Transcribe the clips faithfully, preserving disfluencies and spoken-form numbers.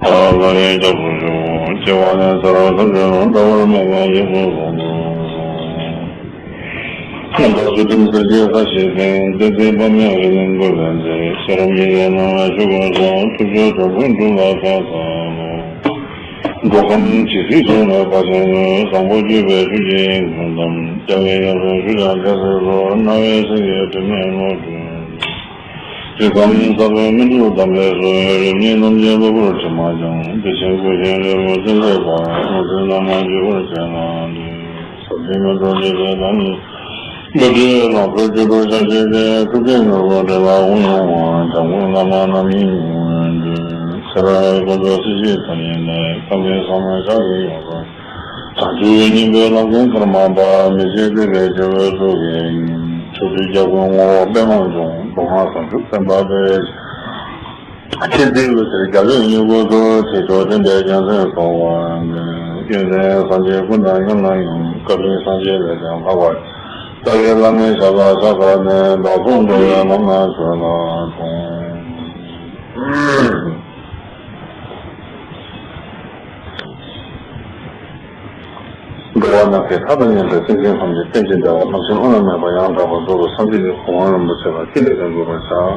ལྷ་ཡི་སྐྱབས་སུ་མཆིའོ། སྐྱེ་བ་ནས་ཚེ་རབས་ཐམས་ཅད་རུ། འབྲལ་བར་མེད་པ་ཡིད་དུ་འོང་། བདག་ཚུལ་ཁྲིམས་གསལ་བྱེད་ས་གཞི་ཤིང་། བསྟན་འཛིན་དཔལ་མོས་ཡིད་བཞིན་འགོད་པའི་མཛོད། ཤེས་རབ་ཉི་ཟེར་སྣང་བའི་ཆོས་སྐུ་མཚོན། ཐུགས་རྗེའི་དྲིལ་བུ་འབྲུ་ལ་ཕྱག་འཚལ་ལོ། འགྲོ་ཁམས་ཇི་སྲིད་འཚོ་བའི་བར་ཆད་ངོས། བཟང་པོ་སྤྱོད་པའི་ཆོས་ཀྱི་དབྱིངས་སུ་གདམས། རྒྱལ་བའི་ཡབ་སྲས་ཞུ་བྱ་རྒྱལ་སྲས་སུ། རྣ་བའི་སེང་གེ་དྲི་མེད་ཀློང་དུ། ཇི་ཙམ་ཟབ་པའི་སྨིན་དྲུག་གདམས་པའི་ཚུལ། རིམ་གཉིས་རྣམ་འབྱེད་གློ་བུར་དྲི་མ་འགྱངས། བདེ་ཆེན་སྐུ་བཞིའི་འབྲས་བུ་བསྟན་མཛད་པ། ལུང་བསྟན་བླ་མ་བརྒྱུད་པར་བྱས་ལ་འདུད། ཟབ་ཆོས་མྱུར་དུ་འགྲེལ་བྱེད་དང་། བློ་གྲོས་ལང་ཚོའི་སྤྱོད་པར་ཕྱག་བྱས་ཏེ། ཐུགས་བསྐྱེད་མྱུར་བ་འགྲེལ་ལ་དབང་ཡོང་བར། འཇམ་མགོན་བླ་མ་རྣམ་གཉིས་མྱུར་འགྲོལ། སེ་ར་ཀུན་ཏུ་སྲིད་ཞིའི་མཐའ་ཡས་ནས། ཁམས་ཀྱི་ཟབ་མོའི་ཕྱག་གིས་ཡོངས་སུ། བྱང་ཆུབ་སྙིང་པོའི་ལམ་མཁན་ཀརྨ་པ། མི་ཕྱེད་སྤྲུལ་པའི་རྒྱལ་པོའི་གཙུག་གི་ཉི་མ། ཕྱོགས་བཅུའི་རྒྱལ་ཀུན་ངོ་བོ་པདྨ་འབྱུང་། མདོ་སྔགས་བྱང་ཆུབ་སེམས་དཔའ་སྟེ། མཁྱེན་བརྩེའི་འོད་ཟེར་རྒྱ་ལོའི་མྱུ་གུ་ཚུལ། ཚེ་མཆོག་བསྟན་པའི་རྒྱལ་མཚན་ཚོགས་པ་འདི། ཡོན་ཏན་སངས་རྒྱས་ཀུན་དང་མཉམ་ལ་ཡང་། བཀའ་དྲིན་སངས་རྒྱས་ལས་ཀྱང་ལྷག་པར། རྩ་བའི་བླ་མའི་ཞབས་ལ་ཕྱག་འཚལ་ནས། བདག་སོགས་འགྲོ་བའི་ལམ་སྣ་ཚོགས་ལ་ཐོངས། འགྲོ་བ་ནམ་མཁའི་མཐའ་དང་མཉམ་པའི་སེམས་ཅན་ཐམས་ཅད་རྟེན་ཅིང་འབྲེལ་བ་རྣམ་མཁྱེན་བླ་ན་མེད་པ་ཡང་དག་པར་རྫོགས་པའི་སངས་རྒྱས་ཀྱི་གོ་འཕང་རིན་པོ་ཆེ་ལ་ཅི་ནས་ཀྱང་འགོད་པར་བྱ།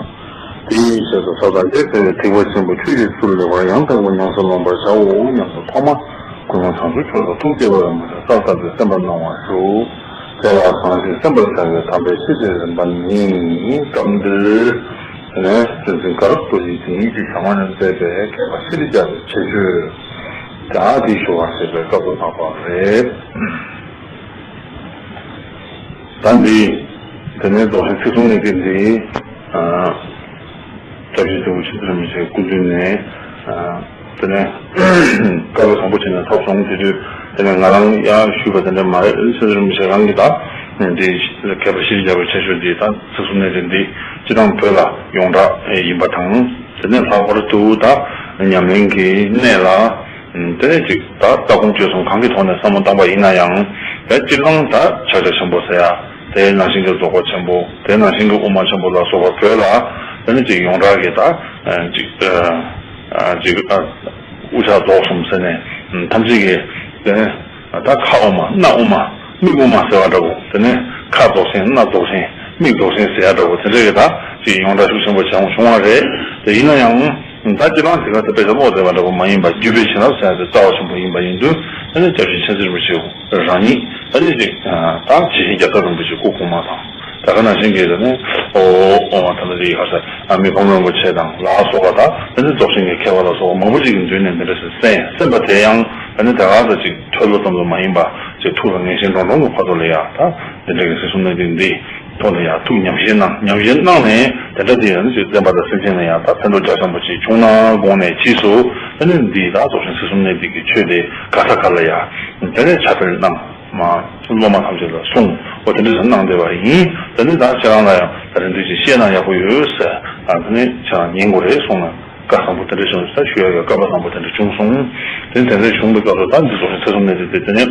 དེའི་ཆེད་དུ་ཟབ་དང་རྒྱས་ཚང་བའི་ཐེག་པ་ཆེན་པོ་ཆོས་ཀྱི་ཚུལ་ལེགས་པར་ཡང་དག་པར་ཉམས་སུ་ལེན་པར་བྱའོ་སྙམ་དུ་ཐོག་མར་གུས་པ་དྲང་སྲོང་མཆོག་ལ་ཐུགས་བསྐྱེད་པ་རིན་པོ་ཆེ་གསལ་བཏབ་སྟེ་གསན་པར་གནང་བར་ཞུ། དེ་ལ་གང་ཞིག་གསན་པར་བྱ་བའི་དམ་པའི་ཆོས་ཀྱི་རིམ་པ་ནི། སྐབས་འདིར་དེ་ནས་བསྟན་འཛིན་དཀར་པོ་ཡིས་དེ་ཉིད་ཀྱི་ཞལ་སྔ་ནས་མཛད་པའི་མཁས་པ་ཤྲཱི་ཀ་ལ་ཆེ་ཤོས་ཀྱང་དེ་ཞུ་བར་བྱེད་པའི་སྐབས་སུ་བབས་པ་རེད། ད་འདི་དེ་ནས་རྫོགས་ཆེན་ཚིག་གསུམ་གནད་བརྡེགས་འདི། སྐྱབས་རྗེ་ཇོ་བོ་ཆེན་པོ་རིན་པོ་ཆེའི་སྐུ་མདུན་ནས། དེ་ནས་བཀའ་སློབ་བཟང་པོ་བྱས་ནས་ཐོབ་སོང་། དེ་དུས་དེ་ནས་ང་རང་ཡང་ཞུས་པ་དེ་འདྲ་མ་རེད། ཆེན་པོ་རིན་པོ་ཆེ་རང་གིས་ད་འདི་མཁས་པ་ཤྲཱི་ཀ་ལ་ཆེ་ཤོས་འདི་ད་ཚིག་གསུམ་གནད་བརྡེགས་འདི་སྤྱིར་བཏང་བོད་ལ་ཡོངས་གྲགས་ཡིན་པ་དང་། དེ་ནས་ལྷག་པར་དུ་ད་ཉམས་ལེན་གྱི་གནས་ལ། དེ་ནས་ཅིག་ད་ལྟ་སྒོམ་སྤྱོད་གསུམ་གང་གི་ཐོག་ནས་བསམ་བློ་བཏང་པ་ཡིན་ན་ཡང་། དེ་སྤྱིར་བཏང་ད་ཕྱག་རྒྱ་ཆེན་པོ་ཟེར་ཡ། དེ་ནང་བཞིན་གྱི་རྫོགས་པ་ཆེན་པོ། དེ་ནང་བཞིན་གྱི་དབུ་མ་ཆེན་པོ་ལ་སོགས་པ་བོད་ལ་དེ་ནས་ཅིག་ཡོངས་གྲགས་ཀྱི་ད་ཅིག་ཅིག་དབུ་ཕྱག་རྫོགས་གསུམ་ཟེར་ནས་ཐམས་ཅད་ཀྱི་དེ་ནས་ད་ཁ་དབུ་མ་སྣ་དབུ་མ་མིག་དབུ་མ་ཟེར་བ་འདྲ་བོ། དེ་ནས་ཁ་རྫོགས་ཆེན་སྣ་རྫོགས་ཆེན་མིག་རྫོགས་ཆེན་ཟེར་ཡ་འདྲ་བོ་དེ་འདྲ་གི་ད་ཅིག་ཡོངས་གྲགས་ཤུགས་ཆེན་པོ་བྱུང་བྱུང་བ་རེད། དེ་ཡིན་ན་ཡང་། ད་སྤྱིར་བཏང་དེ་ག་ད་དཔེ་ཆ་ཀློག་བསྡད་པ་འདྲ་པོ་མ་ཡིན་པར་བརྒྱུད་པའི་བྱིན་རླབས་ཟེར་ཡ་དེ་རྩ་བ་ཆེན་པོ་ཡིན་པ་ཡིན་དུས། དེ་ནས་སྐྱབས་རྗེ་མཁྱེན་བརྩེ་རིན་པོ་ཆེ་རང་ཉིད་དེ་ནས་ཅིག་ད་ཇི་བཞིན་རྒྱལ་ཚབ་རིན་པོ་ཆེ་སྐུ་གོང་མ་དང་། ད་ག་ནང་བཞིན་གྱི་དེ་ནས་ཨོ་ཨོ་མ་ད་ལྟ་དེ་ཡི་ཧ་ས་མི་ཕམ་རིན་པོ་ཆེ་དང་ལ་སོགས་པ་དང་། དེ་ནས་རྫོགས་ཆེན་གྱི་མཁས་པ་ལ་སོགས་པ་མང་པོ་ཅིག་གི་མདུན་ནས་འདི་འདྲ་ཞིག་གསན། གསན་པ་དེ་ཡང་དེ་ནས་ད་ག་ད་ཅིག་ཐོས་ལོ་ཙམ་དུ་མ་ཡིན་པ་ཅིག་ཐུགས་ལ་ངེས་ཤེས་འདྲོངས་འདྲོངས་ཀྱི་བར་དུ་ལ་ཡ་ད་དེ་འདྲ་གི་ཚིག་གསུམ་གནད་བརྡེགས་འདི། ཐོག་ནས་ཡང་ཐུགས་ཉམས་བཞེས་གནང་། ཉམས་བཞེས་གནང་ནས་དེ་འདྲ་དེ་ཡང་ཅིག་བསྟན་པ་དང་སེམས་ཅན་ལ་ཡང་ད་ཕན་ཐོགས་རྒྱ་ཆེན་པོ་ཅིག་བྱུང་ན་དགོངས་ནས་ཕྱིས་སུ་དེ་ནས་འདི་ད་རྫོགས་ཆེན་ཚིག་གསུམ་གནད་བརྡེགས་ཀྱི་ཆོས་དེ་ག་ས་ག་ལ་ཡང་དེ་ནས་ཁྱབ་སྤེལ་གནང་མ། སློབ་མ་ཐམས་ཅད་ལ་གསུངས། འོ་དེ་འདྲ་ཞིག་གནང་བསྡད་པ་ཡིན། དེ་ནས་ད་ཁྱེད་རང་ལ་ཡང་ད་རེས་འདི་ཅིག་བཤད་ན་ཡག་པོ་ཡོད་ཟེར། ཨ་དེ་ནས་ཁྱེད་རང་ཉན་དགོས་རེད་གསུངས་ན། བཀའ་བཟང་པོ་དེ་འདྲ་བྱུང་ས་ཞུ་ཡ་ཡོད། བཀའ་པ་བཟང་པོ་དེ་འདྲ་བྱུང་སོང་། དེ་དེ་འདྲ་བྱུང་བའི་སྐབས་སུ་ད་འདི་ཚོ་ཚེ་སྲོག་གནས་དེ་དེ་དེ་ནས་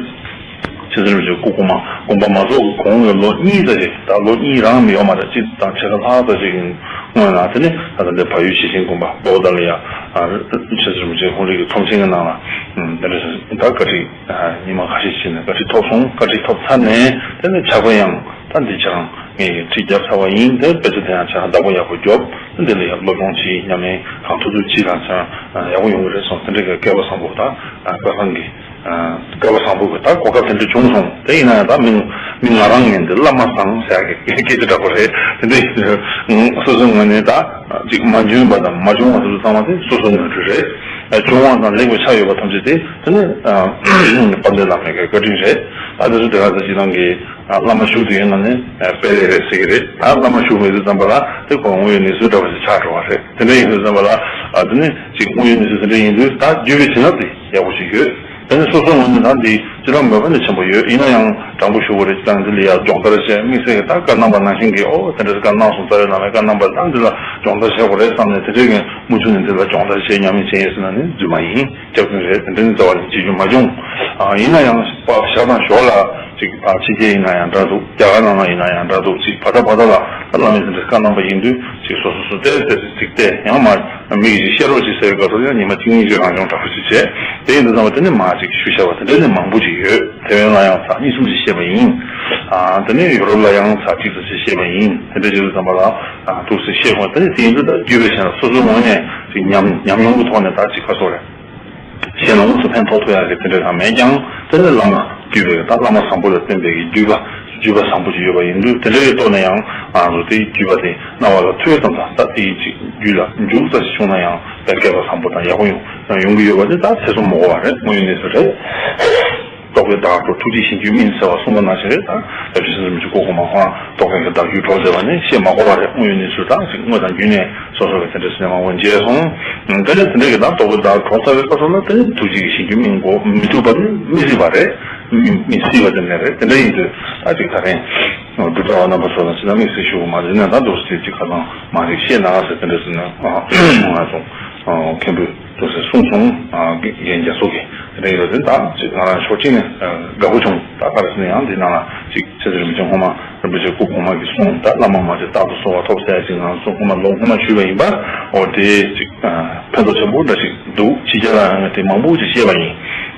ཆེ་ཚེ་རིན་པོ་ཆེ་སྐུ་གོང་མ་དགོངས་པ་མ་རྫོགས་ཀྱི་གོང་གི་ལོ་གཉིས་ཙམ་ཞིག་ད་ལོ་གཉིས་རང་མི་ཡོད་མ་རེད། གཅིག་དང་ཕྱེད་ཀ་ལྷག་ཙམ་ཞིག་གི་སྔོན་ལ་དེ་ནས་ད་ལྟ་འདི་བལ་ཡུལ་ཞེ་ཆེན་དགོན་པ་བོ་ད་ལ་ཡ་ཆེ་ཚེ་རིན་པོ་ཆེ་ཧོ་རི་གི་ཚོམས་ཆེན་གྱི་ནང་ལ་དེ་འདྲ་ཞིག་ད་བཀའ་ཁྲིད་ཉི་མ་ཁ་ཤས་ཕྱིན་ནས་བཀའ་ཁྲིད་ཐོབ་སོང་། བཀའ་ཁྲིད་ཐོབ་ཚར་ནས་དེ་ནས་ཕྱག་དཔེ་ཡང་ད་འདི་ཁྱེད་རང་ངས་ཁྲིད་བརྒྱབ་ཚར་བ་ཡིན། དེ་དཔེ་ཆ་དེ་ཡང་ཁྱེད་རང་བདག་པོ་ཡག་པོ་རྒྱོབ། འདི་ལ་ཡང་སློབ་སྦྱོང་བྱེད། ཉམས་ལེན་གང་ཐུབ་ཐུབ་བྱེད་དང་ཁྱེད་རང་ཡག་པོ་ཡོང་གི་རེད་གསུངས། དེ་འདྲའི་སྐལ་བ་བཟང་པོ་དང་བཀའ་བཟང་གི་སྐལ་བ་བཟང་པོ་གི་ད་གོ་སྐབས་དེ་འདྲ་བྱུང་སོང་། དེ་ཡིན་ན་ཡང་ད་མི་མི་ང་རང་ངས་འདི་བླ་མ་བཟང་ཟེར་ཡག་གི་སྐད་ཆ་འདྲ་པོ་རེད། དེ་འདྲ་སོ་སོའི་ངོས་ནས་ད་ཅིག་མ་འཇོན་པ་དང་མ་བྱུང་བ་དེ་ཚོ་ཚང་མ་དེ་སོ་སོའི་ནོར་འཁྲུལ་རེད། བྱུང་བ་དང་ལེགས་པའི་ཆ་ཡོད་པ་ཐམས་ཅད་དེ་དེ་ནི་དཔལ་ལྡན་བླ་མའི་བཀའ་དྲིན་རེད། ད་དེ་ཚོ་དེ་ག་ཚོད་ཅིག་རང་གི་བླ་མ་བཞུགས་དུས་ཡིན་ན་ནི་དཔལ་ལས་རེད་ཟེར་གི་རེད། ད་བླ་མ་བཞུགས་མེད་དུས་ཙམ་པ་ལ་དེ་ཁོ་དངོས་ཡོད་གནས་ཚུལ་འདྲ་བ་ཞིག་ཆགས་འགྲོ་བ་རེད། དེ་འདྲ་ཡིན་དུས་ཙམ་པ་ལ་ཨ་དེ་ནི་ཅིག་དངོས་ཡོད་གནས་ཚུལ་དེ་འདྲ་ཡིན་དུས་ད་བརྒྱུད་པའི་བྱིན་རླབས་དེ་ཡག་པོ་ཞིག་ཡོད། དེ་ནི་སོ་སོའི་ངོས་ནས་ད་འདི་སྤྱི་བཏང་མོས་པ་ནི་ཆེན་པོ་ཡོད། ཡིན་ན་ཡང་དྲང་པོ་ཞུ་དགོས་རེད། སྤྱི་བཏང་འདི་ལ་ཡ་སྦྱོང་བརྡར་བྱས། དམིགས་བསལ་གྱི་ད་བཀའ་གནང་པ་ནང་བཞིན་གྱི་ཨོ་དེ་འདྲ་བཀའ་གནང་སོང་། རྩ་བའི་བླ་མས་བཀའ་གནང་པ་ད་འདི་ལ་སྦྱོང་བརྡར་བྱེད་དགོས་རེད་བསམ་ནས་དེ་འདྲའི་གི་མུ་མཐུད་ནས་འདི་ལ་སྦྱོང་བརྡར་བྱས་ཉམས་ལེན་བྱས་ཡོད་ཟེར་ན་ནི་རྫུན་མ་ཡིན། སྐྱབས་མགོན་རེད། དེ་འདྲ་ནི་རྩ་བ་ནས་བྱེད་རྒྱུ་མ་བྱུང་། ཨ་ཡིན་ན་ཡང་ཞག་དང་ཞོར་ལ་ཅིག་ཕར་ཕྱི་རྒྱལ་ཡིན་ན་ཡང་འདྲ་འདུག་རྒྱ་གར་ནང་ལ་ཡིན་ན་ཡང་འདྲ་འདུག་ཅིག་བར་ཐག་བར་ཐག་ལ་ད་བླ་མས་དེ་འདྲ་བཀའ་གནང་པ་ཡིན་དུས་ཅིག་སོ་སོ་སོ་ཏོག་ཙམ་ཅིག་བལྟས། ཡང་མ་ མི་གིས་ཅིག་བཤད་རོགས་ཅིག་ཟེར་བའི་སྐབས་སུ་ཡང་ཉི་མ་གཅིག་གཉིས་ཅིག་རང་སྦྱོང་འདྲ་པོ་ཅིག་བྱས། དེ་ཡིན་དུས་ཙམ་པ་དེ་ནི་མ་ཅིག་ཞུ་བྱ་བ་དེ་འདྲ་ནི་མང་པོ་ཅིག་ཡོད། ཐེ་ཝན་ལ་ཡང་ཚར་གཉིས་གསུམ་ཅིག་བཤད་པ་ཡིན། ཨ་དེ་ནས་ཡུ་རོབ་ལ་ཡང་ཚར་གཅིག་ཙམ་ཅིག་བཤད་པ་ཡིན། དེ་འདྲ་བྱེད་དུས་ཙམ་པ་ལ་ཨ་ཐུགས་སུ་བཤད་དགོས། དེ་ནི་དེ་ཡིན་དུས་ད་བརྒྱུད་པའི་ཞལ་ལ་སོ་སོའི་ངོས་ནས་ཅིག་ཉམས་ཉམས་མྱོང་གི་ཐོག་ནས་ད་ཅིག་ཁ་སོ་རེད། གཞན་ལ་དངོས་སུ་ཕན་ཐོགས་ཐུབ་ཡག་གི་དེ་འདྲ་གང་མེད་ཀྱང་། དེ་ནི་བླ་མ་བརྒྱུད་པའི་ད་བླ་མ་བཟང་པོ་ལ་བསྟེན་པའི་གི་བརྒྱུད་པ་བརྒྱུད་པ་བཟང་པོ་ཅིག་ཡོད་པ་ཡིན་དུས། དེ་འདྲ་ཡི་ཐོག་ནས་ཡང་ང་ཚོ་དེའི་བརྒྱུད་པ་དེ་རྣ་བ་ལ་ཐོས་ཙམ་དང་ད་དེའི་ཅིག་རྒྱུད་ལ་འཇུག་ཙམ་ཞིག་བྱུང་ན་ཡང་དཔེ་སྐལ་པ་བཟང་པོ་དང་ཡག་པོ་ཡོང་ཡོང་གི་ཡོད་པ་དེ་ད་ཐེ་ཚོམ་མ་དགོས་པ་རེད། དངོས་ཡོད་གནས་ཚུལ་རེད། རྟོག་པས་བདག་སྒྲོལ་ཐུགས་རྗེས་གཞན་རྒྱུད་སྨིན་ཟེར་བ་གསུངས་པ་ནང་བཞིན་རེད། ད་ལས་བྱེད་སེམས་ཅན་མི་ཆོས་སྐུ་གོང་མ་ཁོང་རྟོག་པས་བདག་རྒྱུད་སྒྲོལ་ཟེར་བ་ནི་བཤད་མ་དགོས་པ་རེད། དངོས་ཡོད་གནས་ཚུལ་དང་ཅིག་དངོས་དང་བརྒྱུད་ནས་སོ་སོ་གི་དེ་འདྲ་ཟེར་མང་པོ་མཇལ་སོང་། དེ་ནས་དེ་འདྲ་གི་ད་རྟོག་པས་བདག་སྒྲོལ་ཚར་བའི་སྐབས་སུ་ལ་དེ་ནི་ཐུགས་རྗེ་གི་གཞན་རྒྱུད་སྨིན་དགོས་མི་ཐུབ་པ་ནི་མི་སྲིད་པ་རེད། མི་མི་སྲིད་པ་དེ་འདྲ་རེད། དེ་འདྲ་ཡིན་དུས་ད་ཅིག་ད་རེས་སྒྲུབ་གྲྭ་བ་རྣམ་པ་ཚོ་ལ་ཅི་ལ་དམིགས་བསལ་ཞུ་དགོས་མ་རེད། ན་ད་འདུག་སེ་ཅིག་ཁ་སང་མ་ཅིག་བཤད་ན་ཟེར་དེ་འདྲ་ཟེར་ན་ང་ཚོ་མཁན་པོས་འདུག་སེ་གསུངས་སོང་། རྒན་རྒྱ་མཚོ་གིས་དེ་འདྲ་ཡིན་དུས་ད་ཅིག་ང་རང་ཕྱོགས་གཅིག་ནས་དགའ་པོ་བྱུང་། ད་ག་རེ་ཟེར་ན་ཡང་འདི་ནང་ལ་ཅིག་ཆེ་ཚེ་རིན་པོ་ཆེ་སྔོན་མ་རིན་པོ་ཆེ་སྐུ་གོང་མ་གིས་གསུངས། ད་བླ་མ་མ་ཅིག་རྟག་ཏུ་གསོལ་བ་ཐོབ་ཟེར་ཅིག་ང་ཚོ་སྔོན་མ་ལོ་སྔོན་མ་ཞུས་པ་ཡིན་པ། འོ་དེ་ཅིག་ཕན་ཐོགས་ཆེན་པོ་འདྲ་ཞིག་འདུག་ཕྱི་རྒྱལ་ལ་ཡང་དེ་མང་པོ་ཅིག་བཤད་པ་ཡིན།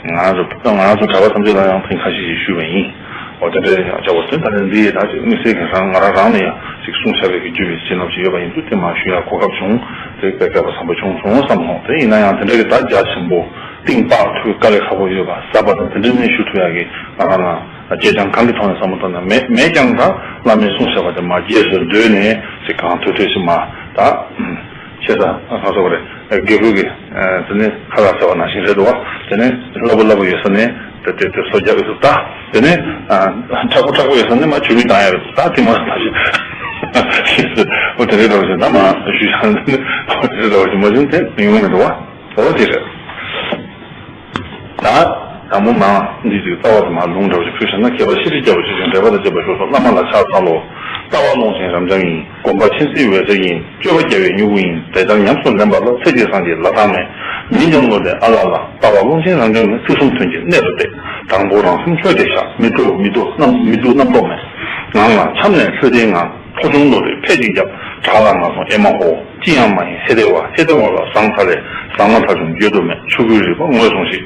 ང་ཚོ་ང་ཚོ་གྲྭ་པ་ཐམས་ཅད་ལ་ཡང་ཐེངས་ཁ་ཤས་ཤིག་ཞུས་པ་ཡིན། འོ་དེ་འདྲ་ཡང་བྱ་བ་དོན་དག་ནི་འདི་ཡི་ད་ཅིག་དམིགས་བསལ་གྱི་རང་ང་རང་རང་ལ་ཡང་ཅིག་གསུངས་བྱ་བའི་གི་རྒྱུ་བའི་བྱིན་རླབས་ཅིག་ཡོད་པ་ཡིན་དུས་དེ་མ་ཞུ་ཡ་གོ་སྐབས་བྱུང་། དེ་དཔེ་སྐལ་པ་བཟང་པོ་བྱུང་སོང་བསམ་སོང་། དེ་ཡིན་ན་ཡང་དེ་འདྲ་གི་ད་རྒྱ་ཆེན་པོ་གཏིང་དཔག་ཐུབ་དཀའ་ལས་ཁག་པོ་ཡོད་པ་ཟབ་པ་དང་དེ་འདྲ་ནས་ཞུ་ཐུབ་ཡ་གི་ང་རང་ལ་བྱས་ཀྱང་གང་གི་ཐོག་ནས་བསམ་བློ་བཏང་ན་མེད་མེད་ཀྱང་ད་བླ་མའི་གསུང་བྱ་བ་དེ་མ་རྗེས་སུ་ཟློས་ནས་ཅིག་གང་ཐུབ་ཐུབ་ཞིག་མ་ད། ཤེས་ས་ཁ་སོ་བ་རེད། དགེ་བསྐོས་ཀྱི་དེ་ནས་ཁ་ལག་ཟེར་བ་ནང་བཞིན་རེད་འདུག་བ། དེ་ནས་སླ་པོ་སླ་པོ་ཡོད་ས་ནས་དེ་དེ་དེ་སོ་རྒྱག་ཡོད་ས་ད། དེ་ནས་མཁྲེགས་པོ་མཁྲེགས་པོ་ཡོད་ས་ནས་མ་ཆུ་རུད་བཏང་ཡ་རེད་ད། དེ་མ་ད་ཞིག་འོ་དེ་རེད་འདྲ་བ་ཞིག་ད་མ་ཞུ་ཡ་འོ་དེ་རེད་འདྲ་བ་ཞིག་མ་བྱུང་དེ་ཡོང་མི་འདུག་བ། འོ་དེ་རེད། ད་དང་པོ་མ་འདི་ཅིག་ལྟ་བ་དུ་མ་ལུང་འདྲ་བ་ཞིག་ཕུལ་བྱས་ན། མཁས་པ་ཤེས་རིག་རྒྱལ་པོ་ཆོས་ཀྱི་འགྲེལ་པ་དང་བཅས་པ་ཞུ་སོགས་བླ་མ་ལ་ཕྱག་འཚལ་ལོ། ལྟ་བ་ཀློང་ཆེན་རབ་འབྱམས་ཡིན། སྒོམ་པ་མཁྱེན་བརྩེའི་འོད་ཟེར་ཡིན། སྤྱོད་པ་རྒྱལ་བའི་མྱུ་གུ་ཡིན། དེ་ལྟར་ཉམས་སུ་ལེན་པ་ལ། ཚེ་གཅིག་སངས་རྒྱས་ལ་དྭགས་མེད། ཉིད་ཀྱང་བློ་ལྡན་ཨ་ལ་ལ། ལྟ་བ་ཀློང་ཆེན་རབ་འབྱམས་ནི། ཚུལ་གསུམ་དོན་གྱི་གནད་དུ་གཏད། དང་པོ་རང་སེམས་ཆོས་དེ་བཞག་མི་སྡུག་མི་སྡུག་རྣམ་མི་སྡུག་རྣམ་རྟོག་མེད། ངང་ལ་འཆམ་ནས་ལྷོད་དེའི་ངང་། ཕོ་བྱུང་བློ་གྲོས་ཕད་ཅིག་བརྒྱབ། བྲག་ལ་ང་སོང་ཨེ་མ་ཧོ། ཅི་ཡང་མ་ཡིན་ཧེ་དེ་བ། ཧེ་དེ་བ་ལ་ཟང་ཚ་ལས་ཟང་མ་ཐག་ཆུང་བརྗོད་དུ་མེད། ཆོས་སྐུའི་རིག་པ་ངོས་བཟུང་ཞིག་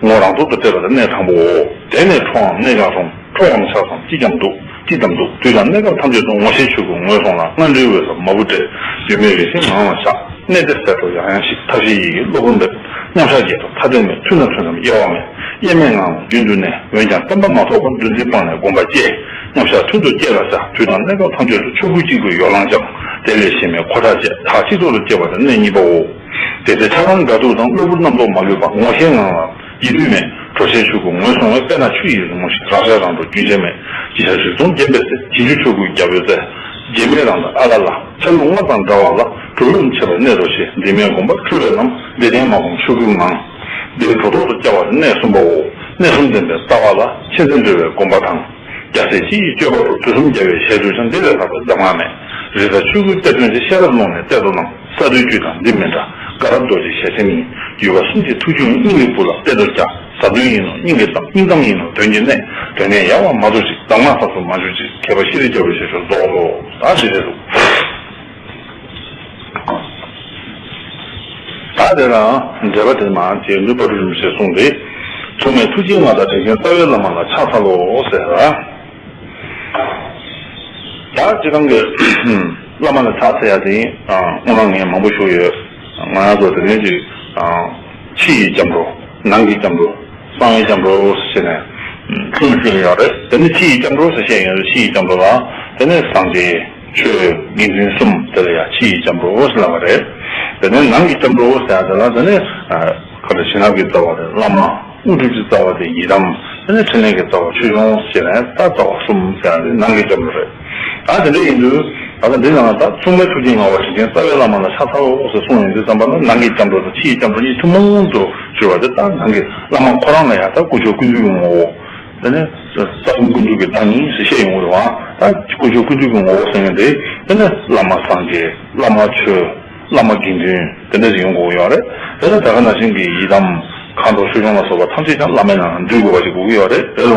ངོ་རང་ཐོག་ཏུ་གཏད་པ་དེ་གནད་དྲང་པོའོ། དེ་ནས་ཁྲོའམ་གནས་ཀྱང་རུང་། ཁྲོའམ་ཆགས་སམ་ཅི་ཀྱང་འདུག་ཅི་ཙམ་འདུག་དུས་དང་གནས་སྐབས་ཐམས་ཅད་དུ་ངོ་ཤེས་ཆོས་སྐུ་ངོས་བཟུང་ལ། སྔ་འགྲོའི་འོད་ཟེར་མ་བུ་འདྲེས། ཡོད་མེད་རེ་ཞིག་ངང་ལ་བཞག་གནད་དེ་གསལ་སྟོང་ཡང་ཡང་ཞིག་ཐབས་ཤེས་ཡི་གེ་གློ་བུར་འབེབས། མཉམ་གཞག་རྒྱས་པ་ཐ་དད་མེད། ཐུན་དང་ཐུན་མཚམས་དབྱེ་བ་མེད། དབྱེར་མེད་ངང་ལ་རྒྱུན་དུ་གནས། འོན་ཀྱང་བརྟན་པ་མ་ཐོབ་པར་འདུ་འཛི་སྤངས་ནས་སྒོམ་པ་བསྐྱེད། མཉམ་གཞག་ཐུན་དུ་བསྐྱེད་ལ་བྱ། དུས་དང་གནས་སྐབས་ཐམས་ཅད་དུ་ཆོས་སྐུ་གཅིག་པུའི་ཡོ་ལང་སྦྱང་། དེ་ལས་གཞན་མེད་འཁོར་ཐག་བཅད། ཐག་གཅིག་ཏུ་བཅད་པ་དེ་གནད་གཉིས་པའོ། དེ་ཚེ་ཆགས་སྡང་དགའ་སྡུག་དང་གློ་བུར་རྣམ་རྟོག་མ་ལུས་པ། ངོ་ཤེས་ངང་ལ་ཡིད་དུ་མེད། གྲོལ་བྱེད་ཆོས་སྐུ་ངོས་བཟུང་བས། དཔེར་ན་ཆུ་ཡི་རི་མོ་བཞིན། རང་ཤར་རང་གྲོལ་རྒྱུན་ཆད་མེད། ཇི་ལྟར་རིགས་གསུམ་བརྒྱན་པའི་ཚེ། རྗེས་འཇུག་ཆོས་སྐུའི་རྒྱལ་པོའི་རྩལ། རྗེས་མེད་རང་དང་ཨ་ལ་ལ། ཆ་ལུགས་སྔར་དང་འདྲ་བ་ལ། གྲོལ་ལུགས་འཆད་པ་གནད་དུ་བྱས། འདི་མེད་སྒོམ་པ་འཁྲུལ་བའི་ལམ། འདི་ལྡན་མ་སྒོམ་ཆོས་སྐུའི་ངང་། འདིར་གྲོལ་ཐོག་ཏུ་བཅའ་བ་གནད་གསུམ་པའོ། གནད་གསུམ་ལྡན་པའི་ལྟ་བ་ལ། མཁྱེན་བརྩེ་འགྲོ་བའི་སྒོམ་པ་དང་། རྒྱལ་སྲས་སྤྱི་ཡི་སྤྱོད་པ་རུ། དུས་གསུམ་རྒྱལ་བའི་ཞལ་དུ་བྱོན། འདི་ལས་ལྷག་པའི་གདམས་ངག་མེད། རིག་གསར་ཆོས་སྐུའི་གཏེར་སྟོན་ཆེ། ཤེས་རབ་ཀློང་ནས་གཏད་དོ་རྣམས། གསར་གཏོད་བཅུད་དང་འདི་མི་འདྲ། དགའ་རབ་རྡོ་རྗེ་ཞལ་ཆེམས་ཡིན། འཇུག་པ་གསུམ་གྱི་ཐུགས་རྒྱུད་སྙིང་གི་བུ་ལ་གཏད་དོ་རྒྱ། ཟབ་དོན་ཡིན་ནོ་སྙིང་གི་གཏམ། སྙིང་གཏམ་ཡིན་ནོ་དོན་གྱི་གནད། དོན་གནད་ཡལ་བ་མ་བཟོ་ཅིག་གདམས་ངག་ཟབ་སུ་མ་འཇུག་ཅིག་མཁས་པ་ཤེས་རིག་རྒྱལ་པོའི་ཞལ་ཤོག་རྫོགས་སོ། ད་འདི་རེད་འདུག་ད་དེ་ལ་འགྲེལ་པ་དེ་མ་དེ་ནུས་པ་རུ་རིམ་ཞེས་གསུངས་ཏེ། མཚུངས་མེད་ཐུགས་རྗེའི་མངའ་བདག་དྲིན་ཅན་རྩ་བའི་བླ་མ་ལ་ཕྱག་འཚལ་ལོ་ཟེར། ད་སྤྱིར་བཏང་གི་བླ་མ་ལ་ཕྱག་འཚལ་ཡ་དེ་དངོས་གནས་ངས་མང་པོ་ཞུ་ཡོད། ང་རང་ཚོ་དེ་ནས་ཅིག་ཕྱི་ཡི་སྐྱབས་འགྲོ། ནང་གི་སྐྱབས་འགྲོ། གསང་བའི་སྐྱབས་འགྲོ་ཟེར་ནས་ཁུངས་ཞུས་ཡོད་རེད། དེ་ནས་ཕྱི་ཡི་སྐྱབས་འགྲོ་ཟེར་བཤད་ཡོད་རེད། ཕྱི་ཡི་སྐྱབས་འགྲོ་ལ་དེ་ནས་སངས་རྒྱས། ཆོས་དགེ་འདུན་གསུམ་དེ་ལ་ཡང་ཕྱི་ཡི་སྐྱབས་འགྲོ་ཟེར་ལབ་པ་རེད། དེ་ནས་ནང་གི་སྐྱབས་འགྲོ་ཟེར་ཡ་དེ་ལ་དེ་ནས་ཁ་ཏ་བྱིན་རླབས་ཀྱི་རྩ་བ་དེ་བླ་མ། དངོས་གྲུབ་ཀྱི་རྩ་བ་དེ་ཡི་དམ། དེ་ནས་ཕྲིན་ལས་ཀྱི་རྩ་བ་ཆོས་སྐྱོང་ཟེར་ནས་ད་རྩ་བ་གསུམ་ཟེར་ཡ་དེ་ནང་གི་སྐྱབས་འགྲོ་རེད། ད་དེ་འདྲ་ཡིན་དུས་ད་ལྟ་འདི་ནང་ལ་ད་མཚུངས་མེད་ཐུགས་རྗེའི་མངའ་བདག་དྲིན་ཅན་རྩ་བའི་བླ་མ་ལ་ཕྱག་འཚལ་ལོ་ཟེར་གསུངས་ཡོང་དུས་ཙམ་པ་ལ་ནང་གི་སྐྱབས་འགྲོ་དང་ཕྱི་ཡི་སྐྱབས་འགྲོ་གཉིས་ཐུན་མོང་དུ་གྱུར་པ་དེ་ད་ནང་གི་བླ་མ་ཁོ་རང་ལ་ཡང་ད་དཀོན་མཆོག་ཀུན་འདུས་ཀྱི་ངོ་བོ། དེ་ནས་རྩ་གསུམ་ཀུན་འདུས་ཀྱི་བདག་ཉིད་ཟེར་བཤད་ཡོང་གི་རེད་བ། ད་དཀོན་མཆོག་ཀུན་འདུས་ཀྱི་ངོ་བོ་ཟེར་མཁན་དེ་དེ་ནས་བླ་མ་སངས་རྒྱས། བླ་མ་ཆོས། བླ་མ་དགེ་འདུན། དེ་འདྲ་ཞིག་ཡོང་དགོས་ཡོད་རེད། དེ་ནས་ད་ག་ནང་བཞིན་གྱི་ཡི་དམ། ཁ་དོག་ཆོས་སྐྱོང་ལ་སོགས་པ་ཐམས་ཅད་ཀྱང་བླ་མའི་ནང་ན་འདུས་དགོས་པ་ཞིག་དགོས་ཀྱི་ཡོད་རེད། རེད་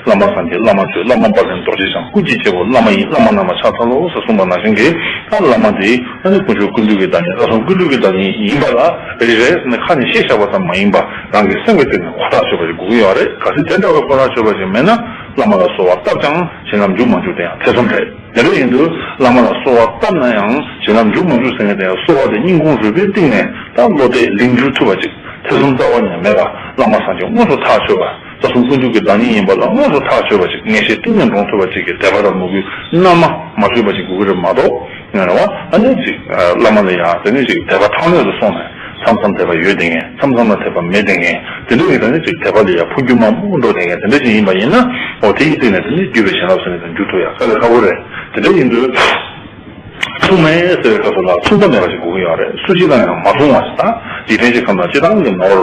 བ། བླ་མ་སངས་རྒྱས། བླ་མ་ཆོས། བླ་མ་དཔལ་ལྡན་རྡོ་རྗེ་འཆང་། སྐུ་གཅིག་གཅིག་པོ་བླ་མ་ཡིན། བླ་མ་རྣམས་ལ་ཕྱག་འཚལ་ལོ་ཟེར་གསུངས་པ་ནང་བཞིན་གྱི། ད་བླ་མ་དེ་ཨ་ནི་དཀོན་མཆོག་ཀུན་འདུས་ཀྱི་བདག་ཉིད། ལྷ་སྲུང་ཀུན་འདུས་ཀྱི་བདག་ཉིད་ཡིན་པ་ལ་རེ་རེ་ནས་ཁ་ནས་བཤད་བཞག་པ་ཙམ་མ་ཡིན་པར་རང་གི་སེམས་ཀྱི་གཏིང་ནས་གོ་ཐག་ཆོད་པ་ཞིག་དགོས་ཀྱི་ཡོད་རེད། གལ་སྲིད་དེ་འདྲ་བའི་གོ་ཐག་ཆོད་པ་ཞིག་མེད་ན། བླ་མ་ལ་གསོལ་བ་བཏབ་ཀྱང་བྱིན་རླབས་འཇུག་མ་འཇུག་དེ་ཡང་ཐེ་ཚོམ་རེད། དེ་འདྲ་ཡིན་དུས་བླ་མ་ལ་གསོལ་བ་བཏབ་ན་ཡང་བྱིན་རླབས་འཇུག་མ་འཇུག་ཟེར་མཁན་དེ་ཡང་གསོལ་བ་དེ་སྙིང་ཁུང་རུས་པའི་གཏིང་ནས་ད་བློ་གཏད་ལིང་བསྒྱུར་ཐུབ་པ་ཅིག་ཐེ་ཚོམ་རྩ་བ་ཉིད་མེད་པ། བླ་མ་སངས་རྒྱས་དངོས་སུ་ཐག་ཆོད་པ། ལྷ་སྲུང་ཀུན་འདུས་ཀྱི་བདག་ཉིད་ཡིན་པ་ལ་དངོས་སུ་ཐག་ཆོད་པ་ཅིག་ངེས་ཤེས་གཏིང་ནས་འདྲོངས་ཐུབ་པ་ཅིག་གི་དད་པ་དང་མོས་གུས་རྣལ་མ་མ་ཆུད་པ་ཅིག་དགོས་ཀྱི་རེད་མ་གཏོགས། ང་རེ་བ་ཨ་ནི་ཅིག་བླ་མ་ལ་ཡང་དེ་ནི་ཅིག་དད་པ་ཐག་ཉེ་རུ་སོང་ནས། མཚམས་མཚམས་དད་པ་ཡོད་བསྡད་མཁན། མཚམས་མཚམས་ལ་དད་པ་མེད་བསྡད་མཁན། དེ་འདྲ་ཡིན་ཙང་ནི་ཅིག་དད་པ་ལ་ཡང་འཕོ་འགྱུར་མང་པོ་འགྲོ་བསྡད་མཁན་དེ་འདྲ་ཞིག་ཡིན་པ་ཡིན་ན། འོ་དེ་ཡི་སྟེང་ནས་དེ་ནི་བརྒྱུད་པའི་བྱིན་རླབས་ཟེར་ནས་དེ་འཇུག་ཐུབ་ཡག་དཀའ་ལས་ཁག་པོ་རེད། དེ་འདྲ་ཡིན་དུས། མཚུངས་མེད་ཟེར་བའི་སྐབས་སུ་ལ་མཚུངས་པ་མེད་པ་ཞིག་དགོས་ཀྱི་ཡོད་རེད། སུ་གཅིག་དང་ཡང་མ་མཚུངས་པ་ཞིག་དང་། འཇིག་རྟེན་གྱི་ཁམས་དང་སྤྱིར་བཏང་གི་ནོར།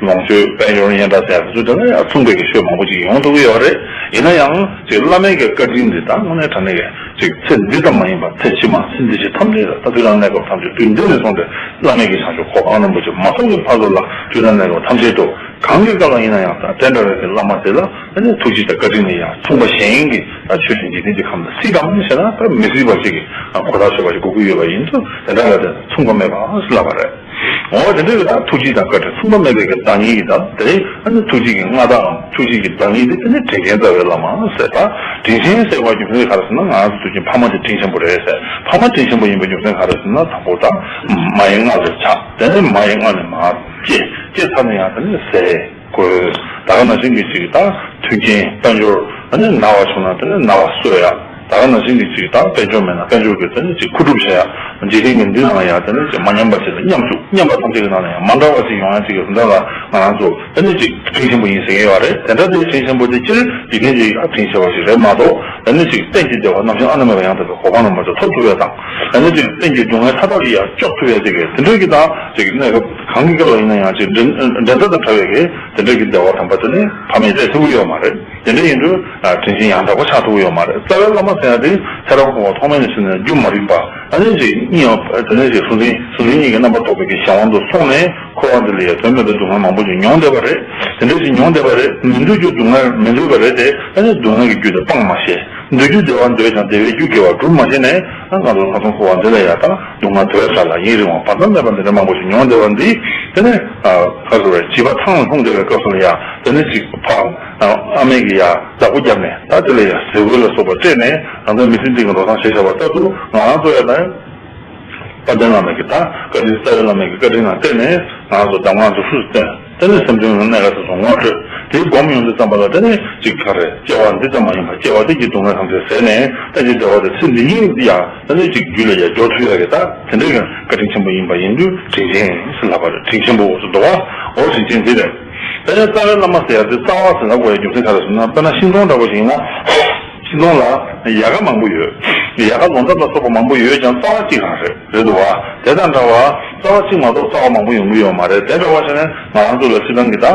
ལོངས་སྤྱོད་དཔལ་འབྱོར་སྙན་གྲགས་ཟེར་བ་ཚོ་དེ་ལ་ཡང་མཚུངས་པའི་གི་ཤོས་མང་པོ་ཅིག་ཡོང་ཐུབ་ཀྱི་ཡོད་རེད། ཡིན་ན་ཡང་ཅིག་བླ་མའི་གི་བཀའ་དྲིན་འདི་ད་དངོས་གནས་དྲང་གནས་ཀྱི་ཅིག་ཚེ་འདི་ཙམ་མ་ཡིན་པར་ཚེ་ཕྱི་མ་ཚེ་འདི་ཕྱི་ཐམས་ཅད་ལ། ད་དུས་དང་གནས་སྐབས་ཐམས་ཅད། དུས་འདི་ནས་བཟུང་སྟེ་བླ་མེད་ཀྱི་བྱང་ཆུབ་གོ་འཕང་རིན་པོ་ཆེ་མ་ཐོབ་ཀྱི་བར་དུ་ལ། དུས་དང་གནས་སྐབས་ཐམས་ཅད་དུ་གང་གི་སྐབས་ལ་ཡིན་ན་ཡང་ད་དེ་འདྲ་བའི་གི་བླ་མ་དེ་ལ་ཨ་ནི་ཐུགས་རྗེ་དང་བཀའ་དྲིན་ནི་ཡང་མཚུངས་པ་གཞན་གྱི་ད་ཆོས་ཅན་འཇིག་རྟེན་གྱི་ཁམས་ལ་སྲིད་དམ་ཞེ་ན། ད་མི་སྲིད་པ་ཅིག་གི་གོ་ཐག་ཆོད་པ་ཞིག་དགོས་ཀྱི་ཡོད་པ་ཡིན་ཙང་། དེ་འདྲ་ལ་དེ་མཚུངས་པ་མེད་པ་ཞེས་ལབ་པ་རེད། འོ་དེ་འདྲ་གི་ད་ཐུགས་རྗེ་དང་བཀའ་དྲིན་མཚུངས་པ་མེད་པའི་གི་བདག་ཉིད་ཀྱི་ད་དེ་ཨ་ནི་ཐུགས་རྗེ་གི་མངའ་བདག་གམ་ཐུགས་རྗེ་གི་བདག་ཉིད་དེ་དེ་ནི་དྲིན་ཅན་རྩ་བའི་བླ་མ་ཟེར། ད་དྲིན་ཅན་ཟེར་བ་རྒྱུ་མཚན་ག་རེ་ཟེར་ན། ང་རང་ཚོ་དུས་རྒྱུན་ཕ་མ་དེ་དྲིན་ཆེན་པོ་རེད་ཟེར། ཕ་མ་དྲིན་ཆེན་པོ་ཡིན་པའི་རྒྱུ་མཚན་ག་རེ་ཟེར་ན། དང་པོ་ད་མ་ཡི་མངལ་ལ་ཆགས། དེ་ནས་མ་ཡི་མངལ་ནས་མར་སྐྱེས། སྐྱེས་ཚར་ནས་ཡང་དེ་ནས་ཟས་གོས། ད་ག་ནང་བཞིན་གྱི་ཅིག་ད་མཐུན་རྐྱེན་དཔལ་འབྱོར། ཨ་ནི་ན་བ་བྱུང་ན་དེ་ནས་ན་བ་གསོ་ཡ། ད་ག་ནང་བཞིན་གྱི་ཅིག་ད་དཔལ་འབྱོར་མེད་ན་དཔལ་འབྱོར་གྱི་དེ་ནས་ཅིག་མཁོ་སྒྲུབ་བྱེད་ཡ། འཇིག་རྟེན་གྱི་འདི་ནང་ཡང་དེ་ནས་ཅིག་མ་ཉམས་པ་ཅིག་ལ་ཉམས་བཅུག། ཉམས་པ་ཐམས་ཅད་ཀྱི་ནང་ནས་ཡང་མ་འདྲ་བ་ཅིག་ཡོང་ཡ་ཅིག་གི་དོན་དག་ལ། ང་རང་ཚོ་དེ་ནས་ཅིག་དྲིན་ཆེན་པོ་ཡིན་ཟེར་གྱི་ཡོད་རེད། དེ་འདྲ་དེ་དྲིན་ཆེན་པོ་དེ་སྤྱིར་འཇིག་རྟེན་གྱི་ཡ་དྲིན་ཆེ་བ་ཞིག་རེད་མ་གཏོགས། དེ་ནས་ཅིག་གཏན་གྱི་བདེ་བ་ནམ་ཞིག་ཨ་ནི་མེད་པ་ཡང་དག་པའི་གོ་འཕང་རིན་པོ་ཆེ་ཐོབ་ཐུབ་ཡ་དང་། དེ་ནས་ཅིག་གཏན་གྱི་སྡུག་བསྔལ་མཐའ་དག་ལས་ཡང་སྐྱོབ་ཐུབ་ཡ་ཅིག་གི་དེ་འདྲ་གི་ད་ཅིག་གནས་སྐབས་གང་གི་སྐབས་ལ་ཡིན་ན་ཡང་ཅིག་འགྲན་འགྲན་ཟླ་དང་བྲལ་བའི་གི་དེ་འདྲ་གི་བདེ་བ་དམ་པ་དེ་ནི་ཕ་མས་སྤྲད་ཐུབ་ཀྱི་ཡོད་མ་རེད། དེ་འདྲ་ཡིན་དུས་དྲིན་ཆེན་ཡང་དག་པ་ཆགས་ཐུབ་ཀྱི་ཡོད་མ་རེད། རྩ་བའི་བླ་མ་ཟེར་ཡ་དེ་ཚེ་རབས་འཁོར་བ་ཐོག་མེད་ནས་བྱས་ནས་རྒྱུན་མ་རིང་པ། ཨ་ནི་ཅིག་སྙིང་ཡང་དེ་ནས་ཅིག་གཟུང་འཛིན་གཟུང་འཛིན་གཉིས་ཀྱི་རྣམ་པར་རྟོག་པའི་གི་གཞན་དབང་དུ་སོང་ནས། འཁོར་བ་འདི་ལ་ཡང་དོན་མེད་པའི་སྡུག་བསྔལ་མང་པོ་ཞིག་མྱོང་བསྡད་པ་རེད། དེ་འདྲ་ཞིག་མྱོང་བསྡད་པ་རེད། མི་འདོད་རྒྱུ་སྡུག་བསྔལ་མི་འདོད་པ་རེད་དེ། ཨ་ནི་སྡུག་བསྔལ་གྱི་རྒྱུ་དེ་སྤང་མ་ཤེས། འདོད་རྒྱུ་བདེ་བ་འདོད་ཀྱང་བདེ་བའི་རྒྱུ་དགེ་བ་སྒྲུབ་མ་ཤེས་ནས། ཨ་ང་ཚོ་ལྷག་བསམ་འཁོར་བ་འདི་ལ་ཡང་ད་སྡུག་བསྔལ་དོའི་ས་ལ་ཡུན་རིང་བ་བར་མཚམས་མེད་པ་འདི་འདྲ་མང་པོ་ཞིག་མྱོང་བསྡད་པ་འདི། དེ་ནས་ཨ་ག་ཟེར་བའི་བྱིས་པ་ཐང་ལ་ལྷུང་བསྡད་པའི་སྐབས་སུ་ལ་ཡང་དེ་ནས་ཅིག་ཕ་ཨ་མས་ཀྱིས་ཡང་བདག་པོ་བརྒྱབ་ནས། ད་དེ་ལ་ཡང་ཟས་གོས་ལ་སོགས་པ་སྤྲད་ནས། ང་ཚོ་མི་ཚེ་འདི་གི་འགྲོ་སྟངས་བྱས་བཞག་པ་ལྟར་དུ་ང་རང་ཚོ་ཡང་ད་དཔལ་ལྡན་བླ་མའི་གི་ད་བཀའ་དྲིན། རྩ་བའི་བླ་མའི་གི་བཀའ་དྲིན་ལ་བརྟེན་ནས་ང་ཚོ་གདམས་ངག་འདི་ཚོ་བཏོན། དེ་ནས་སེམས་དོན་གྱི་གནད་འགག་དེ་ཚོ་ངོ་སྤྲོད། དེ་སྒོམ་ཡོང་དུས་ཙམ་པ་ལ་དེ་ནས་ཅིག་ག་རེ་སྐྱེ་བ་འདི་ཙམ་མ་ཡིན་པར་སྐྱེ་བ་དེ་གི་སྡུག་བསྔལ་ཐམས་ཅད་ཟད་ནས། ད་ཅིག་བདེ་བ་དེ་ཚེ་འདི་ཉིད་ཡང་ད་ནི་ཅིག་རྒྱུད་ལ་ཡང་འཇོག་ཐུབ་ཡ་གི། ད་དེ་འདྲའི་གི་བཀའ་དྲིན་ཆེན་པོ་ཡིན་པ་ཡིན་དུས་དྲིན་ཆེན་ཟེར་ལབ་པ་རེད། དྲིན་ཆེན་པོ་ཟེར་འདུག་བ། འོ་དྲིན་ཆེན་དེ་རེད། ད་ནི་རྩ་བའི་བླ་མ་ཟེར་ཡ་དེ་རྩ་བ་ཟེར་ལབ་དགོས་ཡ་རྒྱུ་མཚན་ག་རེ་ཟེར་ན། དཔེར་ན་ཤིང་སྡོང་འདྲ་པོ་ཞིག་ཡིན་ན། ཤིང་སྡོང་ལ་ཡལ་ག་མང་པོ་ཡོད། ཡལ་ག་ལོ་འདབ་ལ་སོགས་པ་མང་པོ་ཡོད་ཀྱང་རྩ་བ་གཅིག་རང་རེད། རེད་འདུག་བ། དེ་དང་འདྲ་བར་རྩ་བ་གཅིག་མ་གཏོགས་རྩ་བ་མང་པོ་ཡོང་གི་ཡོད་མ་རེད། དེ་འདྲ་བ་བྱས་ནས་ང་རང་ཚོ་ལ་སྤྱིར་བཏང་གི་ད་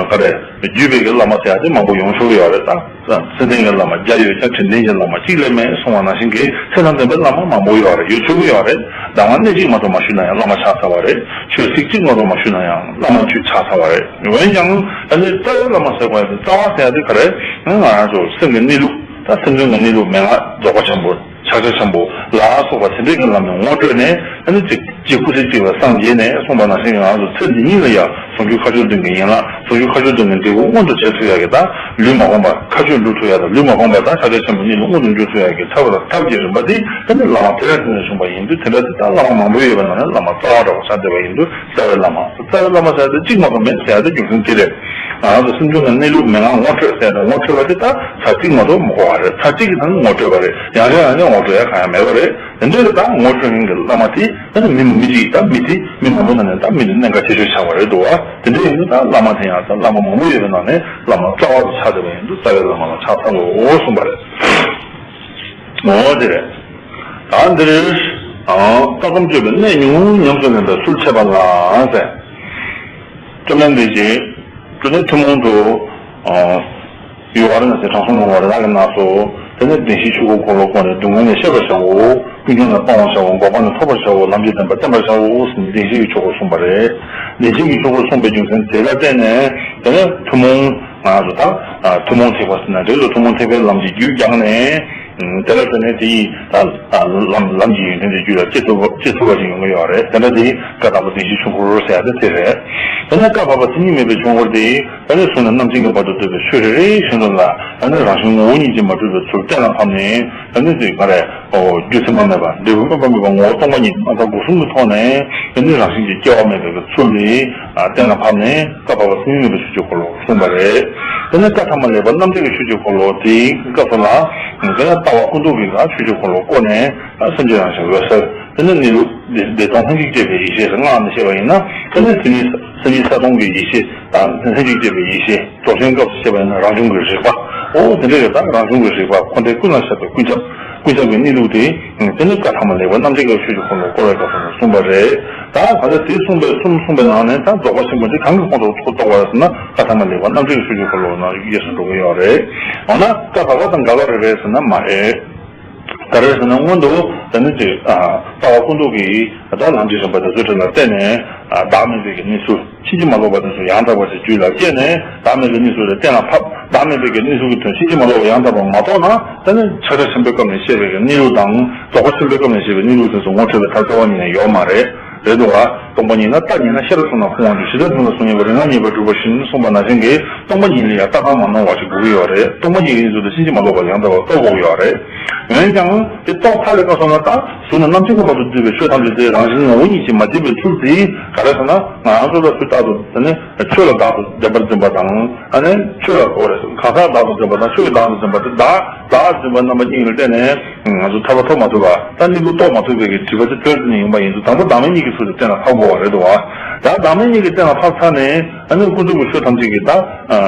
ག་རེ་བརྒྱུད་པའི་གི་བླ་མ་ཟེར་ཡ་དེ་མང་པོ་ཡོང་ཆོག་གི་ཡོད་རེད། ད་མཚན་ལྡན་གྱི་བླ་མ་བརྒྱ་ཡོད་ཀྱང་དྲིན་ལྡན་གྱི་བླ་མ་གཅིག་ལས་མེད་གསུངས་པ་ནང་བཞིན་གྱི་མཚན་དང་ལྡན་པའི་བླ་མ་མང་པོ་ཡོད་རེད། ཡོད་ཆོག་གི་ཡོད་རེད། གདམས་ངག་སྣེ་གཅིག་མ་གཏོགས་མ་ཞུས་ན་ཡང་བླ་མ་ཆགས་ཚར་བ་རེད། ཆོས་ཚིག་གཅིག་མ་གཏོགས་མ་ཞུས་ན་ཡང་བླ་མ་ཆོས་ཆགས་ཚར་བ་རེད། འོན་ཀྱང་ཨ་ནི་རྩ་བའི་བླ་མ་ཟེར་བ་ཡང་རྩ་བ་ཟེར་ཡ་དེ་ག་རེད། ང་རང་ཚོ་སེམས་ཀྱི་གནས་ལུགས། ད་སེམས་ཅན་གྱི་གནས་ལུགས་མན་ངག་རྫོགས་པ་ཆེན་པོ། ཕྱག་རྒྱ་ཆེན་པོ་ལ་སོགས་པ་དེ་འདྲའི་གི་ལམ་ནས་ངོ་སྤྲོད་ནས། ཨ་ནི་ཅིག་ཅིག་སྐུ་ཚེ་གཅིག་ལ་སངས་རྒྱས་ནས་གསུངས་པ་ནང་བཞིན་ང་ཚོ་ཚེ་འདི་ཉིད་ལ་ཡང་ཟུང་འཇུག་མཁའ་སྤྱོད་བདུན་གྱི་ཡན་ལག་ཟུང་འཇུག་མཁའ་སྤྱོད་བདུན་གྱི་འབྲས་བུ་མངོན་དུ་བྱེད་ཐུབ་ཡ་གི། ད་ལུས་མ་ཕོངས་པར་མཁའ་སྤྱོད་འགྲུབ་ཐུབ་ཡ་དང་། ལུས་མ་ཕོངས་པར་ད་ཕྱག་རྒྱ་ཆེན་པོའི་གནས་ལུགས་མངོན་དུ་འགྱུར་ཐུབ་ཡ་གི་ཐབས་དང་ཐབས་ཀྱི་རིམ་པ་དེ་ཨ་ནི་བླ་མ་དེ་ལ་བརྟེན་ནས་བྱུང་བ་ཡིན་དུས། དེ་འདྲ་དེ་ད་བླ་མ་མང་པོ་ཡོད་པའི་ནང་ནས་བླ་མ་རྩ་བ་འདྲ་བོ་ཆགས་བསྡད་པ་ཡིན་དུས། རྩ་བའི་བླ་མ། རྩ་བའི་བླ་མ་ཟེར་ཡ་དེ་གཅིག་མ་གཏོགས་མེད་ཟེར་ཡ་དེ་རྒྱུ་མཚན་དེ་རེད། ང་རང་ཚོ་སེམས་ཅན་གྱི་གནས་ལུགས་མན་ངག་ངོ་སྤྲོད་ཟེར་ཡ་དེ། ངོ་སྤྲོད་པ་དེ་ད་ཚར་གཅིག་མ་གཏོགས་མི་གོ་བ་རེད། ཚར་གཅིག་གི་ནང་ངོ་སྤྲོད་པ་རེད། ཡང་བསྐྱར་ཡང་བསྐྱར་ངོ་སྤྲོད་ཡ་གང་ཡང་མེད་པ་རེད། དེ་འདྲའི་ད་ངོ་སྤྲོད་མཁན་གྱི་བླ་མ་དེ་ད་ནི་མི་མི་གཅིག་ད་མི་དེ་མི་མང་པོ་ནང་ནས་ད་མི་དེ་གནད་འགག་ཆེ་ཤོས་ཆགས་པ་རེད་འདུག་བ། དེ་འདྲ་ཡིན་དུས་ད་བླ་མ་དེ་ཡང་ད་བླ་མ་མང་པོ་ཡོད་པའི་ནང་ནས་བླ་མ་རྩ་བ་དུ་ཆགས་བསྡད་པ་ཡིན་དུས། རྩ་བའི་བླ་མ་ལ་ཕྱག་འཚལ་ལོ་གསུངས་པ་རེད། འོ་དེ་རེད། ད་འདིར་ཨང་ལྟ་སྒོམ་སྤྱོད་པའི་གནད་ཉུང་ངུ་ཉམས་སུ་ལེན་པའི་ཚུལ་འཆད་པ་ལ་ཟེར། བཅོམ་ལྡན་འདས་ཀྱིས་ཏུ་ནི་ཐུན་མོང་དུ། ཨ། ཡུལ་ཝཱ་ར་ཎ་སིའི་དྲང་སྲོང་ལྷུང་བ་རི་དྭགས་ཀྱི་ནགས་སུ། དེ་ནས་བདེན་བཞིའི་ཆོས་འཁོར་འཁོར་ལོ་བསྐོར་ནས་སྡུག་བསྔལ་ལས་ཤོར་བའི་བྱ་བ། ཀུན་མཁྱེན་ལ་སྤང་བར་བྱའོ། འགོག་པ་ནི་ཐོབ་པར་བྱའོ། ལམ་གྱིས་བདེན་པར་བསྟན་པར་བྱའོ་ཟེར་ནས་བདེན་བཞིའི་ཆོས་སྐོར་གསུངས་པ་རེད། བདེན་བཞིའི་ཆོས་སྐོར་གསུངས་པའི་རྒྱུ་མཚན་དེ་ལ་བརྟེན་ནས་དེ་ནས་ཐུན་མོང་ང་ཚོ་ད་ཐུན་མོང་ཐེག་པ་ཟེར་ན་འབྲས་བུ་ཐུན་མོང་ཐེག་པའི་ལམ་གྱི་རྒྱུད་སྦྱངས་ནས་དེ་ལ་བརྟེན་ནས་དེ་ཡི་ད་ལམ་ལམ་གྱི་ཡོན་ཏན་དེ་རྒྱུད་ལ་སྐྱེ་ཐུབ་སྐྱེ་ཐུབ་པ་ཞིག་ཡོང་གི་ཡོད་རེད། དེ་འདྲ་དེ་བཀའ་དང་པོ་བདེན་བཞིའི་ཆོས་སྐོར་ཟེར་ཡ་དེ་དེ་རེད། དེ་ནས་བཀའ་བབས་པ་མཚན་ཉིད་མེད་པའི་ཆོས་སྐོར་དེ་ད་ནི་གཟུགས་ནས་རྣམ་མཁྱེན་གྱི་བར་དུ་བསྡུས་པའི་ཆོས་རེ་རེ་བཞིན་དུ་ལ་ད་ནི་རང་བཞིན་ངོ་བོ་ཉིད་ཀྱིས་མ་གྲུབ་པའི་ཚུལ་གཏན་ལ་ཕབ་ནས་ད་ནི་དེ་ག་རེ། ཨོ། རྒྱུ་མཚན་མ་མེད་པ་འབྲས་བུ་མངོན་པ་མེད་པ་ངོ་བོ་སྟོང་པ་ཉིད་རྣམ་ཐར་སྒོ་གསུམ་གྱི་ཐོག་ནས་དེ་ནི་རང་བཞིན་གྱིས་སྐྱེ་བ་མེད་པའི་ཚུལ་དེ་གཏན་ལ་ཕབ་ནས་བཀའ་བབས་པ་མཚན་ཉིད་མེད་པའི་ཆོས་ཀྱི་འཁོར་ལོ་གསུངས་པ་རེད། དེ་ནས་བཀའ་ཐ་མ་ལེགས་པ་རྣམ་འགྲེལ་གྱི་ཆོས་ཀྱི་འཁོར་ལོ་དེའི་སྐབས་སུ་ལ་དེ་ནས་ལྟ་བ་ཀུན་རྟོག་གི་ལ་ཆོས་ཀྱི་འཁོར་ལོ་བསྐོར་ནས་སེམས་ཅན་རང་བཞིན་འོད་གསལ། དེ་ནས་གནས་ལུགས་བདེ་སྟོང་ལྷན་ཅིག་སྐྱེས་པའི་ཡེ་ཤེས་སུ་སྔགས་ནས་བཤད་པ་ཡིན་ན། དེ་ནས་སེམས་ཉིད་སེམས་ཉིད་གསལ་སྟོང་གི་ཡེ་ཤེས་དང་ལྷན་ཅིག་སྐྱེས་པའི་ཡེ་ཤེས། རྫོགས་ཆེན་སྐབས་སུ་བཤད་པ་ཡིན་ན་རང་བྱུང་གི་རིག་པ། ཨོ་དེ་འདྲ་ཡོད་ད། རང་བྱུང་གི་རིག་པ་འཁོར་འདས་ཀུན་ལ་ཁྱབ་པའི་ཀུན་ཁྱབ་ཀུན་ཁྱབ་ཀྱི་གནས་ལུགས་དེ། དེ་ནི་བཀའ་ཐ་མ་ལེགས་པ་རྣམ་འགྲེལ་གྱི་ཆོས་ཀྱི་འཁོར་ལོ་བསྐོར་བའི་སྐབས་སུ་གསུངས་པ་རེད། ད་ག་ཚོད་དེ་གསུངས་པའི་གསུམ་གསུངས་པའི་ནང་ནས་ད་རྫོགས་པ་ཆེན་པོ་འདི་གང་གི་ཁོངས་སུ་གཏོགས་པ་ཟེར་ན་བཀའ་ཐ་མ་ལེགས་པ་རྣམ་འགྲེལ་གྱི་ཆོས་ཀྱི་འཁོར་ལོ་ནང་དབྱེ་སུ་འགྲོ་གི་ཡོད་རེད། འོ་ན་བཀའ་བར་པ་དང་འགལ་བ་རེད་པས་ཟེར་ན་མ་རེད། ག་རེ་ཟེར་ན་སྔོན་དུ་ད་ནི་ཅིག་ལྟ་བ་ཀུན་རྟོག་གི་ད་ལམ་གྱི་རིམ་པ་དེ་ཚོའི་ཁྲོད་ལ་བརྟེན་ནས་བདག་མེད་པའི་གི་གནས་ཚུལ་ཕྱིན་ཅི་མ་ལོག་པ་དེ་ཚོ་ཡང་དག་པ་ཞིག་རྒྱུད་ལ་སྐྱེས་ནས་བདག་མེད་པའི་གནས་ཚུལ་དེ་གཏན་ལ་ཕབ། བདག་མེད་པའི་གི་གནས་ཚུལ་གྱི་དོན་ཕྱིན་ཅི་མ་ལོག་པ་ཡང་དག་པ་མ་རྟོགས་ན་ད་ནི་ཕྱག་རྒྱ་ཆེན་པོའི་སྐབས་ནས་བཤད་པའི་གི་གནས་ལུགས་དང་རྫོགས་པ་ཆེན་པོའི་སྐབས་ནས་བཤད་པའི་གནས་ལུགས་དེ་ཚོ་ངོ་འཕྲོད་པའི་ཐབས་རྩ་བ་ཉིད་ནས་ཡོད་མ་རེད། རེད་འདུག་བ། སྟོང་པ་ཉིད་ན་ལྟ་ཉིད་ན་ཤེས་རབ་གསུམ་ལ་ཕུང་བ་འདུ། ཇི་ལྟར་གཟུགས་ལ་གཟུགས་བརྙན་པ་རིགས་ལྔ་རྙེད་པར་གྲུབ་པ་བཞིན་གསུངས་པ་ནང་བཞིན་གྱི་སྟོང་པ་ཉིད་ལ་ཡང་ལྟ་གང་མ་ནོར་བ་ཞིག་དགོས་ཀྱི་ཡོད་རེད། སྟོང་པ་ཉིད་ཀྱི་གནས་ཚུལ་དེ་ཕྱིན་ཅི་མ་ལོག་པར་ཡང་དག་པར་རྟོགས་དགོས་ཀྱི་ཡོད་རེད། འོན་ཀྱང་དེ་རྟོགས་ཚར་བའི་སྐབས་སུ་ན་ད་གཟུགས་ནས་རྣམ་མཁྱེན་གྱི་བར་དུ་བསྡུས་པའི་ཆོས་ཐམས་ཅད་དེ་རང་བཞིན་ངོ་བོ་ཉིད་ཀྱིས་མ་གྲུབ་པའི་ཚུལ་དེ་ག་རེ་ཟེར་ན། ང་ཚོ་ལ་ཚུལ་རྟག་ཏུ་དེ་ནི་ཆོས་ལ་བདག་ཏུ་བདེན་པར་འཛིན་པ་དང་། ཨ་ནི་ཆོས་ལ་གོ་རེ་གང་ཟག་བདག་ཏུ་འཛིན་པ་དང་ཆོས་ཀྱི་བདག་ཏུ་འཛིན་པ་དེ་བདག་བདག་འཛིན་པ་རྣམ་པ་གཉིས་ལ་བརྟེན་ནས་ང་ཚོ་ཐར་པ་ཐོབ་མ་ཐུབ་པ། ད་གནས་ལུགས་རྟོགས་མ་ཐུབ་པའི་གི་དྲི་བ་དེ་བོད་དུ་ནས་ཡོང་པ་ཡིན་ཚུལ་དང་པོ་བདག་མེད་གཉིས་ཀྱི་ཚུལ་དུ་གཏན་ལ་ཕབ་དགོས་པ་རེད་འདུག་བ། ད་བདག་མེད་གཉིས་ཀྱི་གཏན་ལ་ཕབ་ཚར་ནས་ཨ་ནི་ཀུན་རྫོབ་ཀྱི་ཆོས་ཐམས་ཅད་ཀྱི་ད་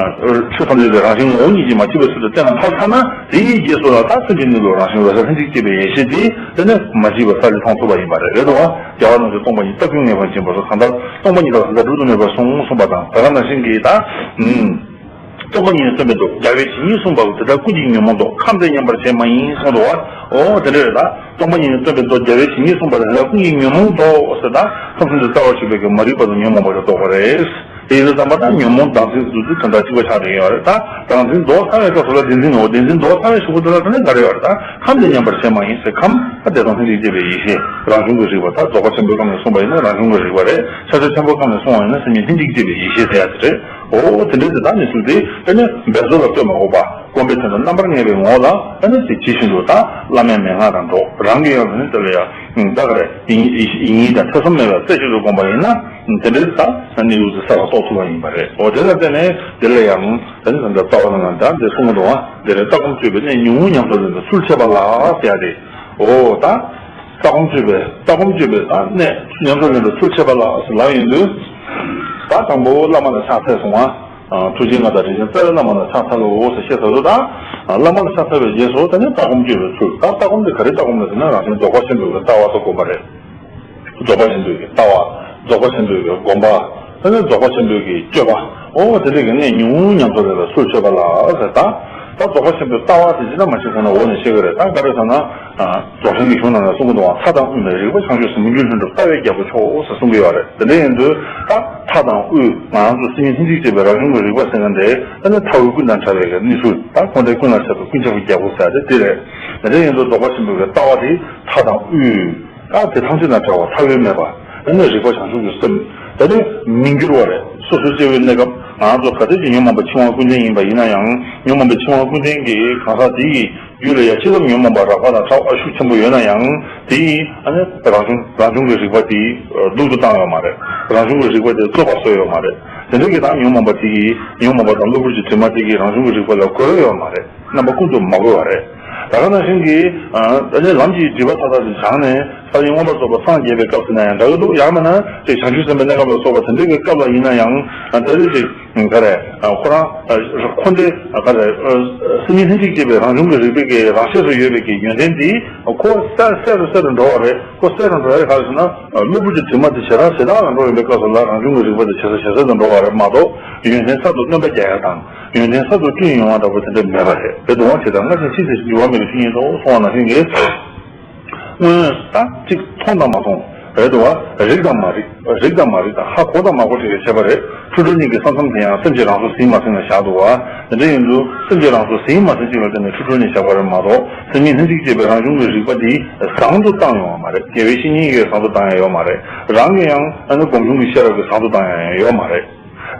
ཆོས་ཐམས་ཅད་ཀྱི་རང་བཞིན་ངོ་བོ་ཉིད་ཀྱིས་མ་གྲུབ་པའི་ཚུལ་དུ་གཏན་ལ་ཕབ་ཚར་ན། དེའི་རྗེས་སུ་ལ་ད་སེམས་ཀྱི་གནས་ལུགས་རང་བཞིན་འོད་གསལ་ལྷན་ཅིག་སྐྱེས་པའི་ཡེ་ཤེས་དེ་དེ་ནི་མ་སྐྱེས་པ་ས་ལས་མཐོང་ཐུབ་པ་ཡིན་པ་རེད། རེད་འདུག་བ། རྒྱལ་བ་རྣམས་ཀྱིས་སྟོང་པ་ཉིད་བཏབ་ཀྱང་ངེས་པར་འབྱིན་པར་གསུངས། གང་ལྟར་སྟོང་པ་ཉིད་དང་ཟླ་གྲུབ་ཏུ་གནས་པར་གསུངས་གསུངས་པ་དང་། ད་ག་ནང་བཞིན་གྱི་ད། སྟོང་པ་ཉིད་ནི་སྟོན་པའི་མདོ། རྒྱལ་བས་ཇི་སྙེད་གསུངས་པའོ། དེ་ལྟར་ཀུན་གྱིས་ཉོན་མོངས་ལྡོག། ཁམས་དེ་ཉམས་པར་བྱེད་མ་ཡིན་གསུངས་འདུག་བ། ཨོ་དེ་འདྲ་རེད་ད། སྟོང་པ་ཉིད་ནི་སྟོན་པའི་མདོ། རྒྱལ་བས་ཇི་སྙེད་གསུངས་པ་ལ། དེ་ལྟར་ཀུན་གྱིས་ཉོན་མོངས་ལྡོག་ཟེར་ད། ཁམས་གསུམ་དུ་རྩ་བ་ཞུགས་པའི་གི་མ་རིག་པ་དང་ཉོན་མོངས་པ་དེ་ལྡོག་པ་རེད། དེ་ཡིན་དུས་ཙམ་པ་ད་ཉོན་མོངས་བདག་འཛིན་བདུད་རྩི་དོན་དག་གཅིག་པ་ཆགས་བསྡད་ཡོད་རེད་ད། བདག་འཛིན་ལྡོག་ཚར་བའི་སྐབས་སུ་ལ་བདེན་འཛིན་ནོ། བདེན་འཛིན་ལྡོག་ཚར་བའི་གཞུག་གུ་དེ་ལ་ད་ནི་ག་རེ་ཡོད་རེད་ད། ཁམས་དེ་ཉམས་པར་བྱེད་མ་ཡིན་ཟེར། ཁམས་ད་བདེ་སྟོང་ལྷན་ཅིག་སྐྱེས་པའི་ཡེ་ཤེས་རང་བྱུང་གི་རིག་པ། ད་རྫོགས་པ་ཆེན་པོའི་སྐབས་ནས་གསུངས་པ་ཡིན་ན་རང་བྱུང་གི་རིག་པ་རེད། ཕྱག་རྒྱ་ཆེན་པོའི་སྐབས་ནས་གསུངས་པ་ཡིན་ན་སེམས་ཉིད་ལྷན་ཅིག་སྐྱེས་པའི་ཡེ་ཤེས་ཟེར་ཡ་དེ་རེད། ཨོ་དེ་འདྲའི་དེ་དག་ནི་ཚུལ་དེ་ཨ་ནི་འབད་རྩོལ་ལ་ལྟོས་མ་དགོས་པ། སྒོམ་པའི་དོན་དུ་རྣམ་པར་ངེས་པའི་ངོ་ལ་ཨ་ནི་དེ་ཇི་བཞིན་དུ་ད་བླ་མའི་མན་ངག་དང་འགྲོགས། རང་གི་ཡང་ཨ་ནི་དེ་ལ་ཡང་ད་ག་རེ་ཡིན་ཡིན་ཡིན་དང་ཐེ་ཚོམ་མེད་པར་རྩེ་གཅིག་ཏུ་བསྒོམ་པ་ཡིན་ན་དེ་འདྲའི་ད་གནས་ལུགས་དེ་གསལ་བར་རྟོགས་ཐུབ་པ་ཡིན་པ་རེད། ཨོ་དེ་ལ་བརྟེན་ནས་དེ་ལ་ཡང་ད་ནི་ད་ལྟ་རྩ་བ་ནང་ན་ད་འདི་གསུང་གི་འདུག་ཨ། དེ་ལས་ལྟ་སྒོམ་སྤྱོད་པའི་གནད་ཉུང་ངུ་ཉམས་སུ་ལེན་པའི་ཚུལ་འཆད་པ་ལ་ཟེར་ཡ་རེད། ཨོ་ད། ལྟ་སྒོམ་སྤྱོད་པའི་ལྟ་སྒོམ་སྤྱོད་པའི་ད་གནད་ཉམས་སུ་ལེན་པའི་ཚུལ་འཆད་པ་ལ་ཟེར་ལབ་ཡོང་དུས། ད་དང་པོ་བླ་མ་ལ་ཕྱག་འཚལ་སོང་བ། ཐུགས་རྗེ་མངའ་བདག་དྲིན་ཅན་རྩ་བའི་བླ་མ་ལ་ཕྱག་འཚལ་ལོ་ཟེར་བཤད་ཚར་དུས་ད། བླ་མ་ལ་ཕྱག་འཚལ་བའི་རྗེས་སུ་ད་ནི་ལྟ་སྒོམ་སྤྱོད་པའི་ཚུལ། ད་ལྟ་སྒོམ་དེ་ག་རེ་ལྟ་སྒོམ་རེད་ཟེར་ན་རང་བཞིན་རྫོགས་པ་ཆེན་པོའི་ལྟ་བ་ལ་སྒོམ་པ་རེད། རྫོགས་པ་ཆེན་པོའི་ལྟ་བ། རྫོགས་པ་ཆེན་པོའི་སྒོམ་པ། ད་ནི་རྫོགས་པ་ཆེན་པོའི་སྤྱོད་པ། ཨོ་དེ་འདྲའི་གནད་ཉུང་ངུ་ཉམས་སུ་ལེན་པའི་ཚུལ་འཆད་པ་ལ་ཟེར་ད། ད་རྫོགས་པ་ཆེན་པོའི་ལྟ་བ་དེ་ཅི་ལྟར་མ་ཤེས་གོང་ན་འོག་ནས་ཤེས་ཀྱི་རེད། ད་ག་རེ་ཟེར་ན། རྫོགས་ཆེན་གྱི་གཞུང་ནང་ལ་གསུང་གི་འདུག་བ། མཐའ་དང་དབུས་མེད་རིག་པ་བྱང་ཆུབ་སེམས། མི་འགྱུར་ལྷུན་གྲུབ་ལྟ་བའི་རྒྱལ་པོ་མཆོག་ཟེར་གསུང་གི་ཡོད་རེད། དེ་འདྲ་ཡིན་དུས་ད་མཐའ་དང་དབུས་ང་རང་ཚོ་སེམས་ཉིད་ལྷན་ཅིག་སྐྱེས་པའི་རང་བྱུང་གི་རིག་པ་ཟེར་མཁན་དེ་ད་ནི་མཐའ་དབུས་ཀུན་དང་བྲལ་བའི་གནས་ཚུལ། ད་འཁོར་འདས་ཀུན་ལ་ཁྱབ་པའི་ཀུན་ཁྱབ་ཀྱི་རྒྱལ་པོ་ཟེར་དེ་དེ་རེད། དེ་འདྲ་ཡིན་དུས་རྫོགས་པ་ཆེན་པོའི་ལྟ་བ་དེ་མཐའ་དང་དབུས། ད་དེ་ཐམས་ཅད་དང་བྲལ་བ་མཐའ་དབུས་མེད་པ། ད་ནི་རིག་པ་བྱང་ཆུབ་ཀྱི་སེམས། ད་ནི་མི་འགྱུར་བ་རེད། སོ་སོའི་སྐྱེ་བོའི་གནས་སྐབས་ང་རང་ཚོ་ག་དུས་ཀྱི་ཉོན་མོངས་པ་འཆིང་བ་ཀུན་ལྡན་ཡིན་པ་ཡིན་ན་ཡང་། ཉོན་མོངས་པའི་འཆིང་བ་ཀུན་ལྡན་གྱི་གང་ཟག་དེ་ཡི་རྒྱུད་ལ་ཡང་སྤྱི་ལམ་ཉོན་མོངས་པ་རགས་པ་དང་ཕྲ་བ་ཤུགས་ཆེན་པོ་ཡོད་ན་ཡང་། དེ་ཡིས་ཨ་ནི་རང་བྱུང་རང་བྱུང་གི་རིག་པ་དེ་སྡུག་ཏུ་བཏང་ཡོད་མ་རེད། རང་བྱུང་གི་རིག་པ་དེ་རྩུབ་པ་བཟོས་ཡོད་མ་རེད། དེ་འདྲ་གི་ད་ཉོན་མོངས་པ་དེ་ཡིས་ཉོན་མོངས་པ་དང་གློ་བུར་གྱི་དྲི་མ་དེ་གིས་རང་བྱུང་གི་རིག་པ་ལ་གོས་ཡོད་མ་རེད། རྣམ་པ་ཀུན་ཏུ་མ་གོས་པ་རེད། ད་ག་ནང་བཞིན་གྱི་ཨ་ནི་ལམ་གྱི་སྒྲིབ་པ་མཐའ་དག་དེ་སྦྱངས་ནས་ས་ལས་མངོན་པར་རྫོགས་པ་སངས་རྒྱས་པའི་སྐབས་སུ་ན་ཡང་འདྲ་གི་འདུག་ཡང་མིན་ན་དེ་བྱང་ཆུབ་སེམས་དཔའི་གནས་སྐབས་ལ་སོགས་པ་དེ་འདྲ་གི་སྐབས་ལ་ཡིན་ན་ཡང་ད་རེས་ཅིག་ག་རེ། ཁོ་རང་འཁོར་འདས་ག་རེ། སེམས་ཉིད་ལྷན་ཅིག་སྐྱེས་པའི་རང་བྱུང་གི་རིག་པའི་གི་རང་ཆས་སུ་ཡོད་པའི་གི་ཡོན་ཏན་དེ་ཁོ་གསལ་གསལ་རུ་གསལ་རུ་འགྲོ་བ་རེད། ཁོ་གསལ་རུ་འགྲོ་ཡ་ག་རེ་ཟེར་ན། གློ་བུར་གྱི་དྲི་མ་དེ་ཞེ་དྲག་ཞེ་དྲག་ལ་འགྲོ་ཡོང་པའི་སྐབས་སུ་ལ་རང་བྱུང་གི་རིག་པ་དེ་ཇེ་གསལ་ཇེ་གསལ་དུ་འགྲོ་བ་རེད་མ་གཏོགས་ཡོན་ཏན་གསར་དུ་སྣོན་པ་རྒྱག་ཡ་དང་ཡོན་ཏན་གསར་དུ་བསྐྲུན་ཡོང་བ་འདྲ་པོ་དེ་འདྲ་མེད་པ་རེད། དེ་དུ་བ་ཇི་ལྟར་སྔར་བཞིན་ཕྱིས་སུ་འགྱུར་བ་མེད་པར་ཞིག་ཡིན་ནོ་གསུངས་པ་ནང་བཞིན་གྱི། སྔོན་ད་གཅིག་མཐོང་དང་མ་མཐོང་རེད་འདུག་བ། རིག་དང་མ་རིག་རིག་དང་མ་རིག་དང་ཧ་གོ་དང་མ་གོ་བཅས་ཀྱི་ཁྱད་པར་རེད། འཁྲུལ་སྒྲུབ་གཉིས་ཀྱི་ས་མཚམས་དེ་ཡང་སེམས་ཀྱི་རང་གཟུགས་ཟིན་མ་ཟིན་ལ་བཞག་འདུག་བ། དེ་འདྲ་ཡིན་དུས་སེམས་ཀྱི་རང་གཟུགས་ཟིན་མ་ཟིན་གཅིག་ལ་བརྟེན་ནས་འཁྲུལ་སྒྲུབ་གཉིས་བཞག་པ་རེད་མ་གཏོགས། སེམས་ཉིད་ལྷན་ཅིག་སྐྱེས་པའི་རང་བྱུང་གི་རིག་པ་འདི་བཟང་དུ་བཏང་ཡོང་བ་མ་རེད། དགེ་བའི་བཤེས་གཉེན་གྱིས་བཟང་དུ་བཏང་ཡ་ཡོད་མ་རེད། རང་གིས་ཡང་ཨ་ནི་སྒོམ་བྱུང་གི་ཤེས་རབ་ཀྱིས་བཟང་དུ་བཏང་ཡ་ཡང་ཡོད་མ་རེད།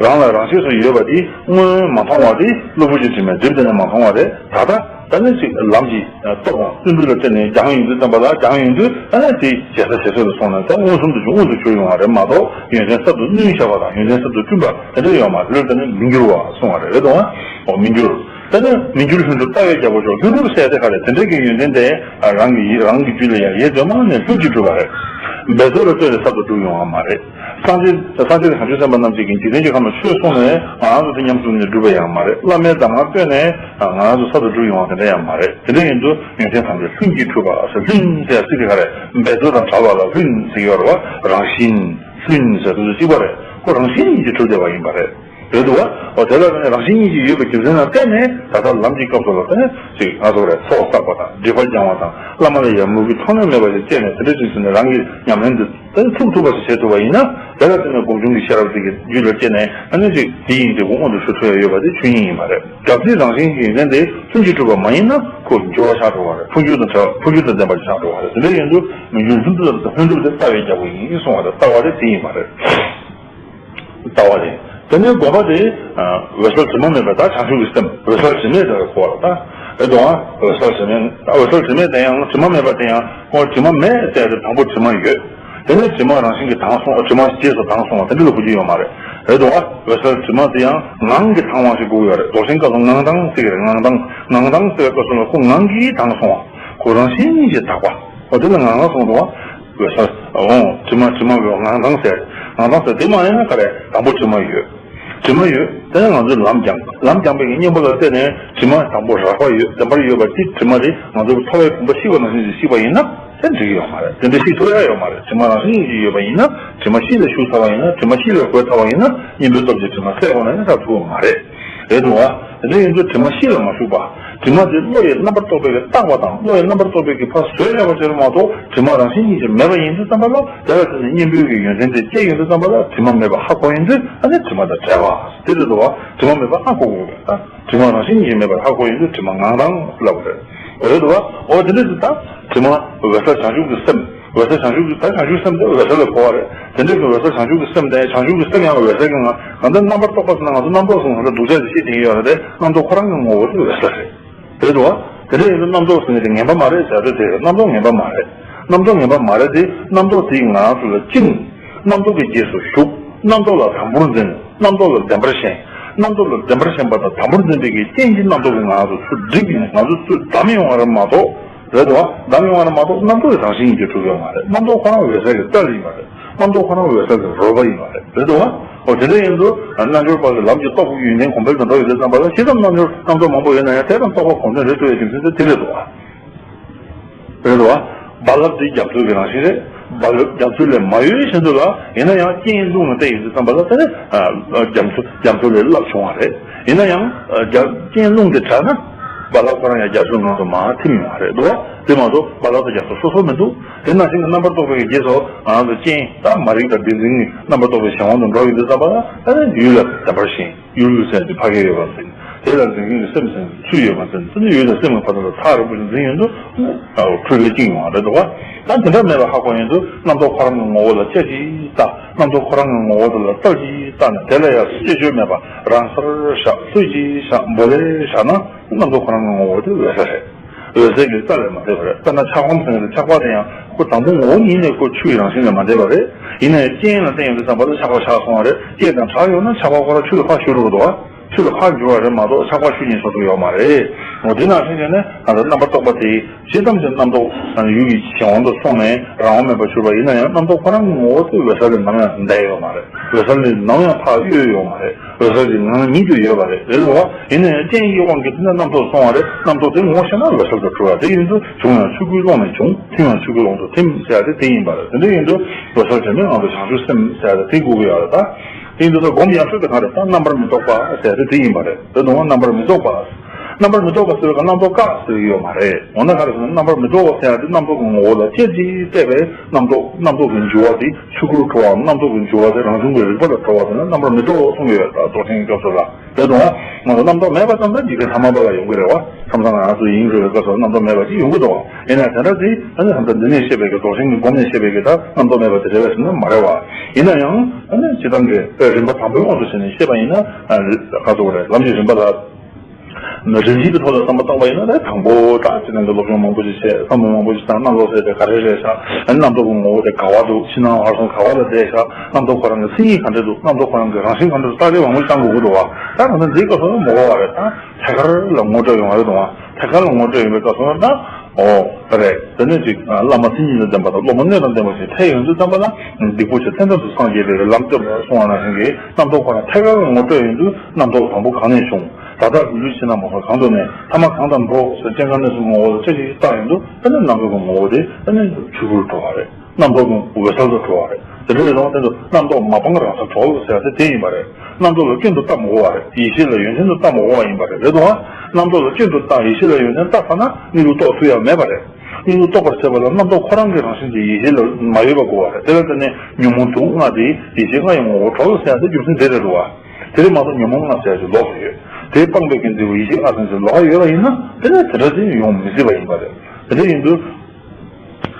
རང་ལ་རང་ཆས་སུ་ཡོད་པ་དེ་སྔོན་མ་མཐོང་བ་དེ་གློ་བུར་གྱི་དྲི་མས་བསྒྲིབས་ཏེ་ནས་མ་མཐོང་བ་རེད། ད་ལྟ་ད་ནི་ཅིག་ལམ་གྱིས་རྟོགས་པ་བརྩོན་འགྲུས་ལ་བརྟེན་ནས་སྦྱངས་ཡོང་དུས་ཙམ་པ་ལ་སྦྱངས་ཡོང་དུས་ཨ་ནི་དེ་ཇེ་ས་ཇེ་སོ་ལ་སོང་ནས་ད་མངོན་སུམ་དུ་མངོན་དུ་གྱུར་ཡོང་བ་རེད་མ་གཏོགས། ཡོན་ཏན་གསར་དུ་བསྣུན་བཞག་པ་དང་ཡོན་ཏན་གསར་དུ་བསྐྲུན་པ་དེ་འདྲ་ཡོད་མ་རེད། དེ་ནི་མི་འགྱུར་བ་གསུང་བ་རེད། རེད་དོ། འོ་མི་འགྱུར། དེ་ནི་མི་འགྱུར་ལྷུན་གྲུབ་ལྟ་བའི་རྒྱལ་པོ་མཆོག་ལྷུན་གྲུབ་ཟེར་དེ་ག་རེད། དེ་འདྲ་གི་ཡོན་ཏན་དེ་རང་གི་ཡིད་རང་གི་རྒྱུད་ལ་ཡང་ཡེ་གདོད་མ་ནས་ལྷུན་གྱིས་གྲུབ་པ་རེད། འབད་རྩོལ་ལ་ལྟོས་ཏེ་གསར་དུ་གྲུབ་ཡོང་བ་མ་རེད། སངས་རྒྱས་སངས་རྒྱས་བྱང་ཆུབ་སེམས་དཔའ་རྣམས་ཀྱིས་འཇིག་རྟེན་གྱི་ཁམས་ལ་ཆོས་གསུངས་ནས་ང་རང་ཚོ་དེ་ཉམས་སུ་བླངས་ནས་གྲུབ་པ་ཡང་མ་རེད། བླ་མའི་གདམས་ངག་བཏོན་ནས་ང་རང་ཚོ་གསར་དུ་གྲུབ་ཡོང་བ་དེ་འདྲ་ཡང་མ་རེད། དེ་འདྲ་ཡིན་དུས་ཡོན་ཏན་ཐམས་ཅད་ལྷུན་གྱིས་གྲུབ་པ་ཟེར། ལྷུན་ཟེར་ཚིག་དེ་ག་རེད། འབད་རྩོལ་དང་བྲལ་བ་ལ་ལྷུན་ཟེར་ཡོད་རེད་བ། རང་བཞིན་ལྷུན་ཟེར་དུས་གཅིག་པ་རེད། ཁོ་རང་བཞིན་གྱིས་གྲུབ་བསྡད་པ་ཡིན་པ་རེད། རེད་འདུག་བ། འོ་དེ་ལ་ནི་རང་བཞིན་གྱིས་ཡོད་པའི་རྒྱུ་མཚན་ལ་བརྟེན་ནས་ད་ལྟ་ལམ་གྱི་སྐབས་སུ་ལ་བརྟེན་ནས་ཅིག་ང་ཚོ་རེད། ཚོགས་བསགས་པ་དང་སྒྲིབ་པ་སྦྱང་བ་དང་བླ་མ་ལ་ཡར་མོས་གུས་འཕྲོ་ལེན་མེད་པ་ཞིག་བསྐྱེད་ནས་དེ་འདྲ་ཞིག་བྱས་ནས་རང་གི་ཉམས་ལེན་དེ་ད་ནི་ཐུབ་ཐུབ་པ་ཞིག་བྱེད་ཐུབ་པ་ཡིན་ན། དེ་ལ་བརྟེན་ནས་སྒོམ་བྱུང་གི་ཤེས་རབ་དེ་གི་རྒྱུད་ལ་སྐྱེས་ནས་ཨ་ནི་ཅིག་དེ་ཡི་འབྲས་བུ་མངོན་དུ་གྱུར་ཐུབ་ཡ་ཡོད་པ་དེ་ཆོས་ཉིད་ཡིན་པ་རེད། རྒྱལ་སྲས་རང་བཞིན་གྱི་ཡོན་ཏན་དེ་ལྷུན་གྱིས་གྲུབ་པ་མ་ཡིན་ན་ཁོ་འགྱུར་བ་ཆགས་འགྲོ་བ་རེད། འཕོ་འགྱུར་དང་བྲལ་བ། འཕོ་འགྱུར་དང་ལྡན་པ་ཆགས་འགྲོ་བ་རེད། དེ་འདྲ་ཡིན་དུས་མི་འགྱུར་ལྷུན་གྲུབ་ལ་ལྷུན་གྲུབ་དེ་ལྟ་བའི་རྒྱལ་པོ་ཡིན་གསུང་བ་རེད། ལྟ་བ་དེ་དེ་ཡིན་པ་རེད། ལྟ་བ་རེད། དེ་ནས་སྒོམ་པ་དེ་འོད་གསལ་དྲི་མ་མེད་པ་ད་བྱང་ཆུབ་ཀྱི་སེམས། འོད་གསལ་དྲི་མེད་དེ་གོ་བ་ལ་ད་རེད་དོ། འོད་གསལ་དྲི་མེད། འོད་གསལ་དྲི་མེད་དེ་ཡང་དྲི་མ་མེད་པ་དེ་ཡང་ཁོ་དྲི་མ་མེད་ཟེར་ཏེ་དང་པོ་དྲི་མ་ཡོད། དེ་ནས་དྲི་མ་རང་བཞིན་གྱིས་དྭངས་སོང་། དྲི་མ་རྗེས་སུ་དྭངས་སོང་བ་དེ་འདྲ་ལ་གོ་རྒྱུ་ཡོད་མ་རེད། རེད་དོ། འོད་གསལ་དྲི་མ་དེ་ཡང་ངང་གིས་དྭངས་པ་ཞིག་དགོས་ཀྱི་ཡོད་རེད། རྫོགས་ཆེན་སྐབས་སུ་ངང་དྭངས་ཟེར་གྱི་རེད། ངང་དྭངས། ངང་དྭངས་ཟེར་བའི་སྐབས་སུ་ལ་ཁོ་ངང་གིས་དྭངས་སོང་བ། ཁོ་རང་བཞིན་གྱིས་དག་པ། འོ་དེ་ལ་ངང་དྭངས་གསུངས་འདུག་བ། འོད་གསལ། འོ་དྲི་མ་དྲི་མ་འོད་ངང་དྭངས་ཟེར། ངང་དྭངས་ཟེར་དེ་མ་ཡིན་ན་ག་རེ། དང་པོ་དྲི་མ་ཡོད། དྲི་མ་ཡོད། དེ་ནས་ང་ཚོས་ལམ་སྦྱངས། ལམ་སྦྱངས་པའི་གཉེན་པོ་ལ་བརྟེན་ནས་དྲི་མ་དང་པོ་རགས་པ་ཡོད། བདེན་པར་ཡོད་པ་དེ་དྲི་མ་དེ་ང་ཚོ་ཚ་བའི་བུམ་པ་བཤིག་པ་ནང་བཞིན་ཞིག་བཤིག་པ་ཡིན་ན་དེ་འགྲིག་གི་ཡོད་མ་རེད། དེ་འདྲ་བཤིག་ཐུབ་ཡ་ཡོད་མ་རེད། དྲི་མ་རང་བཞིན་གྱིས་ཡོད་པ་ཡིན་ན། དྲི་མ་བཤིག་ལ་ཞུགས་ཚར་བ་ཡིན་ན། དྲི་མ་བཤིག་ལ་གོས་ཚར་བ་ཡིན་ན། གཉེན་པོའི་སྟོབས་ཀྱིས་དྲི་མ་སེལ་དགོས་ན་ཡང་སེལ་ཐུབ་པ་མ་རེད། རེད་འདུག་བ། དེ་འདྲ་ཡིན་དུས་དྲི་མ་བཤིག་ལ་མ་ཞུགས་པ། དྲི་མ་དེ་བློ་ཡི་རྣམ་པར་རྟོག་པའི་གི་བཏགས་པ་དང་བློ་ཡི་རྣམ་པར་རྟོག་པའི་གི་ཕར་བཟོས་བཞག་པ་ཅིག་རེད་མ་གཏོགས། དྲི་མ་རང་བཞིན་ཉིད་ཀྱིས་མེད་པ་ཡིན་དུས་ཙམ་པ་ལ། དེ་ལ་བརྟེན་ནས་གཉེན་པོའི་གི་ཡོན་ཏན་དེ་སྐྱེ་ཡོང་དུས་ཙམ་པ་ལ་དྲི་མ་མེད་པ་ཧ་གོ་ཡོང་དུས་ཨ་ནི་དྲི་མ་དང་བྲལ་བ་དེ་རེད་འདུག་བ། དྲི་མ་མེད་པ་ཧ་གོ་དགོས་པས། ད་དྲི་མ་རང་བཞིན་ཉིད་ཀྱིས་མེད་པ་ཧ་གོ་ཡོང་དུས་དྲི་མ་ངང་དྭངས་ལབ་པ་རེད། རེད་འདུག་བ། འོ་དེ་འདྲ་ཞིག་ད་དྲི་མ་འོད་གསལ་བྱང་ཆུབ་ཀྱི་སེམས། འོད་གསལ་བྱང་ཆུབ་ཀྱི། ད་བྱང་ཆུབ་སེམས་དེ་འོད་གསལ་ལ་གོ་བ་རེད། དེ་འདྲ་གི་འོད་གསལ་བྱང་ཆུབ་ཀྱི་སེམས་དེ་བྱང་ཆུབ་ཀྱི་སེམས་ཡང་འོད་གསལ་གྱི་ངང་། ད་ལྟ་རྣམ་པར་རྟོག་པ་ཟེར་ན་ང་ཚོ་རྣམ་རྟོག་ཟེར་ན་ང་ཚོ་སྡུག་ཅག་ཅིག་ཤེས་ཀྱི་ཡོད་རེད་དེ། རྣམ་རྟོག་ཁོ་རང་གི་ངོ་བོ་དེ་འོད་གསལ་རེད། རེད་འདུག་བ། དེ་འདྲ་ཡིན་ན་རྣམ་རྟོག་ཟེར་མཁན་དེ་ངན་པ་མ་རེད་ཟེར་ཡ་དེ་རེད། རྣམ་རྟོག་ངན་པ་མ་རེད། རྣམ་རྟོག་ངན་པ་མ་རེད་དེ། རྣམ་རྟོག་དེ་ང་རང་ཚོ་ལ་བཅིངས། རྣམ་རྟོག་གི་རྗེས་སུ་ཞུགས། རྣམ་རྟོག་ལ་དམ་པོར་འཛིན། རྣམ་རྟོག་ལ་བདེན་པར་ཞེན། རྣམ་རྟོག་ལ་བདེན་པར་ཞེན་པ་དང་དམ་པོར་འཛིན་པའི་གི་རྐྱེན་གྱིས་རྣམ་རྟོག་གིས་ང་ཚོ་ཚུར་བསྒྲིབས་ཡོང་། ང་ཚོ་ཚུར་བསྡམས་ཡོང་བ་རེད་མ་གཏོགས། རེད་དོ། བདམས་ཡོང་བ་རེད་མ་གཏོགས་རྣམ་རྟོག་རང་བཞིན་གྱིས་གྲུབ་ཡོད་མ་རེད། རྣམ་རྟོག་ཁོ་རང་འོད་གསལ་གྱི་རྩལ་ཡིན་པ་རེད། རྣམ་རྟོག་ཁོ་རང་འོད་གསལ་གྱི་རོལ་པ་ཡིན་པ་རེད། རེད་དོ། འོ་དེ་འདྲ་ཡིན་དུས་རྣལ་འབྱོར་པ་གི་ལམ་གྱི་རྟོགས་པའི་ཡོན་ཏན་གོང་འཕེལ་དུ་འགྲོ་ཡོང་དུས་ཙམ་པ་ལ་ཇི་ཙམ་རྣལ་འབྱོར་རྣམ་རྟོག་མང་པོ་ཡོད་ན་ཡང་དེ་ཙམ་རྟོགས་པ་གོང་འཕེལ་རེད་ཐུབ་པའི་རྒྱུ་མཚན་དེ་དེ་རེད་དོ། རེད་དོ། རྦ་རླབས་དེ་རྒྱ་མཚོ་གི་རང་བཞིན་རེད། རྦ་རླབས་རྒྱ་མཚོ་ལས་མ་གཡོས་བཞིན་དུ་ལ་ཡིན་ན་ཡང་རྐྱེན་རླུང་ལ་བརྟེན་ཡོང་དུས་ཙམ་པ་ལ་དེ་ནི་རྒྱ་མཚོ་རྒྱ་མཚོ་ལས་རླབས་བྱུང་བ་རེད། ཡིན་ན་ཡང་། རྒྱ། རྐྱེན་རླུང་དེ་བྲལ་ན། རྦ་རླབས་ཁོ་རང་ཡང་རྒྱ་མཚོའི་ངང་དུ་མར་ཐིམ་ཡོང་བ་རེད་འདུག་བ། དེ་མ་གཏོགས་རྦ་རླབས་དང་རྒྱ་མཚོ་སོ་སོ་མི་འདུག་དེ་ནང་བཞིན་གྱི་རྣམ་པར་རྟོག་པའི་རྗེས་སུ་ང་ཚོ་རྐྱེན་ད་མ་རིག་དང་བདེན་འཛིན་གྱི་རྣམ་པར་རྟོག་པའི་གཞན་དབང་དུ་འགྲོ་ཡོང་དུས་ཙམ་པ་ལ་ཨ་ནི་ཡུལ་ལ་བདེན་པར་ཞེན། ཡུལ་ཟེར་དེ་ཕ་གི་ཡོད་པར་འཛིན། དེ་ལ་འཛིན་མཁན་གྱི་སེམས་ཟེར་ཚུལ་ཡོད་པར་འཛིན། དེ་ནི་ཡུལ་དང་སེམས་ཀྱི་བར་དུ་ལ་ཐག་རིང་པོ་ཞིག་འཛིན་ཡོང་དུས་འཁྲུལ་པའི་རྐྱེན་ཡོང་བ་རེད་འདུག་བ། ད་དེ་འདྲ་མེད་པ་ཧ་གོ་ཡོང་དུས་རྣམ་རྟོག་ཁོ་རང་གི་ངོ་བོ་ལ་དཔྱད་ཅིག་ལྟ། རྣམ་རྟོག་ཁོ་རང་གི་ངོ་བོ་དེ་ལ་ལྟ་ཅིག་ལྟ་ནས་དེ་ལ་ཡང་བཅས་བཅོས་མེད་པར་རང་སར་བཞག་ལྷོད་ཅིག་བཞག་འབོལ་ལེ་བཞག་ན་རྣམ་རྟོག་ཁོ་རང་གི་ངོ་བོ་དེ་འོད་གསལ་རེད། འོད་གསལ་གྱི་རྩ་ལས་མ་འདས་པ་རེད། དཔེར་ན་ཆགས་པ་ཟེར་ན་ཆགས་པ་དེ་ཡང་ཁོ་དང་པོ་ངོ་བོ་ཉིད་ནས་ཁོ་ཆུ་ཡི་རང་བཞིན་ལས་མ་འདས་པ་རེད། ཡིན་ན་ཡང་རྐྱེན་ལ་བརྟེན་ཡོང་དུས་ཙམ་པ་ལ་ཆགས་པ་ཆགས་སོང་བ་རེད། རྐྱེན་དང་བྲལ་ཡོང་ན་ཆགས་པ་ཁོ་རང་ཆུ་ལ་ཕར་ཤུར་འགྲོ་གི་འདུག་བ། ཆུ་ལ་ཕར་འགྱུར་བ་རེད་མ་གཏོགས་ཆགས་པ་ཆུ་ཉིད་སོ་སོ་ཡོད་མ་རེད། འོ་དེ་ནང་བཞིན་བྱས་ནས་ང་ཚོ་རྣམ་པར་རྟོག་པ་དེ་ཇི་ཙམ་གྱི་རྣམ་རྟོག་ཡུལ་གྱི་གཞན་དབང་དུ་སོང་ནས་རང་དབང་མེད་པར་གྱུར་པ་ཡིན་ན་ཡང་རྣམ་རྟོག་ཁོ་རང་གི་ངོ་བོ་དེ་འོད་གསལ་ལས་ནམ་ཡང་འདས་ཡོད་མ་རེད། འོད་གསལ་ལས་ནམ་ཡང་ཕར་གཡོས་ཡོད་མ་རེད། འོད་གསལ་གྱི་ངང་ཉིད་དུ་ཡོད་པ་རེད། རེད་འདུག་བ། ཡིན་ན་ཡང་རྐྱེན་གྱི་དབང་གིས་དེ་ནས་རྣམ་རྟོག་སོང་བ་རེད། རྣམ་རྟོག་དེ་ངོ་ཤེས་ན་འོད་གསལ་དུ་གྲུབ་པ་དེ་ཡིན་དུས་བྱུང་ཡང་ཆོས་སྐུའི་ཀློང་ནས་བྱུང་། ཐིམ་ཡང་ཆོས་སྐུའི་ཀློང་དུ་ཐིམ་ཟེར་ཡ་དེ་དེ་ཡིན་པ་རེད། དེ་འདྲ་ཡིན་དུས་འོད་གསལ་དྲི་མེད་ངང་དུ་བྱང་ཆུབ་སེམས་ཟེར་ཡ་དེ་དེ་དགོས་ཀྱི་ཡོད་རེད་ད། དེ་ཡིན་དུས་ད་སྒོམ་ཡག་ཤོས་དེ་གང་རེད་ད། རྣམ་པར་མི་རྟོག་པ་ཟེར་ཡ་དེ་དེ་ཡིན་པ་རེད། དེ་དུས་རྣམ་པར་མི་རྟོག་པ། རྣམ་པར་མི་རྟོག་པ་ཟེར་བའི་སྐབས་རྣམ་རྟོག་བཀག་ཟེར་གྱི་ཡོད་མ་རེད། འོ་ན་ག་རེ་ཟེར་ན། རྣམ་པར་མི་རྟོག་པ་ཟེར་ཡ་དེ་རྣམ་རྟོག་གི་ངོ་བོ་ལ་ཅེར་ཅིག་བལྟས་པས་རྣམ་རྟོག་རྣམ་རྟོག་གི་འགྱུར་བ་དེ་ཆོས་སྐུར་གྲོལ་བའམ་རྣམ་རྟོག་གི་འགྱུར་བ་དེ་རང་བྱུང་གི་རིག་པ་ལ་གྲོལ་བ་དེ་ནི་རྣམ་པར་མི་རྟོག་གསུང་གི་ཡོད། ད་རྫོགས་ཆེན་གྱི་སྐབས་སུ་ལ། རེད་དོ། ང་ཚོ་རྣམ་རྟོག་མེད་པ་ཙམ་ལ་འཇིག་རྟེན་ཐ་མལ་པ་ལ་ཡོང་གི་རེད་བ། མཚམས་མཚམས་ང་ཚོ་ཡིན་རེད་བའི་སྐབས་སུ་རྣམ་རྟོག་མེད་པ་ཅིག་ཡོང་གི་འདུག་བ། ཡིན་ན་དེ་འདྲ་དེ་ཨ་ནི་ད་ལྟ་འདི་ནས་བཤད་པའི་གི་རྫོགས་ཆེན་གྱི་སྒོམ་ནས་བཤད་པའི་གི་ད་རྣམ་རྟོག་མེད་པ་དེ་རེད་བས་ཟེར་ན་མ་རེད་བ། ཡིན་ན་ཡང་ཨ་ནི་སྤྱིར་བཏང་གི་རིམ་པ་དང་པོའི་དབང་དུ་བྱས་ནས་བཤད་པ་ཡིན་ན། ཨ་ག་ཚོད་རེད། ལམ་གྱི་རིམ་པ་ལ། རིམ་གྱིས་པའི་ཐོག་ལ་བསམ་བློ་བཏང་བ་ཡིན་ན། ད་དང་པོ་ད་ཅི་ནས་འདི་སློབ་སྦྱོང་མང་པོ་ཞིག་བྱས། བསམ་བློ་མང་པོ་ཞིག་བཏང་། རྣམ་རྟོག་ཟེར་དེ་ག་རེ་རེད་ཤག་ཨ་ནི་རྣམ་རྟོག་གི་ངོ་བོ་དེ་ག་བ་འདུག་ཕྱི་ནང་བར་གསུམ་ག་བ་ལ་བསྡད་ཤག་རྣམ་རྟོག་ཁོ་རང་གི་མཚན་ཉིད་ག་འདྲ་འདུག་རྣམ་རྟོག་ཁོ་རང་གི་རང་བཞིན་ག་འདྲ་འདུག་བརྟག་དཔྱད་མང་པོ་ཞིག་བཏང་དགོས་ཀྱི་འདུག་བ། ད་ང་ཚོ་འདིའི་སྐབས་སུ་མ་གོ་བ་རེད། ད་ཐད་ཀར་ལ་ངོ་སྤྲོད་ཡོང་བ་རེད་འདུག་བ། ཐད་ཀར་ལ་ངོ་སྤྲོད་ཡོང་བའི་སྐབས་སུ་ད། ཨོ། རེད། དེ་ནས་ཅིག་བླ་མ་མཚན་ཉིད་དང་ལྡན་པ་དང་སློབ་མ་སྣོད་དང་ལྡན་པ་ཞིག་ཐལ་ཡོང་དུས་ཙམ་པ་ལ། སྡིག་པོ་ཆེ་མཚན་ཐབས་སུ་སངས་རྒྱས་པའི་ལམ་སྟོན་པ་གསུངས་པ་ནང་བཞིན་གྱི་རྣམ་རྟོག་ཁོ་ན་ཐད་ཀར་ངོ་སྤྲོད་ཡོང་དུས་རྣམ་རྟོག་དང་པོ་གང་ནས་བྱུང་། ད་ལྟ་ལུས་ཕྱི་ནང་མ་སོང་གང་དུ་གནས། ཐ་མ་གང་དང་འགྲོགས་ཟེར་སྐྱེ་འགག་གནས་གསུམ་ངོ་བོ་ལ་ཅེར་ཅིག་བལྟ་ཡོང་དུས། ཨ་ནི་རྣམ་རྟོག་གི་ངོ་བོ་དེ་ཨ་ནི་ཆོས་སྐུར་གྲོལ་བ་རེད། རྣམ་རྟོག་གི་འོད་གསལ་དུ་གྲོལ་བ་རེད། དེ་འདྲ་ཡིན་ཙང་དེ་ཚོ་རྣམ་རྟོག་མ་སྤངས་རང་སར་གྲོལ་ཟེར་ཡ་དེ་དེ་ཡིན་པ་རེད། རྣམ་རྟོག་ལ་སྐྱོན་དུ་ལྟ་མི་དགོས་པ་རེད། ཡེ་ཤེས་ལ་ཡོན་ཏན་དུ་ལྟ་མི་དགོས་པ་ཡིན་པ་རེད། རེད་དོ། རྣམ་རྟོག་ལ་སྐྱོན་དུ་ལྟ། ཡེ་ཤེས་ལ་ཡོན་ཏན་ལྟ་ཚར་ན་གནས་ལུགས་རྟོགས་ཐུབ་ཡ་མེད་པ་རེད། གནས་ལུགས་རྟོགས་པར་བྱེད་པ་ལ་རྣམ་རྟོག་ཁོ་རང་གི་རང་བཞིན་གྱིས་ཡེ་ཤེས་ལ་མ་ཡོད་པ་དགོས་པ་རེད། དེ་ལ་བརྟེན་ནས་ཉོན་མོངས་དུག་ལྔ་དེ་ཡེ་ཤེས་ལྔ་ཡི་ངོ་བོར་གྲོལ་ཟེར་ཡ་དེ་རྒྱུ་མཚན་དེ་རེད་འདུག་བ། དེ་རེད་མ་གཏོགས་ཉོན་མོངས་ལྔ་ཟེར་ཡ་ཅིག་ལོགས་སུ་ཡོད། དེ་སྤངས་པའི་གི་འབྲས་བུ་ཡེ་ཤེས་ལྔ་ཟེར་ཡ་ཅིག་ལོགས་ཀ་ཡོད་པ་ཡིན་ན། དེ་ནས་དེ་འདྲ་དེ་ཡོང་མི་སྲིད་པ་ཡིན་པ་རེད། དེ་འདྲ་ཡིན་དུས།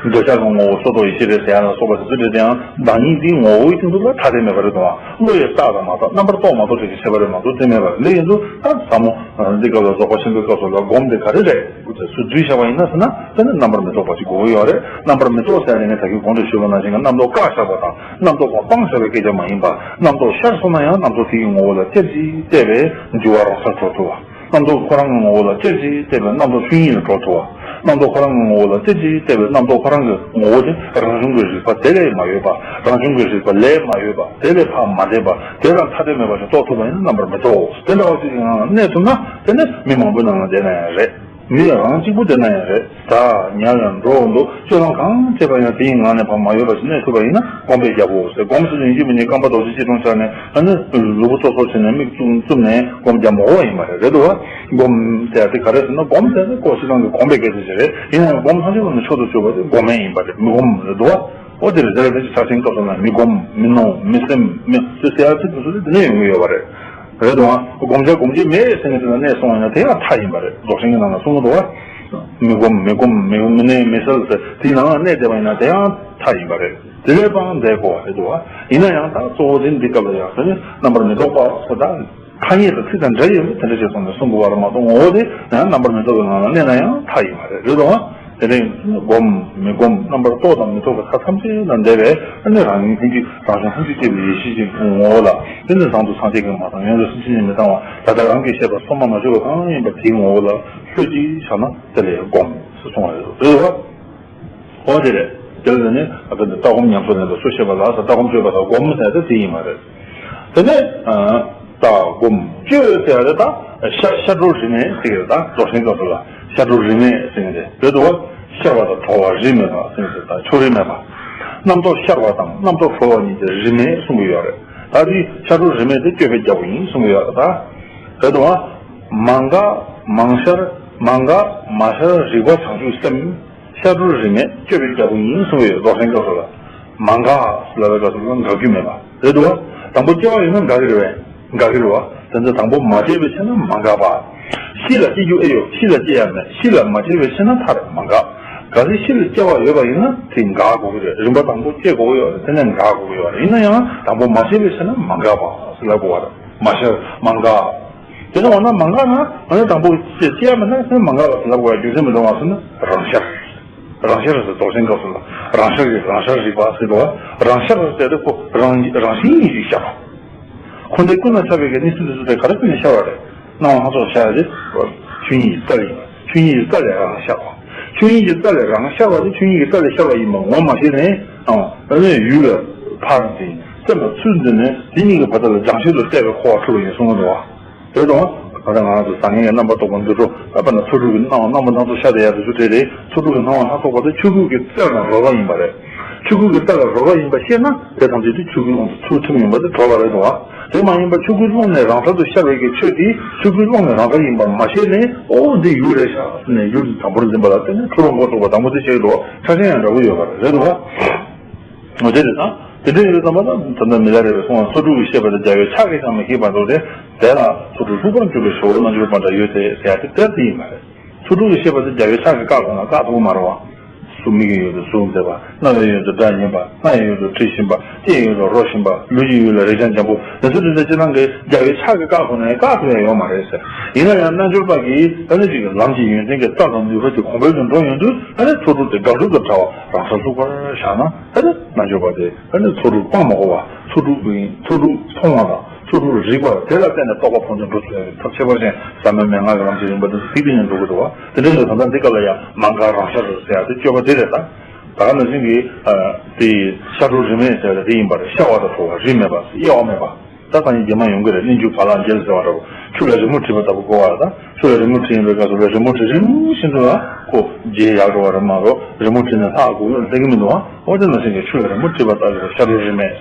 འདོད་ཆགས་ཀྱི་ངོ་བོ་སོར་རྟོག་ཡེ་ཤེས་རེད་ཟེར་ཡ་ལ་སོགས་པ་དེ་ཚོ་དེ་དེའང་བདག་ཉིད་དེའི་ངོ་བོའི་སྟེང་དུ་ལ་ཐ་དད་མེད་པ་རེད་དང་། བློ་ཡིས་བཏགས་དང་མ་བཏགས། རྣམ་པར་རྟོག་མ་རྟོགས་བཅས་ཀྱི་ཁྱད་པར་རེད་མ་གཏོགས་དེ་མེད་པ་རེད། འདི་ཡིན་དུས་ད་ཟབ་མོ་འདི་སྐབས་ལ་རྫོགས་པ་ཆེན་པོའི་སྐབས་སུ་ལ་སྒོམ་དེ་ག་རེ་རེད། སུ་བསྡུས་བཞག་པ་ཡིན་ན་ཟེར་ན། དེ་ནི་རྣམ་པར་མི་རྟོག་པ་ཅིག་དགོས་ཀྱི་ཡོད་རེད། རྣམ་པར་མི་རྟོག་ཟེར་ཡ་དེ་ངས་ད་གིན་གོང་དུ་ཞུས་པ་ནང་བཞིན་གྱི་རྣམ་རྟོག་བཀག་བཞག་པ་དང་རྣམ་རྟོག་པ་སྤངས་བཞག་པའི་སྐད་ཆ་མ་ཡིན་པ། རྣམ་རྟོག་ཤར་སོང་ན་ཡང་རྣམ་རྟོག་དེ་ཡི་ངོ་བོ་ལ་ཅེར་ཅིག་བལྟས་པས་འགྱུར་བ་རང་སར་གྲོལ་ཐུབ་པ། རྣམ་རྟོག་ཁོ་རང་གི་ངོ་བོ་ལ་ཅེར་ཅིག་བལྟས་པས་རྣམ་རྟོག་ཆོས་ཉིད་ལ་གྲོལ་ཐུབ་པ། རྣམ་རྟོག་ཁོ་རང་གི་ངོ་བོ་ལ་ཅེར་ཅིག་བལྟས་པས་རྣམ་རྟོག་ཁོ་རང་གི་ངོ་བོ་དེ་རང་བྱུང་གི་རིག་པ་དེ་ལས་མ་གཡོས་པ། རང་བྱུང་གི་རིག་པ་ལས་མ་གཡོས་པ། དེ་ལས་ཕར་མ་འདས་པ། དེ་དང་ཐ་དད་མེད་པ་ཞིག་རྟོགས་ཐུབ་པ་ཡིན་ན་རྣམ་པར་མི་རྟོག་དེ་འདྲ་བ་ཅིག་གི་ངང་ལ་གནས་ཐུབ་ན། དེ་ནི་མི་མང་པོའི་ནང་ལ་བསྡད་ན་ཡང་རེད། མི་ལ་རང་གཅིག་པུ་བསྡད་ན་ཡང་རེད། ད་ཉལ་ཡང་འགྲོ་འདུག་སྤྱོད་ལམ་གང་བྱེད་པ་ཡང་དེའི་ངང་ནས་ཕར་མ་གཡོས་པ་ཞིག་གནས་ཐུབ་པ་ཡིན་ན་སྒོམ་པའི་རྒྱལ་པོ་ཟེར། སྒོམ་ཟེར་དུས་ཡིན་གཅིག་མིན་གཅིག་རྐང་པ་རྡོག་གཅིག་གཅིག་མཐོང་ཆགས་ནས། ཨ་ནི་ལུས་པོ་ཙོག་ཙོག་བྱས་ནས་མིག་བཙུམ་བཙུམ་ནས་སྒོམ་རྒྱག་མ་དགོས་པ་ཡིན་པ་རེད། རེད་འདུག་བ། སྒོམ་ཟེར་ཡ་དེ་ག་རེ་ཟེར་ན། སྒོམ་ཟེར་ན་ཀོ་ཤི་ལང་གི་གོམས་པའི་སྐད་ཆ་ཞིག་རེད། ཡིན་ཡང་སྒོམ་ཐམས་ཅད་པོ་ནི་མཆོག་ཏུ་གྱུར་པ་དེ་སྒོམ་མེད་ཡིན་པ་རེད། མི་སྒོམ་རེད་འདུག་བ། ཨོ་དེ་རེད། དེ་ལ་དེ་ཕྱག་ཆེན་སྐབས་སུ་ན་མི་སྒོམ། མི་སྣང་། མི་སེམས། མི་ཟེར་ཡ་ཚིག་དེ་ཚོ་དེ་དེ་ནས་ཡོང་གི་ཡོད་པ་རེད། རེད་འདུག་ཨ། སྒོམ་བྱ་སྒོམ་བྱེད་མེད་ཟེར་ནས་དེ་ལ་གནས་སོང་བ་ཡིན་ན་དེ་ཡང་མཐའ་ཡིན་པ་རེད། རྫོགས་ཆེན་གྱི་ནང་ལ་གསུངས་འདུག་བ། མི་སྒོམ། མི་སྒོམ། མི་མི་གནས། མི་གསལ་ཟེར་དེའི་ནང་ལ་གནས་བསྡད་པ་ཡིན་ན་དེ་ཡང་མཐའ་ཡིན་པ་རེད། དེ་ལས་སྤང་བསྡད་དགོས་པ་རེད་འདུག་བ། ཡིན་ན་ཡང་ད་གཙོ་བོ་དེ་འདི་སྐབས་ལ་ཡང་དེ་ནི་རྣམ་པར་མི་རྟོག་པ་སོགས་དང་། ཐ་སྙད་དང་ཚིག་དང་སྒྲ་ཡིས་དེ་འདྲ་ཞིག་སོང་ནས་གསུང་དགོས་པ་རེད་མ་གཏོགས། ངོ་བོ་དེ་ཡང་རྣམ་པར་མི་རྟོག་པའི་ངང་ལ་གནས་ན་ཡང་མཐའ་ཡིན་པ་རེད། རེད་དོ། དེ་ནས་སྒོམ་མི་སྒོམ་རྣམ་པར་རྟོག་དང་མི་རྟོག་པའི་མཐའ་ཐམས་ཅད་ལ་འདས་པའི་ཨ་ནི་རང་ཉིད་ལྷུན་གྱིས་རང་བྱུང་ལྷུན་གྱིས་སྐྱེས་པའི་ཡེ་ཤེས་ཀྱི་ངོ་བོ་ལ། དེ་ནི་བཟང་དུ་སངས་རྒྱས་ཀྱིས་མ་བཏང་། ཡོངས་སུ་སེམས་ཅན་གྱིས་མི་བཏང་བ། ད་ལྟ་རང་གིས་བཤད་པ་སོ་མ་མ་བྱས་པ་གང་ཡིན་པ་དེའི་ངོ་བོ་ལ་ལྷོད་ཅིག་བཞག་ན་དེ་ལས་སྒོམ་ཞེས་གསུངས་པ་རེད། རེད་དོ། འོ་དེ་རེད། དེ་ལ་ནི་ཨ་ཕ་ནི་ལྟ་སྒོམ་ཉམས་སུ་ལེན་པ་སུ་ཤེས་པ་ལ་ཟེར། ལྟ་སྒོམ་སྤྱོད་པ་དང་སྒོམ་ཟེར་ཏེ་དེ་ཡིན་པ་རེད། དེ་ནས་ཨ་ལྟ་སྒོམ་སྤྱོད་ཟེར་ཡ་རེད། ད་ཤ་ཤ་གྲུ་རིས་མེད་ཟེར་གྱི་རེད། ད་རྫོགས་ཆེན་སྐབས་སུ་ལ་ཤ་གྲུ་རིས་མེད་ཟེར་གྱི་རེད། རེད་འདུག་བ། ཤར་བ་དང་གྲོལ་བ་རིས་མེད་པ་ཟེར་གྱི་རེད། ད་ཕྱོགས་རིས་མེད་པ། རྣམ་རྟོག་ཤར་བ་དང་རྣམ་རྟོག་གྲོལ་བ་གཉིས་ཀྱི་རིས་མེད་གསུང་གི་ཡོད་རེད། ད་དེ་ཤ་གྲུ་རིས་མེད་དེ་སྤྱོད་པའི་རྒྱལ་པོ་ཡིན་གསུང་གི་ཡོད་རེད། ད་རེད་འདུག་བ། མ་འགགས་མ་ཤར། མ་འགགས་མ་ཤར་རིག་པ་བྱང་ཆུབ་སེམས། ཤ་གྲུ་རིས་མེད་སྤྱོད་པའི་རྒྱལ་པོ་ཡིན་གསུངས་ཡོད། རྫོགས་ཆེན་སྐབས་སུ་ལ། མ་འགགས་ལབ་པའི་སྐབས་སུ་ལ་འགག་རྒྱུ་མེད་པ་རེད་འདུག་བ། དང་པོ་སྐྱེ་བ་ཡོད་ན་འགག་གི་རེད་བས། འགག་གི་རེད་བ། དེ་ཚོ་དང་པོ་མ་སྐྱེས་པའི་ཕྱིར་ན་མ་འགགས་པ། ཤི་ལ་སྐྱེ་རྒྱུ་ཨེ་ཡོད། ཤི་ལ་སྐྱེ་ཡ་མེད། ཤི་ལ་མ་སྐྱེས་པའི་ཕྱིར་ན་མཐར་མ་འགགས། གལ་སྲིད་ཤི་ལ་སྐྱེ་བ་ཡོད་པ་ཡིན་ན་དེ་འགག་དགོས་ཀྱི་རེད། རིམ་པ་དང་པོ་སྐྱེ་དགོས་ཀྱི་ཡོད་རེད། དེ་ནས་འགག་དགོས་ཀྱི་ཡོད་རེད། ཡིན་ན་ཡང་དང་པོ་མ་སྐྱེས་པའི་ཕྱིར་ན་མ་འགགས་པ་ཟེར་ལབ་དགོས་པ་རེད། མ་ཤར་མ་འགགས། དེ་ནས་འོ་ན་མ་འགགས་ན། འོ་ན་དང་པོ་སྐྱེ་སྐྱེ་ཡ་མེད་ན་མ་འགགས་པ་ཟེར་ལབ་དགོས་ཡ་རྒྱུ་མཚན་མི་འདུག་ག་ཟེར་ན། རང་ཤར། རང་ཤར་ཟེར་རྫོགས་ཆེན་སྐབས་སུ་ལ་རང་ཤར་གྱི་རང་ཤར་རིག་པ་ཟེར་དགོས་པ། རང་ཤར་ཟེར་དེ་ཁོ་རང་རང་བཞིན་ཉིད་ཀྱིས་ཤར་བ། འཁོར་འདས་ཀུན་ན་ཁྱབ་པའི་གི་གནས་ཚུལ་དེ་ཚོ་དེ་ག་རེ་ཀུན་ནས་ཤར་བ་རེད། སྣང་བ་སྣ་ཚོགས་ཤར་ཡ་དེ་ཆོས་ཉིད་ཀྱི་རྩལ་ཡིན་པ། ཆོས་ཉིད་ཀྱི་རྩལ་ལས་རང་ཤར་བ། ཆོས་ཉིད་ཀྱི་རྩལ་ལས་རང་ཤར་བ་དེ་ཆོས་ཉིད་ཀྱི་རྩལ་ལས་ཤར་བ་ཡིན་པ་ངོ་མ་ཤེས་ནས། ཨང་། ཨ་ནི་ཡུལ་ལ་ཕར་འཛིན། སེམས་ལ་ཚུར་འཛིན་ནས་དེ་གཉིས་ཀྱི་བར་དག་ལ་སྦྱང་ཤེས་ལ་བལྟས་པའི་འཁོར་བ་འཁྲུལ་བ་ཡིན་གསུངས་འདུག་བ། དེ་དང་། ད་ལྟ་ང་རང་ཚོ་བཟང་ངན་གྱི་རྣམ་པར་རྟོག་པ་འདུ་འཕྲོ། ཨ་ཕ་ན་ཚོགས་དྲུག་གི་སྣང་བ་སྣང་བ་སྣ་ཚོགས་ཤར་བསྡད་ཡ་དེ་ཚོ་དེ་རེད། ཚོགས་དྲུག་གི་སྣང་བ་སྣ་ཚོགས་པ་དེ་ཆོས་སྐུ་གི་རྩལ་དང་རོལ་པ་ཡིན་པ་རེད། ཆོས་སྐུ་གི་རྩལ་ལ་རོལ་པ་ཡིན་པ་ཤེས་ན་དེ་ཐམས་ཅད་དེ་ཆོས་སྐུའི་ཀློང་དུ་ཚུར་ཐིམ་ཡིན་པ་དེ་གྲོལ་བ་རེད་དོ། དེ་མ་ཡིན་པ་ཆོས་སྐུའི་ཀློང་ནས་རང་སར་དུ་ཤར་བའི་གི་ཆོས་དེ་ཆོས་སྐུའི་ཀློང་ནས་རང་སར་ཡིན་པ་མ་ཤེས་ནས་ཨོ་འདི་ཡུལ་རེད་ཤག་ཟེར་ནས་ཡུལ་དང་པོར་འཛིན་པ་ལ་བརྟེན་ནས་འཁྲུལ་བ་མགོ་ཚུགས་པ་དང་པོ་དེ་ཤེས་འགྲོ་ཆ་ཤས་ཡང་འདྲ་པོ་ཡོད་པ་རེད་དོ། འོ་དེ་རེད་ད། དེ་འདྲ་ཡོད་ཙམ་པ་ལ་ད་ལྟ་མི་ལ་རས་པས་གསུངས་པ་ཚོགས་དྲུག་གི་ཤེས་པ་དེ་རྒྱལ་བའི་ཕྱག་གིས་ཀྱང་མི་ཤིགས་པར་འདུག་སྟེ། དེ་ལ་ཚོགས་དྲུག་ལྷུག་པར་གྱུར་པའི་ཞབས་འོག་རྣལ་འབྱོར་པ་འདྲ་ཡོད་དེ་ཟེར་ཡ་དེ་དེ་ལྟ་ཡིན་པ་རེད། ཚོགས་དྲུག་གི་ཤེས་པ་དེ་རྒྱལ་བའི་ཕྱག་གིས་བཀག་དགོས་ན་བཀག་ཐུབ་ཀྱི་མ་རེད་བ། གཟུགས་མིག་གི་ཡུལ་དུ་གཟུགས་མཛད་པ། རྣ་བའི་ཡུལ་དུ་སྒྲ་སྙན་པ། སྣ་ཡི་ཡུལ་དུ་དྲི་ཞིམ་པ། ལྕེ་ཡི་ཡུལ་དུ་རོ་ཞིམ་པ། ལུས་ཀྱི་ཡུལ་ལ་རེག་བྱ་འཇམ་པོ། དེ་ཚོ་དེ་འདྲ་སྤྱིར་བཏང་གི་རྒྱལ་བའི་ཕྱག་གིས་བཀག་དགོས་ན་ཡང་བཀག་ཐུབ་ཡ་ཡོད་མ་རེད་ཟེར། ཡིན་ན་ཡང་རྣལ་འབྱོར་པ་གིས་ཨ་ནི་ཅིག་གི་ལམ་གྱི་ཡོན་ཏན་གྱི་རྩལ་དང་ནུས་པ་དེ་གོང་འཕེལ་དུ་འགྲོ་ཡོང་དུས་ཨ་ནི་ཚོགས་དྲུག་དེ་དགག་སྒྲུབ་དང་བྲལ་བ་རང་སར་ལྷུག་པར་བཞག་ན། ཨ་ནི་རྣལ་འབྱོར་པ་དེ་ཨ་ནི་ཚོགས་དྲུག་སྤང་མ་དགོས་པ། ཚོགས་དྲུག་གི་ཚོགས་དྲུག་མཐོང་བ་དང་ཚོགས་དྲུག་རིག་པ་དེ་ལ་བརྟེན་ནས་རྟོགས་པ་ཕུན་སུམ་ཚོགས་སུ་ཡོང་བའི་ཐབས་ཁྱད་པར་ཅན་ཟབ་མོའི་མན་ངག་གི་ལམ་གྱི་རིམ་པ་དེ་ཚོ་ཐིག་ཐིག་ནས་འགྲོ་གི་འདུག་བ། དེ་འདྲའི་ལས་ད་ལྟ་འདི་སྐབས་ལ་ཡང་མ་འགགས་རང་ཤར་དུ་ཟེར་ཡ་དེ་སྤྱོད་པ་དེ་རེད་ད། ད་ག་ནང་བཞིན་གྱི་དེ་ཤར་གྲོལ་རིས་མེད་ཟེར་བ་དེ་ཡིན་པ་རེད། ཤར་བ་དང་གྲོལ་བ་རིས་མེད་པ་དབྱེ་བ་མེད་པ། ད་སང་ཉིན་རྗེས་མ་ཡོང་གི་རེད། གླིང་བཞུགས་བ་ལང་རྒྱལ་ཟེར་བ་འདྲ་བོ། ཆུ་ལ་རི་མོ་བྲིས་པ་ལྟ་བུ་གོ་བ་ལ། ད་ཆུ་ལ་རི་མོ་བྲིས་ཡིན་པའི་སྐབས་སུ་ལ་རི་མོ་བྲིས་རིམ་བཞིན་དུ་ལ་ཁོ་རྗེས་ཡར་འགྲོ་བ་རེད་མ་གཏོགས་རི་མོ་བྲིས་ནས་ལྷག་དགོས་ཀྱི་ལྷག་གི་མི་འདུག་ཨ། འོ་དེ་ནང་བཞིན་གྱི་ཆུ་ལ་རི་མོ་བྲིས་པ་ལྟ་བུ་ཤར་གྲོལ་རིས་མེད་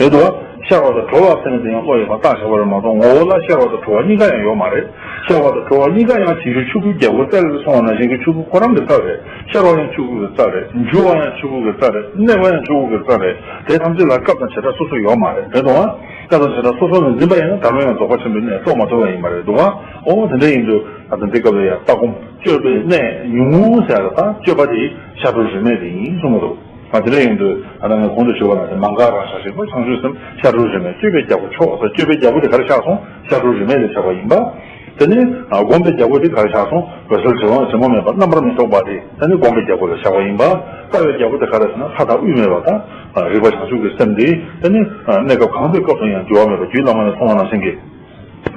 རེད་འདུག་ཨ། ཤར་བ་དང་གྲོལ་བ་ཟེར་ནས་དེ་ཡང་བློ་ཡིས་ཀྱང་བརྟག་བྱས་པ་རེད་མ་གཏོགས་ངོ་བོ་ལ་ཤར་བ་དང་གྲོལ་བ་གཉིས་ཀ་ཡང་ཡོད་མ་རེད། ཤར་བ་དང་གྲོལ་བ་གཉིས་ཀ་ཡང་རྗེས་འཇུག་ཆོས་སྐུའི་རྒྱལ་པོའི་རྩལ་ལས་སོང་བ་ནང་བཞིན་གྱི་ཆོས་སྐུ་ཁོ་རང་གི་རྩལ་རེད། ཤར་བ་ཡང་ཆོས་སྐུ་གི་རྩལ་རེད། འཇུག་པ་ཡང་ཆོས་སྐུ་གི་རྩལ་རེད། གནས་པ་ཡང་ཆོས་སྐུ་གི་རྩལ་རེད། དེ་ཐམས་ཅད་ལ་སྐབས་དང་བྱེ་བྲག་སོ་སོ་ཡོད་མ་རེད། རེད་དོ། སྐབས་དང་བྱེ་བྲག་སོ་སོ་ནས་འཛིན་པ་ཡིན་ན་ད་རུང་ཡང་རྫོགས་པ་ཆེན་པོའི་གནས་རྟོགས་མ་ཐུབ་པ་ཡིན་པ་རེད་འདུག་ཨ། འོ་དེ་འདྲ་ཡིན་དུས་ད་ལྟ་འདི་སྐབས་ལ་ཡང་ལྟ་སྒོམ་སྤྱོད་པའི་གནས་ཉུང་ངུ་ཟེར་ཡ་ད་སྤྱོད་པ་དེ་ཤར་གྲོལ་རིས་མེད་དེ་ཡིན་གསུང་གི་འདུག་ཨ། དེ་འདྲ་ཡིན་དུས་ད་ལྟ་ངས་གོང་དུ་ཞུས་པ་ནང་བཞིན་མ་འགགས་རང་ཤར་རིག་པ་བྱང་ཆུབ་སེམས་ཤར་གྲོལ་རིས་མེད་སྤྱོད་པའི་རྒྱལ་པོ་མཆོག་ཟེར། སྤྱོད་པའི་རྒྱལ་པོ་དེ་ག་རེ་ཆགས་སོང་། ཤར་གྲོལ་རིས་མེད་ལ་ཆགས་པ་ཡིན་པ། དེ་ནས་སྒོམ་པའི་རྒྱལ་པོ་དེ་ག་རེ་ཆགས་སོང་། འོད་གསལ་དྲི་མ་དྲི་མ་མེད་པ་རྣམ་པར་མི་རྟོག་པ་དེ་ད་ནི་སྒོམ་པའི་རྒྱལ་པོ་ལ་ཆགས་པ་ཡིན་པ། ལྟ་བའི་རྒྱལ་པོ་དེ་ག་རེ་ཟེར་ན་མཐའ་དག་དབུས་མེད་པ་དང་། རིག་པ་བྱང་ཆུབ་ཀྱི་སེམས་དེ་ད་ནི་གནས་སྐབས་གང་དུས་སྐབས་སུ་ཡང་འགྱུར་བ་མེད་པ་རྒྱུད་བླ་མ་ནས་གསུངས་པ་ནང་བཞིན་གྱི།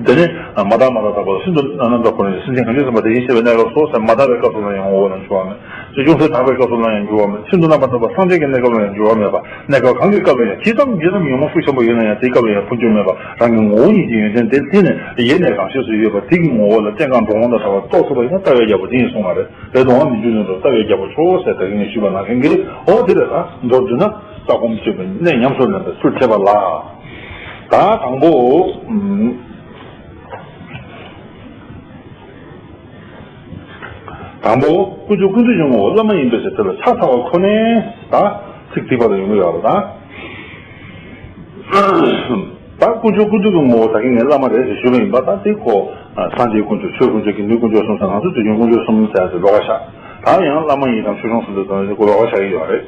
དེ་ནས་མ་དག་མ་དག་དག་པ་ཤིན་ཏུ་རྣམ་དག་ཁོ་ན་ཉིད་སེམས་ཅན་གང་ཞིག་སེམས་དཔའ་དེ་བཞིན་གཤེགས་པའི་གནས་སྐབས་སོ་ཟེར། མ་དག་པའི་སྐབས་སུ་ལ་ཡང་ངོ་བོ་ལ་འགྱུར་བ་མེད། ཅུང་ཟད་དག་པའི་སྐབས་སུ་ལ་ཡང་འགྱུར་བ་མེད། ཤིན་ཏུ་རྣམ་པར་དག་པ་སངས་རྒྱས་ཀྱི་གནས་སྐབས་ལ་ཡང་འགྱུར་བ་མེད་པ། གནས་སྐབས་གང་གི་སྐབས་ལ་ཡང་ཇི་ཙམ་ཇི་ཙམ་ཉོན་མོངས་ཤུགས་ཆེན་པོ་ཡོད་ན་ཡང་དེའི་སྐབས་ལ་ཡང་འཕོ་འགྱུར་མེད་པ། རང་གི་ངོ་བོ་ཉིད་ཀྱི་ཡོན་ཏན་དེ་དེ་ནས་ཡེ་ནས་རང་ཆས་སུ་ཡོད་པ་དེ་གི་ངོ་བོ་ལ་སྐྱེ་འགག་འགྲོ་འོང་དང་བྲལ་བ་རྟོགས་ཐུབ་པ་ཡིན་ན་ལྟ་བའི་རྒྱལ་པོ་དེ་ཡིན་གསུངས་པ་རེད། རེད་དོ། མི་འགྱུར་ལུས་འགྲོ་ལྟ་བའི་རྒྱལ་པོ་མཆོག་ཟེར་ད་གིན་ངས་ཞུས་པ་ནང་བཞིན་གྱི་འོ་དེ་རེད། ད་མདོར་བསྡུས་ན་ལྟ་སྒོམ་སྤྱོད་པའི་གནས་ཉམས་སུ་ལེན་པའི་ཚུལ་འཆད་པ་ལ། ད་དང་པོ། དང་པོ་དཀོན་མཆོག་ཀུན་འདུས་ཀྱི་ངོ་བོ་བླ་མ་ཡིན་པའི་ཕྱིར་དེ་ལ་ཕྱག་འཚལ་བ་ཁོ་ནས་ད་ཚིག་ཐིག་པ་ལ་ཡོང་གི་ཡོད་རེད་ད། ད་དཀོན་མཆོག་ཀུན་འདུས་ཀྱི་ངོ་བོ་ད་གིན་ངས་བླ་མ་རེད་ཅེས་ཞུས་པ་ཡིན་པ། ད་དེ་ཁོ་སངས་རྒྱས་དཀོན་མཆོག་ཆོས་དཀོན་མཆོག་དགེ་འདུན་དཀོན་མཆོག་གསུམ་ཟེར་ང་ཚོ་དུས་རྒྱུན་དཀོན་མཆོག་གསུམ་ཟེར་ཏེ་ལོགས་ཀ་བཞག་ད་ཡང་བླ་མ་ཡི་དམ་ཆོས་སྐྱོང་གསུམ་དུ་དང་ཁོ་ལོགས་ཀ་བཞག་གི་ཡོད་རེད།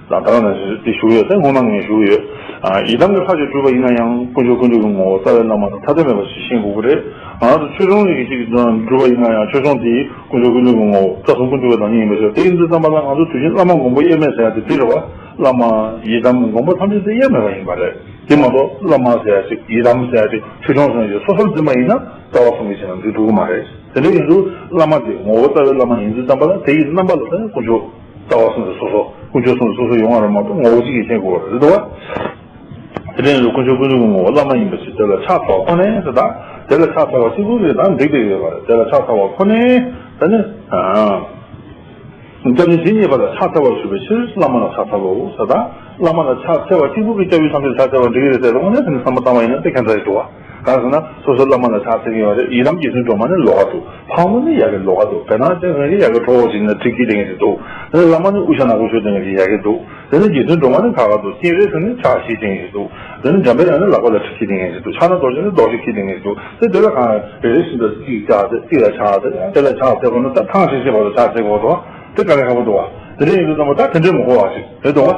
ད་ད་ག་ནང་བཞིན་དེ་ཞུ་ཡོད། དེ་སྔོན་མ་ངས་ཞུ་ཡོད། ཡི་དམ་གྱི་ལྷ་ཆོས་སྒྲུབ་པ་ཡིན་ན་ཡང་དཀོན་མཆོག་ཀུན་འདུས་ཀྱི་ངོ་བོ་རྩ་བའི་བླ་མ་དང་ཐ་དད་མེད་པ་ཞིག་ཤེས་དགོས་ཀྱི་རེད། ང་ཚོ་ཆོས་སྐྱོང་ལས་ཀྱི་ཅིག་སྒྲུབ་པ་ཡིན་ན་ཡང་ཆོས་སྐྱོང་དེ་དཀོན་མཆོག་ཀུན་འདུས་ཀྱི་ངོ་བོ་རྩ་གསུམ་ཀུན་འདུས་པ་དང་གཉིས་ཡིན་པ་ཞིག་དེ་ཡིན་དུས་ཙམ་པ་ལ་ང་ཚོ་དུས་རྒྱུན་བླ་མ་མགོན་པོ་དབྱེར་མེད་ཟེར་ཡ་དེ་འདི་རེད་བ། བླ་མ་ཡི་དམ་མགོན་པོ་ཐམས་ཅད་དེ་དབྱེར་མེད་པ་ཡིན་པ་རེད། དེ་མ་གཏོགས་བླ་མ་ཟེར་ཡ་ཅིག་ཡི་དམ་ཟེར་ཡ་ཅིག་ཆོས་སྐྱོང་ཟེར་ཡ་ཅིག་སོ་སོར་འཛིན་པ་ཡིན་ན་རྩ་བ་གསུམ་གྱི་ཆ་ནས་འདུས་ཐུབ་ཀྱི་མ་རེད། དེ་འདྲ་ཡིན་དུས་བླ་མ་དེ་ངོ་བོ་རྩ་བའི་བླ་མ་ཡིན་དུས་ཙམ་པ་ལ་དེ་ཡི་རྣམ་པ་ལ་ད་ནི་དཀོན་མཆོག་རྩ་བ་གསུམ་དེ་སོ་སོ་དཀོན་མཆོག་གསུམ་དེ་སོ་སོ་ཡོང་བ་རེད་མ་གཏོགས་ངོ་བོ་གཅིག་གིས་མཁྱེན་དགོས་པ་རེད་དོ། དེ་འདྲ་ཡིན་དུས་དཀོན་མཆོག་ཀུན་འདུས་ཀྱི་ངོ་བོ་བླ་མ་ཡིན་པ་ཞིག་དེ་ལ་ཕྱག་འཚལ་བ་ཁོ་ནས་ཟེར་ད། དེ་ལ་ཕྱག་འཚལ་བ་གཅིག་པུ་རེད་ད་འགྲིག་བསྡད་ཡོད་པ་རེད། དེ་ལ་ཕྱག་འཚལ་བ་ཁོ་ནས་ད་ནི། སྐྱབས་གནས་ཇི་སྙེད་པ་ལ་ཕྱག་འཚལ་བར་ཞུ་བའི་ཕྱིར་བླ་མ་ལ་ཕྱག་འཚལ་ལོ་ཟེར་ད། བླ་མ་ལ་ཕྱག་འཚལ་བ་གཅིག་པུ་གིས་སྐྱབས་ཡུལ་ཐམས་ཅད་ཕྱག་འཚལ་བ་འགྲིག་གི་རེད་ཟེར་དུས་དངོས་གནས་དེ་ནི་བསམ་བློ་བཏང་བ་ཡིན་ན་དེ་ཁྱད་མཚར་ཞིག་འདུག་བ། གང་ཟེར་ན་སོ་སོ་བླ་མ་ལ་ཕྱག་འཚལ་གྱི་ཡོད་རེད། ཡི་དམ་རྗེ་བཙུན་སྒྲོལ་མ་ནི་ལོགས་ཀ་འདུག་ཕག་མོ་ནི་ཡ་གི་ལོགས་ཀ་འདུག་བེར་ནག་ཅན་ཟེར་གྱི་ཡ་གི་གྲོགས་པོ་ཞིག་ནི་ཁྲིད་ཀྱི་བསྡད་མཁན་ཞིག་འདུག་དེ་ནས་བླ་མ་ནི་དབུ་ཞྭ་ནག་པོ་གཞོན་བསྡད་མཁན་ཞིག་ཡ་གི་འདུག་དེ་ནས་རྗེ་བཙུན་སྒྲོལ་མ་ནི་ཁ་ཁ་འདུག་སྤྱན་རས་གཟིགས་ནི་ཕྱག་བཞི་འདྲེན་མཁན་ཞིག་འདུག་དེ་ནས་འཇམ་དཔལ་དབྱངས་ནི་ལག་པ་ལ་གྲི་ཁྲིད་བསྡད་མཁན་ཞིག་འདུག་ཕྱག་ན་རྡོ་རྗེ་ནི་རྡོ་རྗེ་ཁྲིད་བསྡད་མཁན་ཞིག་འདུག་དེ་དེ་ལ་གང་རེ་རེ་བཞིན་དུ་གཅིག་ཕྱག་དེ་གཅིག་ལ་ཕྱག་འཚལ་དགོས་ན་ད་ཐང་ཤེས་ཤེས་བར་དུ་ཕྱག་འཚལ་དགོས་འདུག་དེ་དཀའ་ལས་ཁག་པོ་འདུག་བ། དེ་འདྲ་ཡིན་དུས་ཙམ་པ་ད་དེ་འདྲས་མ་གོ་བ་ཞིག་རེད་འདུག་བ།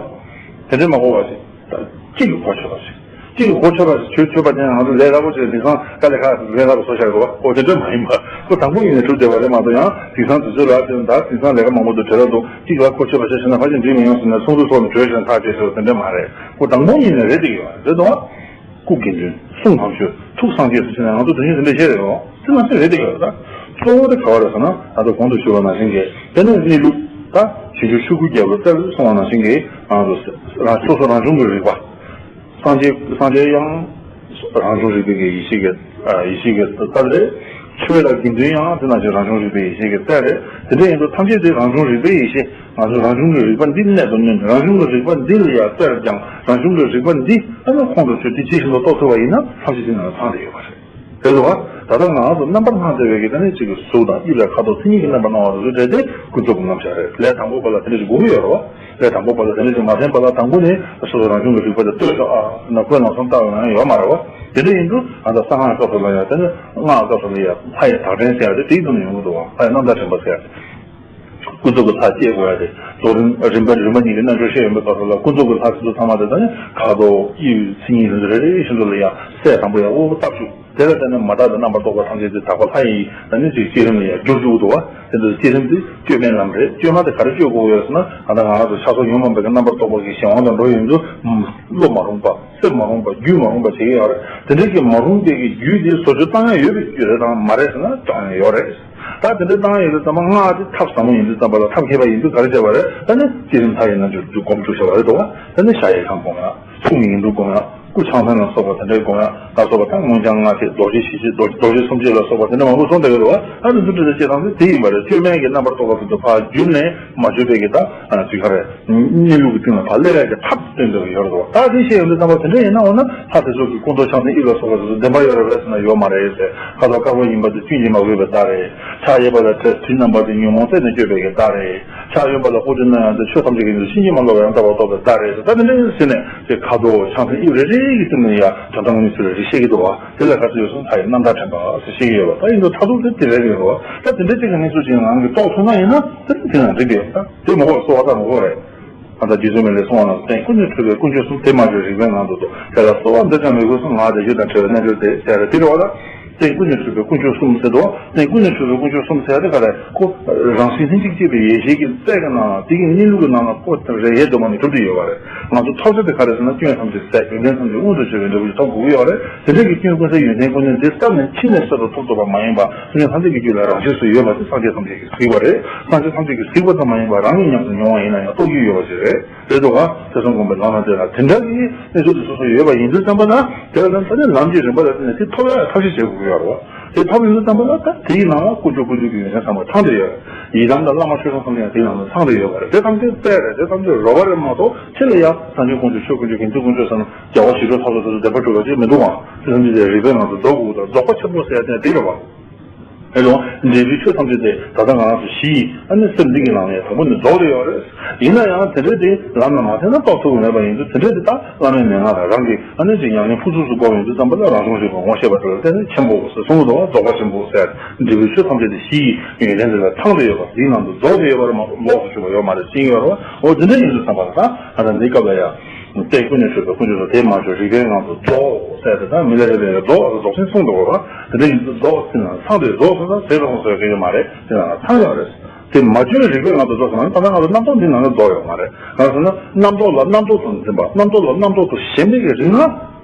དེ་འདྲས་མ་གོ་བ་ཞིག་ད་གཅིག་གིས་གོ་ཆོད་པ་ཞིག་གཅིག་གིས་གོ་ཆོད་པ་ཞིག་ཆོད་ཆོད་པ་ཅན་ང་ཚོ་ལས་སླ་པོ་ཅིག་དེང་སང་དཀའ་ལས་ཁག་ལས་སླ་པོ་བཟོ་བཞག་འདུག་བ། ཨོ་དེ་འདྲས་མ་ཡིན་པ་ཁོ་དང་པོ་ཉིད་ནས་གྲུབ་བསྡད་པ་རེད་མ་གཏོགས་ཡང་དེང་སང་དུས་ཚོད་ལ་བརྟེན་ད་དེང་སང་ལས་ཀ་མང་པོ་འདུག་བྲེལ་བ་འདུག་གཅིག་ལ་གོ་ཆོད་པ་ཞིག་བྱས་ན་ཕལ་ཆེར་འགྲིག་མི་ཡོང་ཟེར་ནས་ཚོགས་འདུ་ཚོགས་ནས་གྲོལ་ཤག་ཐག་བཅད་ཤག་དེ་འདྲས་མ་རེད། ཁོ་དང་པོ་ཉིད་ནས་རེད་བསྡད་ཀྱི་ཡོད་རེད་འདུག་བ། སྐུ་དགེ་འདུན། གསུང་དམ་ཆོས། ཐུགས་སངས་རྒྱས་སུ་ཕྱིན་ནས་ང་ཚོ་དོན་ཆེན་དེ་འདྲ་བཤད་རེད་ཡོང་། དེ་ང་ཚོས་རེད་དེ་ཡོད་ད། གཙོ་བོ་དེ་ག་བ་རེད་ཟེར་ན་ད་ལྟ་གོང་དུ་ཞུས་པ་ནང་བཞིན་གྱི་དེ་ནས་གནས་ལུགས་ད་ཞིང་བཅུ་ཆོས་སྐུའི་རྒྱལ་པོའི་རྩལ་གསུངས་པ་ནང་བཞིན་གྱི་ང་ཚོ་རང་སོ་སོ་རང་བྱུང་གི་རིག་པ། སངས་རྒྱས་སངས་རྒྱས་ཡང་རང་བྱུང་རིག་པའི་གི་ཡེ་ཤེས་ཀྱི་ཡེ་ཤེས་ཀྱི་རྩལ་རེད། ཆོས་ལ་དགེ་འདུན་ཡང་དེ་ནང་བཞིན་རང་བྱུང་རིག་པའི་ཡེ་ཤེས་ཀྱི་རྩལ་རེད། དེ་འདྲ་ཡིན་དུས་ཐམས་ཅད་དེ་རང་བྱུང་རིག་པའི་ཡེ་ཤེས། ང་ཚོས་རང་བྱུང་གི་རིག་པ་འདི་གནད་དུ་བསྣུན། རང་བྱུང་གི་རིག་པ་འདི་ལ་ཡང་རྩལ་སྦྱངས། རང་བྱུང་གི་རིག་པ་འདི་ཨ་ནི་ཁོང་དུ་ཆུད་དེ་ཇི་བཞིན་དུ་རྟོགས་ཐུབ་པ་ཡིན་ན་ཐམས་ཅད་དེ་ནང་ལ་ཚང་བསྡད་ཡོད་པ་རེད། དེ་ལ་ད་ལྟ་ང་ཚོ་རྣམ་པར་སྣང་བསྡད་པའི་གི་ད་ནི་གཅིག་གི་གཟུགས་དང་དབྱིབས་ལ་ཁ་དོག་མཚན་ཉིད་ཀྱི་རྣམ་པར་སྣང་བ་དེ་ཚོ་འབྲེལ་ཏེ་ཀུན་རྫོབ་ཀྱི་རྣམ་གཞག་རེད། ལས་དང་པོ་པ་ལ་དེ་འདྲ་ཞིག་དགོས་ཀྱི་ཡོད་རེད་བ། ལས་དང་པོ་པ་ལ་དེ་འདྲ་ཞིག་མ་ཐོན་པ་ལ་དང་པོ་ནས་སོ་སོ་རང་བྱུང་གི་རིག་པ་དེ་ལྟོས་ཤོག་ཨ་ན་ཁོའི་ལམ་སང་ལྟ་བའི་ང་ཡང་ཡོད་མ་རེད་བ། དེ་འདྲ་ཡིན་དུས་ང་ཚོ་གསང་སྔགས་སྐབས་སུ་ལ་ཡང་དེ་ནི་སྔགས་སྐབས་སུ་ལ་ཡང་ལྷ་ཡི་དག་ཕྲེང་ཟེར་ཡ་དེ་དེའི་སྒང་ནས་ཡོང་གི་འདུག་བ། ལྷ་ཡི་རྣམ་ཐར་དྲན་པ་ཟེར་ཡ་དེ། ཀུན་རྫོབ་ཀྱི་ལྷ་སྐྱེ་དགོས་ཡ་དེ། རྫོགས་རིམ་རིམ་པ་རིམ་པ་གཉིས་ཀྱི་རྣལ་འབྱོར་བཤད་ཡོང་པའི་སྐབས་སུ་ལ་ཀུན་རྫོབ་ཀྱི་ལྷ་དེ་ཚོ་ཚང་མ་དེ་ད་ནི་ཁ་དོག་དབྱིབས་མཚན་ཉིད་དེ་ཚོ་རེ་རེ་བཞིན་དུ་ལ་ཡང་སྲས་དང་པོ་ཡང་དབུ་བཏབ་བཅུག་དེ་ལ་བརྟེན་ནས་མ་དག་པའི་རྣམ་པར་རྟོག་པ་ཐམས་ཅད་དེ་དག་པ་ལྷ་ཡི་ད་ནི་ཅིག་བསྐྱེད་རིམ་ལ་ཡང་བསྒྱུར་བཅུག་འདུག་བ། དེ་ཚོ་བསྐྱེད་རིམ་དེ་བཅོས་མའི་ལམ་རེད། བཅོས་མ་དེ་ག་རེ་བཅོས་དགོས་ཡོད་ཟེར་ན། ད་ལྟ་ང་རང་ཚོ་ཆགས་སོགས་ཉོན་མོངས་པའི་རྣམ་པར་རྟོག་པ་གི་གཞན་དབང་དུ་འགྲོ་ཡོང་དུས་བློ་མ་རུངས་པ། སེམས་མ་རུངས་པ། རྒྱུད་མ་རུངས་པ་བྱེད་ཀྱི་ཡོད་རེད། དེ་འདྲ་གི་མ་རུངས་པའི་གི་རྒྱུད་དེ་བཟོ་བཅོས་བཏང་ཡ་ཡོད་པའི་རྒྱུ་རེད་དམ་མ་རེད་ཟེར་ན་བཏང་ཡ་ཡོད་རེད། ད་དེ་འདྲ་བཏང་ཡ་ཡོད་དུས་ཙམ་པ་སྔགས་དེ་ཐབས་ཟབ་མོ་ཡིན་དུས་ཙམ་པ་ལ་ཐབས་མཁས་པ་ཡིན་དུས་ག་རེ་བྱས་པ་རེད། ད་ནི་བསྐྱེད་རིམ་མཐའ་ཡས་རྣལ་འབྱོར་དེ་སྒོམ་བཅུག་བྱས་པ་རེད་འདུག་བ། ད་ནི་ཞག་ཡལ་གང་སྒོམ་ཡ། གསུང་ཡིག་འབྲུ་སྒོམ་ཡ། སྐུ་ཕྱག་མཚན་ལ་སོགས་པ་དེ་འདྲའི་སྒོམ་ཡ། ལ་སོགས་པ་དང་མངོན་བྱང་སྔགས་བཅས་རྡོ་རྗེ་ཞི་བྱེད་རྡོ་རྗེ་རྡོ་རྗེ་ཐམས་ཅད་ལ་སོགས་པ་དེ་འདྲ་མང་པོ་གསུངས་བསྡད་ཡོད་རེད་བ། ཨ་ནི་འདི་འདྲ་བྱེད་སྟངས་དེ་དེ་ཡིན་པ་རེད། བཅོས་མའི་གི་རྣམ་པར་རྟོག་པ་དེ་ཚོ་ཕར་བསྒྱུར་ནས་མ་བཅོས་པའི་གི་ད་ཅིག་ག་རེ། གནས་ལུགས་ཀྱི་སྟེང་ལ་ཕར་སླེབས་ཡ་གི་ཐབས་སྟོན་བསྡད་ཡོད་རེད་བ། ད་དེ་བཤད་ཡོང་དུས་ཙམ་པ་དེ་འདྲ་ཡིན་ན་འོ་ན་ལྷ་དེ་ཚོ་གི་སྐུ་མདོག་ཕྱག་མཚན་དབྱིབས་ལ་སོགས་པ་དེ་ཚོ་བདེན་པ་ཡོད་རེད་པས་ཟེར་ན་ཡོད་མ་རེད་ཟེར། ཁ་དོག་དཀར་པོ་ཡིན་པ་དེ་སྐྱོན་གྱིས་མ་གོས་པའི་བརྡ་རེད། ཕྱག་གཡས་པ་ལ་དྲི་དྲིའི་རྣམ་པ་དེ་ཉོན་མོངས་རྩད་ནས་གཅོད་པའི་གི་བརྡ་རེད། ཕྱག་གཡོན་པ་ལ་ཧོར་གྱི་སྣང་ཡང་དེ་ཆོས་ཐམས་ཅད་ཀྱི་ནང་དུ་ཕྱིན་ཅི་མ་ལོག་པའི་ཡང་དག་པར་རྟོགས་པའི་བརྡ་རེད་ཟེར། ད་དེ་འདྲ་ཟེར་ནས་དེ་ཁ་དོག་ཕྱག་མཚན་དབྱིབས་རེ་རེ་གི་སྟེང་ནས་ཡང་དོན་དམ་དངོས་གཞི་རེ་རེ་བཤད་ཀྱི་འདུག་བ། དེ་ལ་ག་ཚོད་ཡོད་སོང་ལྷ་ཡི་རྣམ་ཐར་དྲན་པ་ཟེར་བཤད་ཀྱི་ཡོད་པ། ད་ཡིན་དུས་མཐར་ཐུག་དེ་དེ་རེད་རེད་བ། ད་དེ་འདྲ་གཅིག་གི་གནས་ཚུལ་ཅིག་རང་གིས་རྟོགས་ཐུབ་ན་ཡིན་ན་དེ་དེ་ཡང་འགྲིག་གི་ཡོད། ད་དེ་མ་གོ་གསོལ་བ་ད་མ་གོ་རེད། ཨ་ད་རྗེ་བཙུན་མི་ལས་གསུང་བ་ན། རྟེན་ཀུན་ནས་འཁྲུལ་པའི་ཀུན་སྤྱོད་གསུམ། དེ་མ་བཅོས་རིག་པའི་ངང་དུ་རྫོགས། དེ་ལ་གསོལ་བ་འདེབས་ཀྱང་མི་དགོས་སོ། ངག་བཟླས་བརྗོད་དང་བྲལ་བའི་རྣལ་འབྱོར་དེ་ཟེར་རེད། དེ་རེད་བ། ད་རྟེན་ཀུན་ནས་འཁྲུལ་པའི་ཀུན་སྤྱོད་གསུམ་ཟེར་དུས། རྟེན་ཀུན་ནས་འཁྲུལ་པའི་ཀུན་སྤྱོད་གསུམ་ཟེར་དེ་ག་རེ། ཁོ་རང་བཞིན་ལྷན་ཅིག་སྐྱེས་པའི་ཡེ་ཤེས་ཀྱི་རྩལ་གྱི་ནང་ལ་དེ་གི་གནས་ལུགས་ཀྱི་ནང་ལ་ཁོ་རེ་ཡེ་འདོད་མ་ནས་གྲུབ་ཏུ་ཡོད་པ་རེད། ང་ཚོ་ཐོབ་བྱ་དེ་ག་རེ་ཟེར་ན། སྐྱོན་ཐམས་ཅད་ཟད། ཡོན་ཏན་ཐམས་ཅད་མངོན་དུ་བྱེད་པའི་འབྲས་བུ་ཞིག་ཐོབ་དགོས་ཀྱི་ཡོད་རེད། དེ་འདྲ་གི་སྐྱོན་ཀུན་ཟད་ཡོན་ཏན་ཀུན་ལྡན་འདི་བསམ་ནས་ཕྱི་ནས་གསལ་དུ་ཐོབ་ཐུབ་པ་མ་ཡིན་པ། སེམས་ཅན་ཐམས་ཅད་ཀྱི་རྒྱུད་ལ་རང་ཆས་སུ་ཡོད་པ་དེ་སངས་རྒྱས་ཐམས་ཅད་ཀྱིས་གཟིགས་པ་རེད། སངས་རྒྱས་ཐམས་ཅད་ཀྱིས་གཟིགས་པ་ཙམ་མ་ཡིན་པར་རང་གིས་ཉམས་སུ་མྱོང་བ་ཡིན་ན་ཡང་རྟོགས་རྒྱུ་ཡོད་པ་ཞིག་རེད། རེད་འདུག་ག། ཐོས་བསམ་སྒོམ་པའི་ལམ་ལ་བསྟེན་ན་དེ་འདྲ་གི་གནས་ཚུལ་དེ་སོ་སོ་ཡོད་པ་ཡིན་དུས་ཙམ་པ་ན། དེ་ལ་ད་ནི་ལམ་གྱི་རིམ་པ་ལ་བརྟེན་ནས་དེ་ཐོབ་ཡག་ཐབས་ཤེས་བྱེད་དགོས་ཀྱི་ཡོད་རེད་བ། དེ་ཐོབ་ཡོང་དུས་ཙམ་པ་ལ་ད་དེའི་ནང་ལ་ཀུན་སྤྱོད་ཀུན་སྤྱོད་ཀྱི་ཡོན་ཏན་ཚང་མ་ཚང་སྟེ་ཡོད་རེད། ཡི་དམ་དང་བླ་མ་ཆོས་སྐྱོང་ཚང་མ་ཡང་དེའི་ནང་ལ་ཚང་སྟེ་ཡོད་རེད། དེ་ཐམས་ཅད་རྩལ་རེད། དེ་ཐམས་ཅད་རོལ་པ་རེད་མ་གཏོགས་ཕྱི་ལ་ཡང་སངས་རྒྱས་དཀོན་མཆོག་ཆོས་དཀོན་མཆོག་དགེ་འདུན་དཀོན་མཆོག་ཟེར་ན་རྒྱལ་བ་ཞི་ཁྲོའི་ཐབས་ལ་དེ་ཚོ་བདེན་པ་གྲུབ་པ་ཅིག་མི་འདུག་ག། དེ་ཐམས་ཅད་དེ་རིག་པའི་ངང་དུ་རྫོགས་དགོས་དང་རྫོགས་པ་ཆེན་པོ་ཟེར་ཡ་དེ་དེ་རེད་བ། ཨེ་རོ། འབྲས་བུའི་ཆོས་ཐམས་ཅད་དེ་ད་ལྟ་ང་རང་ཚོ་གཞི་ཡི་ཨ་ནི་སེམས་འདི་གི་ནང་ནས་དང་པོ་ནས་རྫོགས་ཏེ་ཡོད་རེད། ཡིན་ན་ཡང་དེ་འདྲ་དེ་ལམ་ལ་མ་ཐེག་ན་རྟོགས་ཐུབ་ཀྱི་མེད་པ་ཡིན་དུས། དེ་འདྲ་དེ་ད་བླ་མའི་མན་ངག་དང་རང་གི་ཨ་ནི་ཅིག་ཉམས་ལེན་ཕུན་སུམ་ཚོགས་པ་ཡིན་དུས་ཙམ་པ་ལ་རང་བྱུང་རིག་པ་ངོ་ཤེས་པ་དེ་ལ་བརྟེན་ནས་ཆེན་པོ་ཟེར་གསུངས་འདུག་བ། རྫོགས་པ་ཆེན་པོ་ཟེར། འབྲས་བུའི་ཆོས་ཐམས་ཅད་དེ་གཞི་ཡི་ཡོན་ཏན་དེ་ལ་ཚང་སྟེ་ཡོད་པ། དེའི་ནང་དུ་རྫོགས་ཏེ་ཡོད་པ་རེད་མ་གཏོགས་ལོགས་སུ་གྱུར་པ་ཡོད་མ་རེད་ཟེར་གྱི་ཡོད་རེད་བ། འོ་དེ་འདྲ་ཡིན་དུས་ཙམ་པ་ལ་ད་ཨ་ད་འདིའི་སྐབས་ལ་ཡང་། རྟེན་ཀུན་ནས་འཁྲུལ་པའི་ཀུན་སྤྱོད་གསུམ། དེ་མ་བཅོས་རིག་པའི་ངང་དུ་རྫོགས་ཟེར་ཏེ། ད་མི་ལ་རས་པའི་རྫོགས་རྫོགས་ཆེན་གསུངས་འདུག་བ། དེ་འདྲ་ཡིན་དུས་རྫོགས་ཟེར་ན་ཚང་སྟེ་རྫོགས་ཟེར་ན་ཟེར་རོ་ཟེར་གི་ཡོད་མ་རེད། དེ་ལ་ཚང་ཡོད་རེད། དེ་མ་བཅོས་རིག་པའི་ངང་དུ་རྫོགས་ཟེར་ན་ད་ལྟ་ང་ཚོ་རྣམ་རྟོག་འདི་ནང་ནས་རྫོགས་ཡོད་མ་རེད། གང་ཟེར་ན་རྣམ་རྟོག་ལ་རྣམ་རྟོག་ཏུ་འཛིན་པ། རྣམ་རྟོག་ལ་རྣམ་རྟོག་ཏུ་ཞེན་པའི་གི་རིགས་ལ།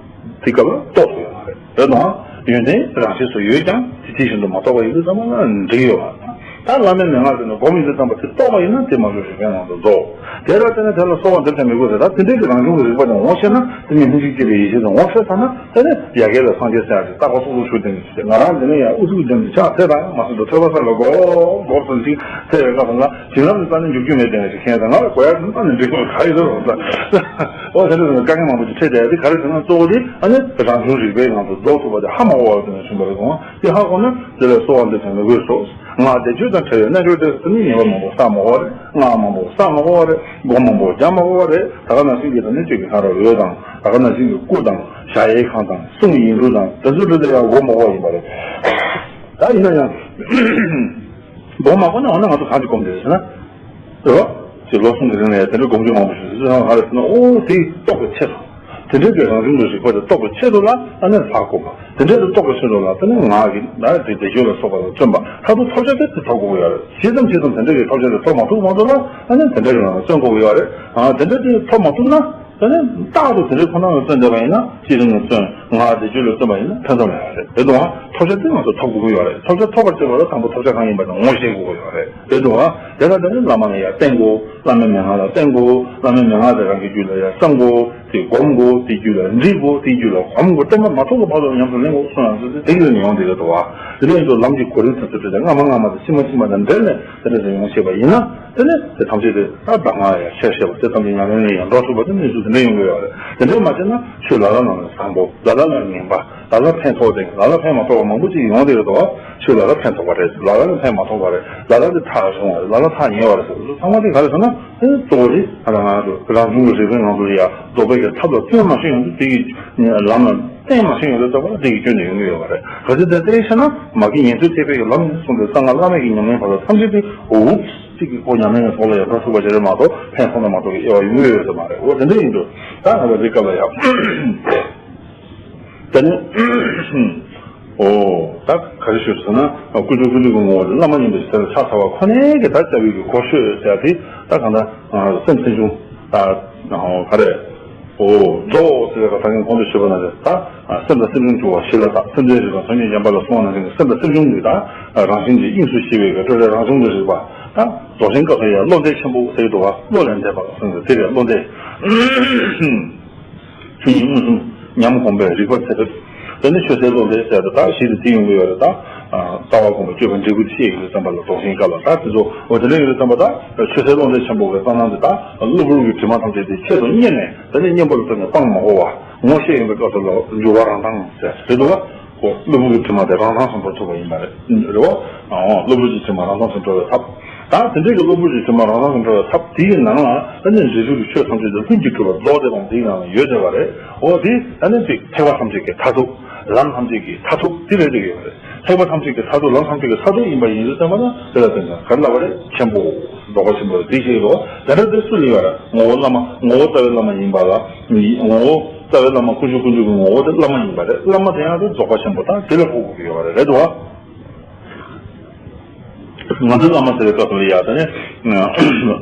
དེ་སྐབས་ལ་རྟོགས་སུ་ཡོད་མ་རེད། རེད་དང་། ཡོན་ཏན་རང་ཆས་སུ་ཡོད་ཀྱང་དེ་དེ་བཞིན་དུ་མ་རྟོགས་པ་ཡིན་དུས་ཙམ་པ་ལ་འགྲིག་ཡོད་པ། ད་བླ་མའི་མན་ངག་དེ་ནི་སྒོམ་ཡིན་དུས་ཙམ་པ་དེ་རྟོགས་པ་ཡིན་ན་དེ་མ་བཅོས་རིག་པའི་ངང་དུ་རྫོགས། དེ་ལ་བརྟེན་ནས་དེ་ལ་གསོལ་བ་འདེབས་ཀྱང་མི་དགོས་ཟེར། ད་དེ་འདྲའི་གི་རང་བྱུང་གི་རིག་པ་དེ་ངོ་ཤེས་ན། དེ་ནི་ལྷན་ཅིག་སྐྱེས་པའི་ཡེ་ཤེས་དེ་ངོ་ཤེས་ཚར་ན། དེ་ནི་ཡ་གྱལ་ལ་སངས་རྒྱས་ཟེར་ཡ་དེ་རྟག་པར་ཚུགས་ཚུགས་ཆུད་དེ་ནི་ང་རང་དེ་ནི་ཡ་ཨུ་ཚུགས་འཇམ་གྱི་ཕྱག་འཚལ་དང་མ་སོང་དུ་ཐོས་པ་ས་ལ་སྒོ་སྒོ་ཙམ་ཅིག་འཚལ་བའི་སྐབས་ལ་བྱིན་རླབས་ནི་རྩ་ནས་འཇུག་རྒྱུ་མེད་དེ་ཞིག་མཁྱེན་དང་། ང་ལ་གོ་ཡ་དེ་རྩ་ནས་འགྲིག་གི་ག་ཡི་རེད་རོགས། ད་འོ་དེ་འདྲ་དེ་ནི་དཀའ་ངལ་མང་པོ་ཅིག་འཕྲད་བསྡད་ཡ་དེ་ག་རེ་ཟེར་ན། གཙོ་བོ་དེ་ཨ་ནི་རང་བྱུང་རིག་པའི་ངང་དུ་རྫོགས་ཐུབ་པ་དེ་ཧ་མ་གོ་བ་དེ་ནས་བྱུང་བ་རེད་གོ། དེ་ཧ་གོ་ན་དེ་ལ་གསོལ་བ་འདེབས་ཀྱང་མི་དགོས་སོ། ངག་བཟླས་བརྗོད་དང་བྲལ་བའི་རྣལ་འབྱོར་དེ་ཟེར་ནི་ཉེས་པ་མང་པོ་བསགས་མ་དགོས་རེད། སྔགས་མང་པོ་བསགས་མ་དགོས་རེད། སྒོམ་མང་པོ་རྒྱག་མ་དགོས་རེད། ད་ག་ནང་བཞིན་གྱི་ད་ནི་གཅིག་གི་ཁ་ར་འོད་དང་། ད་ག་ནང་བཞིན་གྱི་སྐུ་དང་། ཞལ་ཡས་ཁང་དང་། གསུང་ཡིག་འབྲུ་དང་དེ་ཚོ་འདྲ་དེ་ཡང་སྒོམ་མ་དགོས་ཡིན་པ་རེད། ད་ཡིན་ན་ཡང་སྒོམ་མ་དགོས་ན་འོ་ན་ང་ཚོ་གང་གིས་སྒོམ་དེ་ཟེར་ན། རེད་བ། ཅིག་ལོ་གསུམ་གྱི་རིང་ལ་ཡང་དེ་འདྲ་སྒོམ་རྒྱུ་མང་པོ་ཞིག་ཟེར་ན་ག་རེ་ཟེར་ན། ཨོ་དེ་རྟོགས་པའི་ཆེད་དུ། དེ་འདྲའི་གི་རང་བྱུང་གི་རིག་པ་དེ་རྟོགས་པའི་ཆེད་དུ་ལ་ཨ་ནི་ལྷ་སྒོམ་པ། དེ་འདྲའི་དེ་རྟོགས་པའི་ཆེད་དུ་ལ་ད་ནི་ངག་གི་ད་དེ་བཟླས་བརྗོད་ལ་སོགས་པ་ལ་བརྩོན་པ། མཐར་ཐུག་ཐོབ་བྱ་དེ་དེ་ཐོབ་དགོས་ཀྱི་ཡོད་རེད། ཇི་ཙམ་ཇི་ཙམ་དེ་འདྲའི་གི་ཐོབ་བྱ་དེ་ཐོབ་མ་ཐུབ་མ་ཐུབ་ལ་ཨ་ནི་དེ་འདྲའི་གི་ལ་བརྩོན་དགོས་ཀྱི་ཡོད་རེད། ཨ་དེ་འདྲ་དེ་ཐོབ་མ་ཐུབ་ན་ད་ནི་རྟག་ཏུ་དེ་འདྲའི་ཁོ་ན་ལ་བརྩོན་བསྡད་པ་ཡིན་ན་བསྐྱེད་རིམ་ལ་བརྩོན། ང་དེ་རྒྱུད་ལ་བརྩོན་པ་ཡིན་ན་ཕན་ཐོགས་ཡོད་རེད། དེ་དུས་ང་ཚོ་ཐོབ་བྱ་དེ་ང་ཚོ་ཐོབ་དགོས་ཀྱི་ཡོད་རེད། ཐོབ་བྱ་ཐོབ་པར་བྱེད་པ་ལ་དང་པོ་ཐོབ་བྱ་གང་ཡིན་པ་དེ་ངོ་ཤེས་དགོས་ཀྱི་ཡོད་རེད། དེ་དུས་ང་དེ་ལ་དེ་ནི་བླ་མ་ལ་ཡར་བསྟེན་དགོས། བླ་མའི་མན་ངག་ལ་བསྟེན་དགོས། བླ་མའི་མན་ངག་དེ་རང་གི་རྒྱུད་ལ་ཡར་བསམ་དགོས། དེ་སྒོམ་དགོས། དེ་རྒྱུད་ལ་འདྲིས་དགོས། དེ་རྒྱུད་ལ་གོམས་དགོས། བསྟན་པ་མ་ཐོབ་ཀྱི་བར་དུ་ཉམས་སུ་ལེན་དགོས་གསུངས་ཡང་དེ་ལ་ནི་ཡོང་བསྡད་ཀྱི་འདུག་བ། དེ་ལ་ཡིན་དུས་ལམ་གྱི་གོ་རིམ་དེ་ཚོ་དེ་སྔ་མ་སྔ་མ་དང་ཕྱི་མ་ཕྱི་མ་དང་འབྲེལ་ནས་དེ་འདྲ་ཞིག་ཡོང་བྱས་པ་ཡིན་ན། དེ་ནས་དེ་ཐམས་ཅད་དེ་ད་གདམས་ངག་ཡང་ཤེས་ཤེས་པ་དེ་ཐམས་ཅད་ཉམས་ལེན་ལ་ཡང་འགྲོ་ཐུབ་པ་དེ་གནས་ཚུལ་དེ་འདྲ་ཡོང་གི་ཡོད་རེད། དེ་འདྲ་མ་བྱས་ན་ཆོས་ལ་ལ་ནང་ནས་བཟང་པོ། ལ་ལ་ལ་ངན་པ། ལ་ལ་ཕན་ཐོགས་ཏེ་ལ་ལ་ཕན་མ་ཐོགས་པ་མང་པོ་ཅིག་ཡོང་བསྡད་ཀྱི་འདུག་བ། ཆོས་ལ་ལ་ཕན་ཐོགས་པ་རེད། ལ་ལ་ལ་ཕན་མ་ཐོགས་པ་རེད། ལ་ལ་དེ་ཐག་རིང་བ་རེད། ལ་ལ་ཐག་ཉེ་བ་རེད་ཟེར་བ་ཚང་མ་དེ་ག་རེ་ཟེར་ན། དེ་གཙོ་བོ་དེ་ང་རང་ང་ཚོ་རང་བྱུང་གི་རིག་པའི་ངང་དུ་ཡ་རྫོགས་པའི་གི་ཐབས་ལ་བརྩོན་མ་ཤེས་ཡོང་དུས་དེ་གི་ལམ་ལ་བརྟེན་མ་ཤེས་ཡོང་དུས་ཙམ་པ་ལ་དེ་གི་སྐྱོན་དེ་ཡོང་གི་ཡོད་པ་རེད། གལ་སྲིད་དེ་ལྟར་བྱས་ན་མ་གི་ཉན་ཐོས་ཐེག་པའི་གི་ལམ་ནས་གསུངས་པའི་གསང་སྔགས་བླ་མེད་ཀྱི་ཉམས་ལེན་བར་དུ་ཐམས་ཅད་དེ་འུབ་གཅིག་གི་ཁོ་ཉམས་ལེན་གྱི་ཐོག་ལ་ཡང་འགྲོ་ཐུབ་པ་ཞིག་རེད་མ་གཏོགས་ཕན་ཐོགས་ན་མ་གཏོགས་ཀྱི་དབྱེ་བ་ཡོང་གི་ཡོད་ས་མ་རེད། འོ་དེ་འདྲ་ཡིན་དུས་ད་ང་ཚོ་འདི་སྐབས་ལ་ཡང་དེ་ནི་འོ་ད་ག་རེ་ཞུ་ཟེར་ན། ཀུན་རྫོབ་ཀུན་བཏུས་ཀྱི་ངོ་བོ་དེ་བླ་མ་ཡིན་པའི་ཕྱིར་ཕྱག་འཚལ་བ་ཁོ་ནའི་གི་ད་བྱ་བའི་གི་གོ་ཆོད་ཟེར་ཡ་དེ་ད་གང་ལྟར་སེམས་སེམས་བྱུང་ད་ག་རེ། འོ་རྫོགས་ཟེར་བའི་ད་གིན་གོང་དུ་ཞུས་པ་ནང་བཞིན་ད་སེམས་དང་སེམས་བྱུང་བཅུ་པ་ཞི་ལ་དྭགས་སེམས་ཙམ་རིག་པ་སངས་རྒྱས་བྱམས་པ་ལ་གསུངས་པ་ནང་བཞིན་གྱི་སེམས་དང་སེམས་བྱུང་གི་ད་རང་བཞིན་གྱིས་དབྱིངས་སུ་ཞི་བའི་གི་སྤྲོས་བྲལ་རང་བྱུང་གི་རིག་པ། ད་རྫོགས་ཆེན་སྐབས་སུ་ཡང་བློ་འདས་ཆེན་པོ་ཟེར་གྱི་འདུག་བ། བློ་ལས་འདས་པ་ཟེར་གྱི་དེ་རེད། བློ་འདས། ཆོས་ཉིད་མངོན་སུམ་ཉམས་གོམས་པས་རིག་པ་ཚད་ཕེབས། དེ་ནི་ཆོས་གསལ་བློ་འདས་ཟེར་ཏེ་ད་གཞི་དེ་དེ་ཡོང་གི་ཡོད་རེད། ད་རྩ་བ་སྒོམ་པ་སྤྱོད་པ་འབྲས་བུ་ཤེས་ཡོང་དུས་ཙམ་པ་ལ་རྫོགས་ཆེན་སྐབས་ལ་ད་དེ་ཚོ་འོ་དེ་འདྲ་ཡོང་དུས་ཙམ་པ་ད་ཆོས་གསལ་བློ་འདས་ཆེན་པོ་གི་རྩ་ནང་དེ་ད་གློ་བུར་གྱི་དྲི་མ་ཐམས་ཅད་དེ་ཆེད་དུ་གཉེར་ནས་དེ་ནི་གཉེན་པོ་ལ་བརྟེན་ནས་སྤང་མ་དགོས་པ་ངོ་ཤེས་ཡོང་པའི་སྐབས་སུ་ལ་འགྱུར་བ་རང་དྭངས་ཟེར་དེ་འདུག་བ། ཁོ་གློ་བུར་གྱི་དྲི་མ་དེ་རང་དྭངས་སུ་འགྲོ་ཐུབ་པ་ཡིན་པ་རེད། རེད་བ། ཨོ་གློ་བུར་གྱི་དྲི་མ་རང་དྭངས་སུ་འགྲོ་བའི་ཐབས། ད་དེ་འདྲའི་གི་གློ་བུར་གྱི་དྲི་མ་རང་དྭངས་སུ་འགྲོ་བའི་ཐབས་དེའི་ནང་ལ་ད་ནི་འབྲས་བུ་གི་ཆོས་ཐམས་ཅད་དེ་ལྷུན་གྱིས་གྲུབ་པ་རྫོགས་བསྡད་པ་དེའི་ནང་ལ་ཡོད་བསྡད་པ་རེད། ཨོ་དེ་ད་ནི་དེ་ཐེག་པ་ཐམས་ཅད་ཀྱི་མཐར་ཐུག་ལམ་ཐམས་ཅད་ཀྱི་མཐར་ཐུག་དེ་རེད་བསྡད་ཀྱི་ཡོད་རེད། ཐེག་པ་ཐམས་ཅད་ཀྱི་མཐར་ཐུག་ལམ་ཐམས་ཅད་ཀྱི་མཐར་ཐུག་ཡིན་པ་ཡིན་དུས་ཙམ་པ་ན་དེ་ལ་བརྟེན་ནས་ག་རེ་ལབ་པ་རེད། ཆེན་པོ་རྫོགས་པ་ཆེན་པོ་དེ་ཞིག་རེད། དེ་འདྲ་དེ་སུ་ལ་ཡོད་རེད། ངོ་བོ་བླ་མ་ངོ་བོ་རྩ་བའི་བླ་མ་ཡིན་པ་ལ་ངོ་བོ། རྩ་བའི་བླ་མ་ཀུན་འབྱུང་ཀུན་འབྱུང་གི་ངོ་བོ་དེ་བླ་མ་ཡིན་པ་རེད། བླ་མ་དེ་ཡང་དེ་རྫོགས་པ་ཆེན་པོ་དང་དེ་ལས་ལྷག་དགོས་ཀྱི་ཡོད་རེད། རེད་འདུག་བ། ང་ཚོའི་བླ་མ་ཟེར་བའི་སྐབས་སུ་ལ་ཡ་ད་ནི་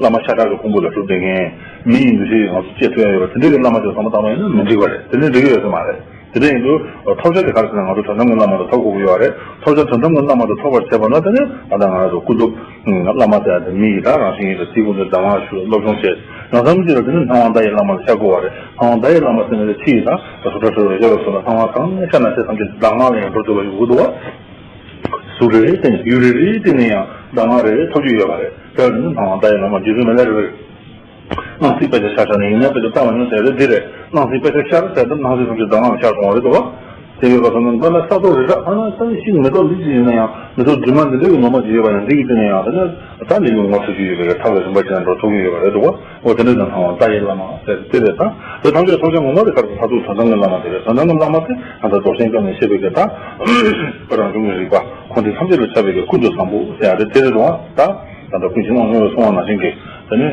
བླ་མ་ཤ་ཁྲག་གི་ཕུང་པོ་ལ་གྲུབ་བསྡད་མཁན་མི་ཡི་འདུ་ཤེས་ང་ཚོ་སྐྱེ་ཐུབ་ཡ་ཡོད་པ་དེ་འདྲའི་གི་བླ་མ་ཅིག་བསམ་བློ་བཏང་བ་ཡིན་ན་མི་འགྲིག་པ་རེད། དེ་འདྲའི་འགྲིག་གི་ཡོད་ས་མ་རེད། དེ་འདྲ་ཡིན་དུས་ཐོབ་བྱ་དེ་ག་རེ་ཟེར་ན་ང་ཚོ་དོན་དམ་གྱི་བླ་མ་དང་ཐོབ་དགོས་ཀྱི་ཡོད་རེད། ཐོབ་བྱ་དོན་དམ་གྱི་བླ་མ་དང་ཐོབ་པར་བྱེད་པ་ན་དེ་ནི་ད་ལྟ་ང་རང་ཚོ་ཀུན་རྫོབ། བླ་མ་དེ་ཡང་དེ་མི་ཡི་ད་རང་བཞིན་ཡིན་ད་དེའི་སྐོར་དུ་གདམས་ངག་ཞུ་སློབ་སྦྱོང་བྱས། ཡང་སེམས་ཀྱི་ལ་དེ་ནི་སྣང་བ་མཐའ་ཡས་བླ་མ་ལ་ཤར་དགོས་པ་རེད། སྣང་བ་མཐའ་ཡས་བླ་མ་ཟེར་ནས་ཕྱི་ཡི་ད་སུ་ཏྲ་ཧྲི་ར་ཡོད་ལ་སོགས་ལ་སྣང་བ་གང་ཤར་ན་དེ་ཐམས་ཅད་གདམས་ངག་ལ་ཡང་འགྲོ་ཐུབ་པ་ཡོང་གི་འདུག་བ། གཟུགས་རེ་རེ་བསྟན་ནས་ཡུལ་རེ་རེ་བསྟན་ནས་ཡང་གདམས་ངག་རེ་རེ་ཐོབ་རྒྱུ་ཡོད་པ་རེད། དེ་ནི་སྣང་བ་མཐའ་ཡས་བླ་མ་རྗེ་བཙུན་མི་ལ་རེ་རེ། སྣང་སྲིད་དཔེ་ཆ་ཤར་ཤར་ནས་ཡིན་ན་དཔེ་ཆ་ལྟ་མ་མྱོང་ཟེར་རེད་འདི་རེད། སྣང་སྲིད་དཔེ་ཆ་ཤར་ཟེར་དུས་སྣང་སྲིད་ཐམས་ཅད་གདམས་ངག་ལ་ཤར་སོང་བ་རེད་འདུག་བ། དེ་ཡོད་པ་ཚོ་ནི་མདོར་ན་ས་རྡོ་རི་བྲག་ཐ་ན་ས་ཡི་ཤིང་མེ་ཏོག་ལི་ཅི་ཡིན་ན་ཡང་མེ་ཏོག་སྒྲིལ་མ་འདི་འདྲའི་གི་ངོ་མ་ཅིག་ཡོད་པ་ཡང་འདི་གི་སྟེང་ནས་ཡང་ད་ནི་ད་ནི་ལུས་ངོ་ཐུག་རྒྱུ་ཡོད་པའི་ཐབས་ལ་རིམ་པ་བྱས་ནས་འགྲོ་ཐུབ་ཀྱི་ཡོད་པ་རེད་འདུག་བ། འོ་དེ་འདྲ་ཡང་སྣང་བ་མཐའ་ཡས་བླ་མ་ཟེར་དེ་རེད་ད། དེ་ཐམས་ཅད་ཐོབ་བྱ་ངོ་མ་དེ་ག་རེ་མཐར་ཐུག་དོན་དམ་གྱི་བླ་མ་དེ་རེད། དོན་དམ་གྱི་བླ་མ་དེ་ང་ཚོ་རྫོགས་ཆེན་སྐབས་ནས་བཤད་པའི་གི་ད་རང་བྱུང་གི་རིག་པ་ཁོ་འདི་ཐམས་ཅད་ལ་ཁྱབ་པའི་གི་ཀུན་ཏུ་བཟང་པོ་ཟེར་ཡ་དེ་དེ་རེད་འདུག་བ་ད། ད་ལྟ་ཀུན་མཁྱེན་དབང་ཕྱུག་གིས་གསུངས་པ་ནང་བཞིན་གྱི་དེ་ནི་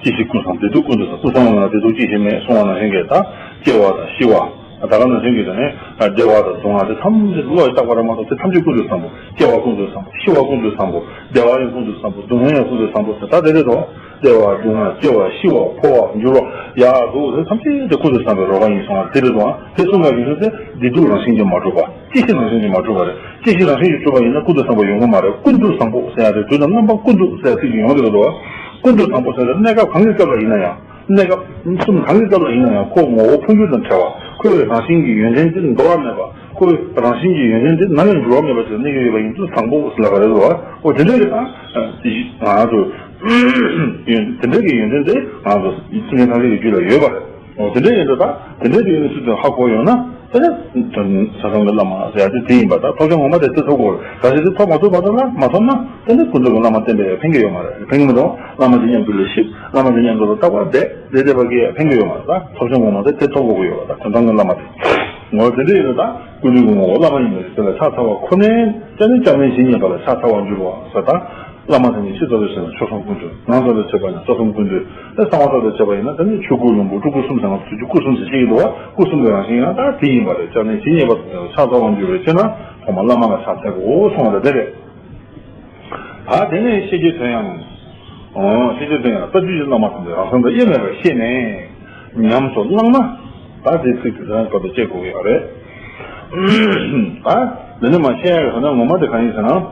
སྐྱེ་ཤི་ཀུན་བཟང་བདེ་སྡུག་ཀུན་ཏུ་བཟང་། ཀུན་བཟང་ལ་བདེ་སྡུག་ཅི་ཞིག་མེད་གསུངས་པ་ནང་བཞིན་གྱི་ད་སྐྱེ་བ་དང་ཤི་བ། ད་ག་ནང་བཞིན་གྱི་དེ་ནི་བདེ་བ་དང་སྡུག་བསྔལ་དེ་ཐམས་ཅད་བློ་ཡིས་བཏགས་པ་རེད་མ་གཏོགས་དེ་ཐམས་ཅད་ཀུན་ཏུ་བཟང་པོ། སྐྱེ་བ་ཀུན་ཏུ་བཟང་པོ། ཤི་བ་ཀུན་ཏུ་བཟང་པོ། བདེ་བ་ཡང་ཀུན་ཏུ་བཟང་པོ། སྡུག་བསྔལ་ཡང་ཀུན་ཏུ་བཟང་པོ་ཟེར་ད་དེ་རེད་དོ། བདེ་བ་སྡུག་བསྔལ་སྐྱེ་བ་ཤི་བ་འཕོ་བ་འགྱུར་བ་ཡག་སྡུག་དེ་ཐམས་ཅད་དེ་ཀུན་ཏུ་བཟང་པོའི་རོལ་པ་ཡིན་གསུངས་པ་དེ་རེད་དོ། དེ་གསུངས་པ་ཡིན་ཚུལ་དེ་བདེ་སྡུག་རང་བཞིན་གྱིས་མ་གྲུབ་པ། སྐྱེ་ཤི་རང་བཞིན་གྱིས་མ་གྲུབ་པ་རེད། སྐྱེ་ཤི་རང་བཞིན་གྱིས་གྲུབ་པ་ཡིན་ན་ཀུན་ཏུ་བཟང་པོ་ཡོང་གི་མ་རེད། ཀུན་ཏུ་བཟང་པོ་ཟེར་ཡ་དེ་དུས་དང་རྣམ་པ་ཀུན་ཏུ་ཟེར་ཡ་ཚིག་ཅིག་ཡོང་གི་འདུག་གོ། ཀུན་ཏུ་བཟང་པོ་ཟེར་ཡ་གནས་སྐབས་གང་གི་སྐབས་ལ་ཡིན་ན་ཡང་། གནས་སྐབས་གསུམ་གང་གི་སྐབས་ལ་ཡིན་ན་ཡང་ཁོ་ངོ་བོ་འཕོ་འགྱུར་དང་བྲལ་བ། ཁོའི་རང་བཞིན་གྱི་ཡོན་ཏན་དེ་འདོར་བ་མེད་པ། ཁོའི་རང་བཞིན་གྱི་ཡོན་ཏན་དེ་ནམ་ཡང་འགྱུར་བ་མེད་པ་ཞིག་གནས་ཀྱི་ཡོད་པ་ཡིན་དུས་བཟང་པོ་ཟེར་ལབ་པ་རེད་འདུག་གོ། འོ་དེ་འདྲའི་གི་ད་ང་ཚོ་ཡོན་དེ་འདྲའི་གི་ཡོན་ཏན་དེ་ང་ཚོ་ཚུལ་ཁྲིམས་ཐམས་ཅད་ཀྱི་རྒྱུད་ལ་ཡོད་པ་རེད། འོ་དེ་འདྲ་ཡིན་དུས་ད་དེ་འདྲའི་དུས་ཡུན་ཚུལ་དུ་ཧ་གོ་ཡོང་ན་དེ་ནི་དོན་དམ་གྱི་བླ་མ་ཟེར་ཡ་དེ་དེ་ཡིན་པ་ད་ཐོབ་བྱ་ངོ་མ་དེ་དེ་ཐོབ་དགོས་རེད། གལ་སྲིད་དེ་ཐོབ་མ་ཐུབ་པ་དང་ལ་མ་ཐོབ་ན་དེ་ནི་ཀུན་རྫོབ་ཀྱི་བླ་མ་བསྟེན་པས་ཕན་གྱི་ཡོད་མ་རེད། ཕན་གྱི་མི་འདུག་བླ་མ་དེ་མཉམ་དུ་ལ་ཤིབ་བླ་མ་དེ་མཉམ་དུ་ལ་རྟག་པར་བསྡད་བསྡད་བསྡད་པ་གིས་ཕན་གྱི་ཡོད་མ་རེད། ད་ཐོབ་བྱ་ངོ་མ་དེ་དེ་ཐོབ་དགོས་ཀྱི་ཡོད་པ་ད་དོན་དམ་གྱི་བླ་མ་དེ་ངོ་དེ་འདྲ་ཡིན་དུས་ད་ཀུན་རྫོབ་ཀྱི་ངོ་བོ་བླ་མ་ཡིན་པའི་ཚུལ་ལ་ཕྱག་འཚལ་བ་ཁོ་ནའི་སྐྱབས་གནས་སྐྱབས་གནས་ཇི་སྙེད་པ་ལ་ཕྱག་འཚལ་བར་འགྱུར་བ་ཟེར་ད། བླ་མ་དེ་ནི་ཕྱི་ཐོབ་ཏུ་ཕྱིན་ན་ཆོས་གསུམ་ཀུན་འདུས། ནང་ཐོབ་ཏུ་ཕྱིན་པ་ནི་རྩ་གསུམ་ཀུན་འདུས། དེ་གསང་བ་ཐོབ་ཏུ་ཕྱིན་པ་ཡིན་ན་དེ་ནི་ཆོས་སྐུ་ལྷུན་པོ་སྤྲུལ་སྐུ་གསུམ་ཟེར་ང་ཚོ་ཐུགས་རྒྱུད་སྐུ་གསུམ་ཟེར་ཤེས་ཀྱི་འདུག་བ། སྐུ་གསུམ་གྱི་རང་བཞིན་ཡང་ད་དེ་ཡིན་པ་རེད། སྐྱབས་གནས་ཇི་སྙེད་པ་དེ་ཕྱག་འཚལ་བར་འགྱུར་བའི་ཕྱིར་ན་ཐོག་མར་བླ་མ་ལ་ཕྱག་འཚལ་དགོས་གསུངས་པ་དེ་རེད། ད་དེ་ནས་ཤེས་བྱའི་དོན་ཡང་། ཨོ་ཤེས་བྱའི་དོན་ཡང་རྩ་རྒྱུད་ཀྱི་བླ་མ་དེ་ཚོ་རང་སེམས་དང་དབྱེར་མེད་པར་ཤེས་ནས་ཉམས་སུ་བླངས་ན་ད་དེ་ཚིག་དེ་ཚོ་ཡང་བཀའ་དྲིན་ཆེ་དགོས་ཀྱི་ཡོད་རེད། ཨ། འདི་ནི་མ་བཤད་ཡ་གི་ཁ་ན་ངོ་མ་དེ་གང་ཡིན་ཟེར་ན། ཨུམ།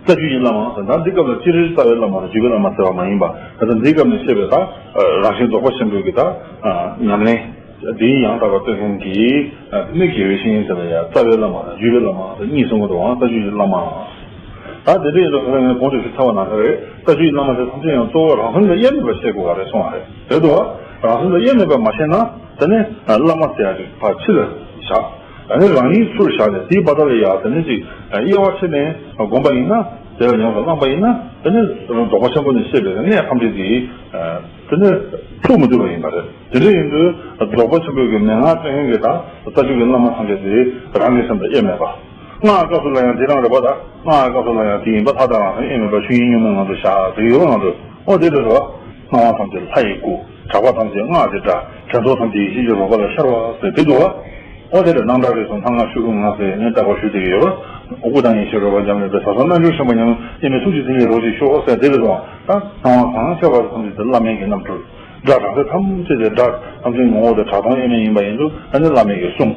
རྩ་རྒྱུད་ཀྱི་བླ་མ་ཟེར་ན་འདི་སྐབས་ལ་སྤྱིར་རྩ་བའི་བླ་མ་དང་རྒྱུད་པའི་བླ་མ་ཟེར་བ་མ་ཡིན་པ། ད་ལྟ་འདིའི་སྐབས་ནས་བཤད་པའི་ད་རང་བཞིན་རྫོགས་པ་ཆེན་པོའི་གི་ད་ཉམས་ལེན་འདིའི་ཡང་དག་པར་སྟོན་མཁན་གྱི་ནི་དགེ་བའི་བཤེས་གཉེན་ཟེར་ན་ཡང་རྩ་བའི་བླ་མ་དང་རྒྱུད་པའི་བླ་མ་ཟེར་གཉིས་གསུང་གི་འདུག་ཨང་། རྩ་རྒྱུད་ཀྱི་བླ་མ། ད་དེ་འདྲ་ཡིན་དུས་ཁོ་རང་ངས་གོང་དུ་ཞུས་ཚར་བ་ནང་བཞིན་རེད། རྩ་རྒྱུད་ཀྱི་བླ་མ་དེ་ཐམས་ཅད་ཡང་གཙོ་བོ་རང་སེམས་ལ་དབྱེར་མེད་པར་ཤེས་དགོས་པ་རེད་གསུངས་པ་རེད། རེད་འདུག་བ། རང་སེམས་ལ་དབྱེར་མེད་པར་མ་ཤེས་ན་དེ་ནི་བླ་མ་ཟེར་ཡ་ཅིག་ཕར་ཕྱི་ལ་བཞག་ད་ནི་རང་ཉིད་ཚུར་བཞག་ནས་དེའི་བར་ཐག་ལ་ཡ་དེ་ནི་ཅིག་དབྱེ་བ་ཕྱེ་ནས་བསྒོམ་པ་ཡིན་ན། དེ་ལ་ཉམས་སུ་བླངས་པ་ཡིན་ན་དེ་ནི་རྫོགས་པ་ཆེན་པོ་ནས་བཤད་པའི་གནས་ཐམས་ཅད་དེ་དེ་ནི་ཐུག་མི་ཐུབ་པ་ཡིན་པ་རེད། དེ་འདྲ་ཡིན་དུས་རྫོགས་པ་ཆེན་པོའི་གི་མན་ངག་སྟོན་མཁན་གྱི་ད་རྩ་རྒྱུད་ཀྱི་བླ་མ་ཐམས་ཅད་དེ་རང་གི་སེམས་ལ་དབྱེར་མེད་པ། སྔགས་སྐབས་སུ་ལ་ཡང་འདི་རང་རེད་པ། ད་སྔགས་སྐབས་སུ་ལ་ཡང་དེ་ཡིན་པ་ལྷ་དང་རང་སེམས་དབྱེར་མེད་པ་ཆོས་དབྱིངས་གཉུག་མའི་ངང་དུ་བཞག་ཟེར་ཡོད་པ་ནང་དུ། ཨོ་དེ་འདྲ་རེད་བ། སྣང་བ་ཐམས་ཅད་ལྷ་ཡི་སྐུ། གྲགས་པ་ཐམས་ཅད་སྔགས་ཀྱི་སྒྲ། དྲན་རྟོག་ཐམས་ཅད་ཡེ་ཤེས་ཀྱི་རོལ་པ་ལ་ཤར་བ་ཟེར་དེ་འདུག་བ། ཨོ་དེ་ལ་སྣང་གྲགས་རིག་གསུམ་ལྷ་སྔགས་ཆོས་སྐུ་ལྔ་ཟེར་ནས་བརྟག་པ་ཞུ་བསྡད་ཀྱི་ཡོད་པ། སྐུ་དང་ཡེ་ཤེས་རོལ་པ་འབྱམས་ཀླས་པའི་ཟབ་གསང་རྣལ་འབྱོར་ཆེན་པོ་ཉམས་ལེན་མི་ཚུགས་ཀྱི་ཚིག་ལས་རོ་ཞིག་ཤོག་ཟེར་དེ་རེད་དོ། ད་སྣང་བ་གང་ཤར་བ་ཐམས་ཅད་དེ་བླ་མའི་གི་རྣམ་འཕྲུལ། སྒྲ་གྲགས་ཚད་ཐམས་ཅད་དེ་སྒྲ་ཐམས་ཅད་ངོ་བོ་དང་གྲགས་སྟོང་དབྱེར་མེད་ཡིན་པ་ཡིན་དུས་ཨ་ནི་བླ་མའི་གི་གསུང་།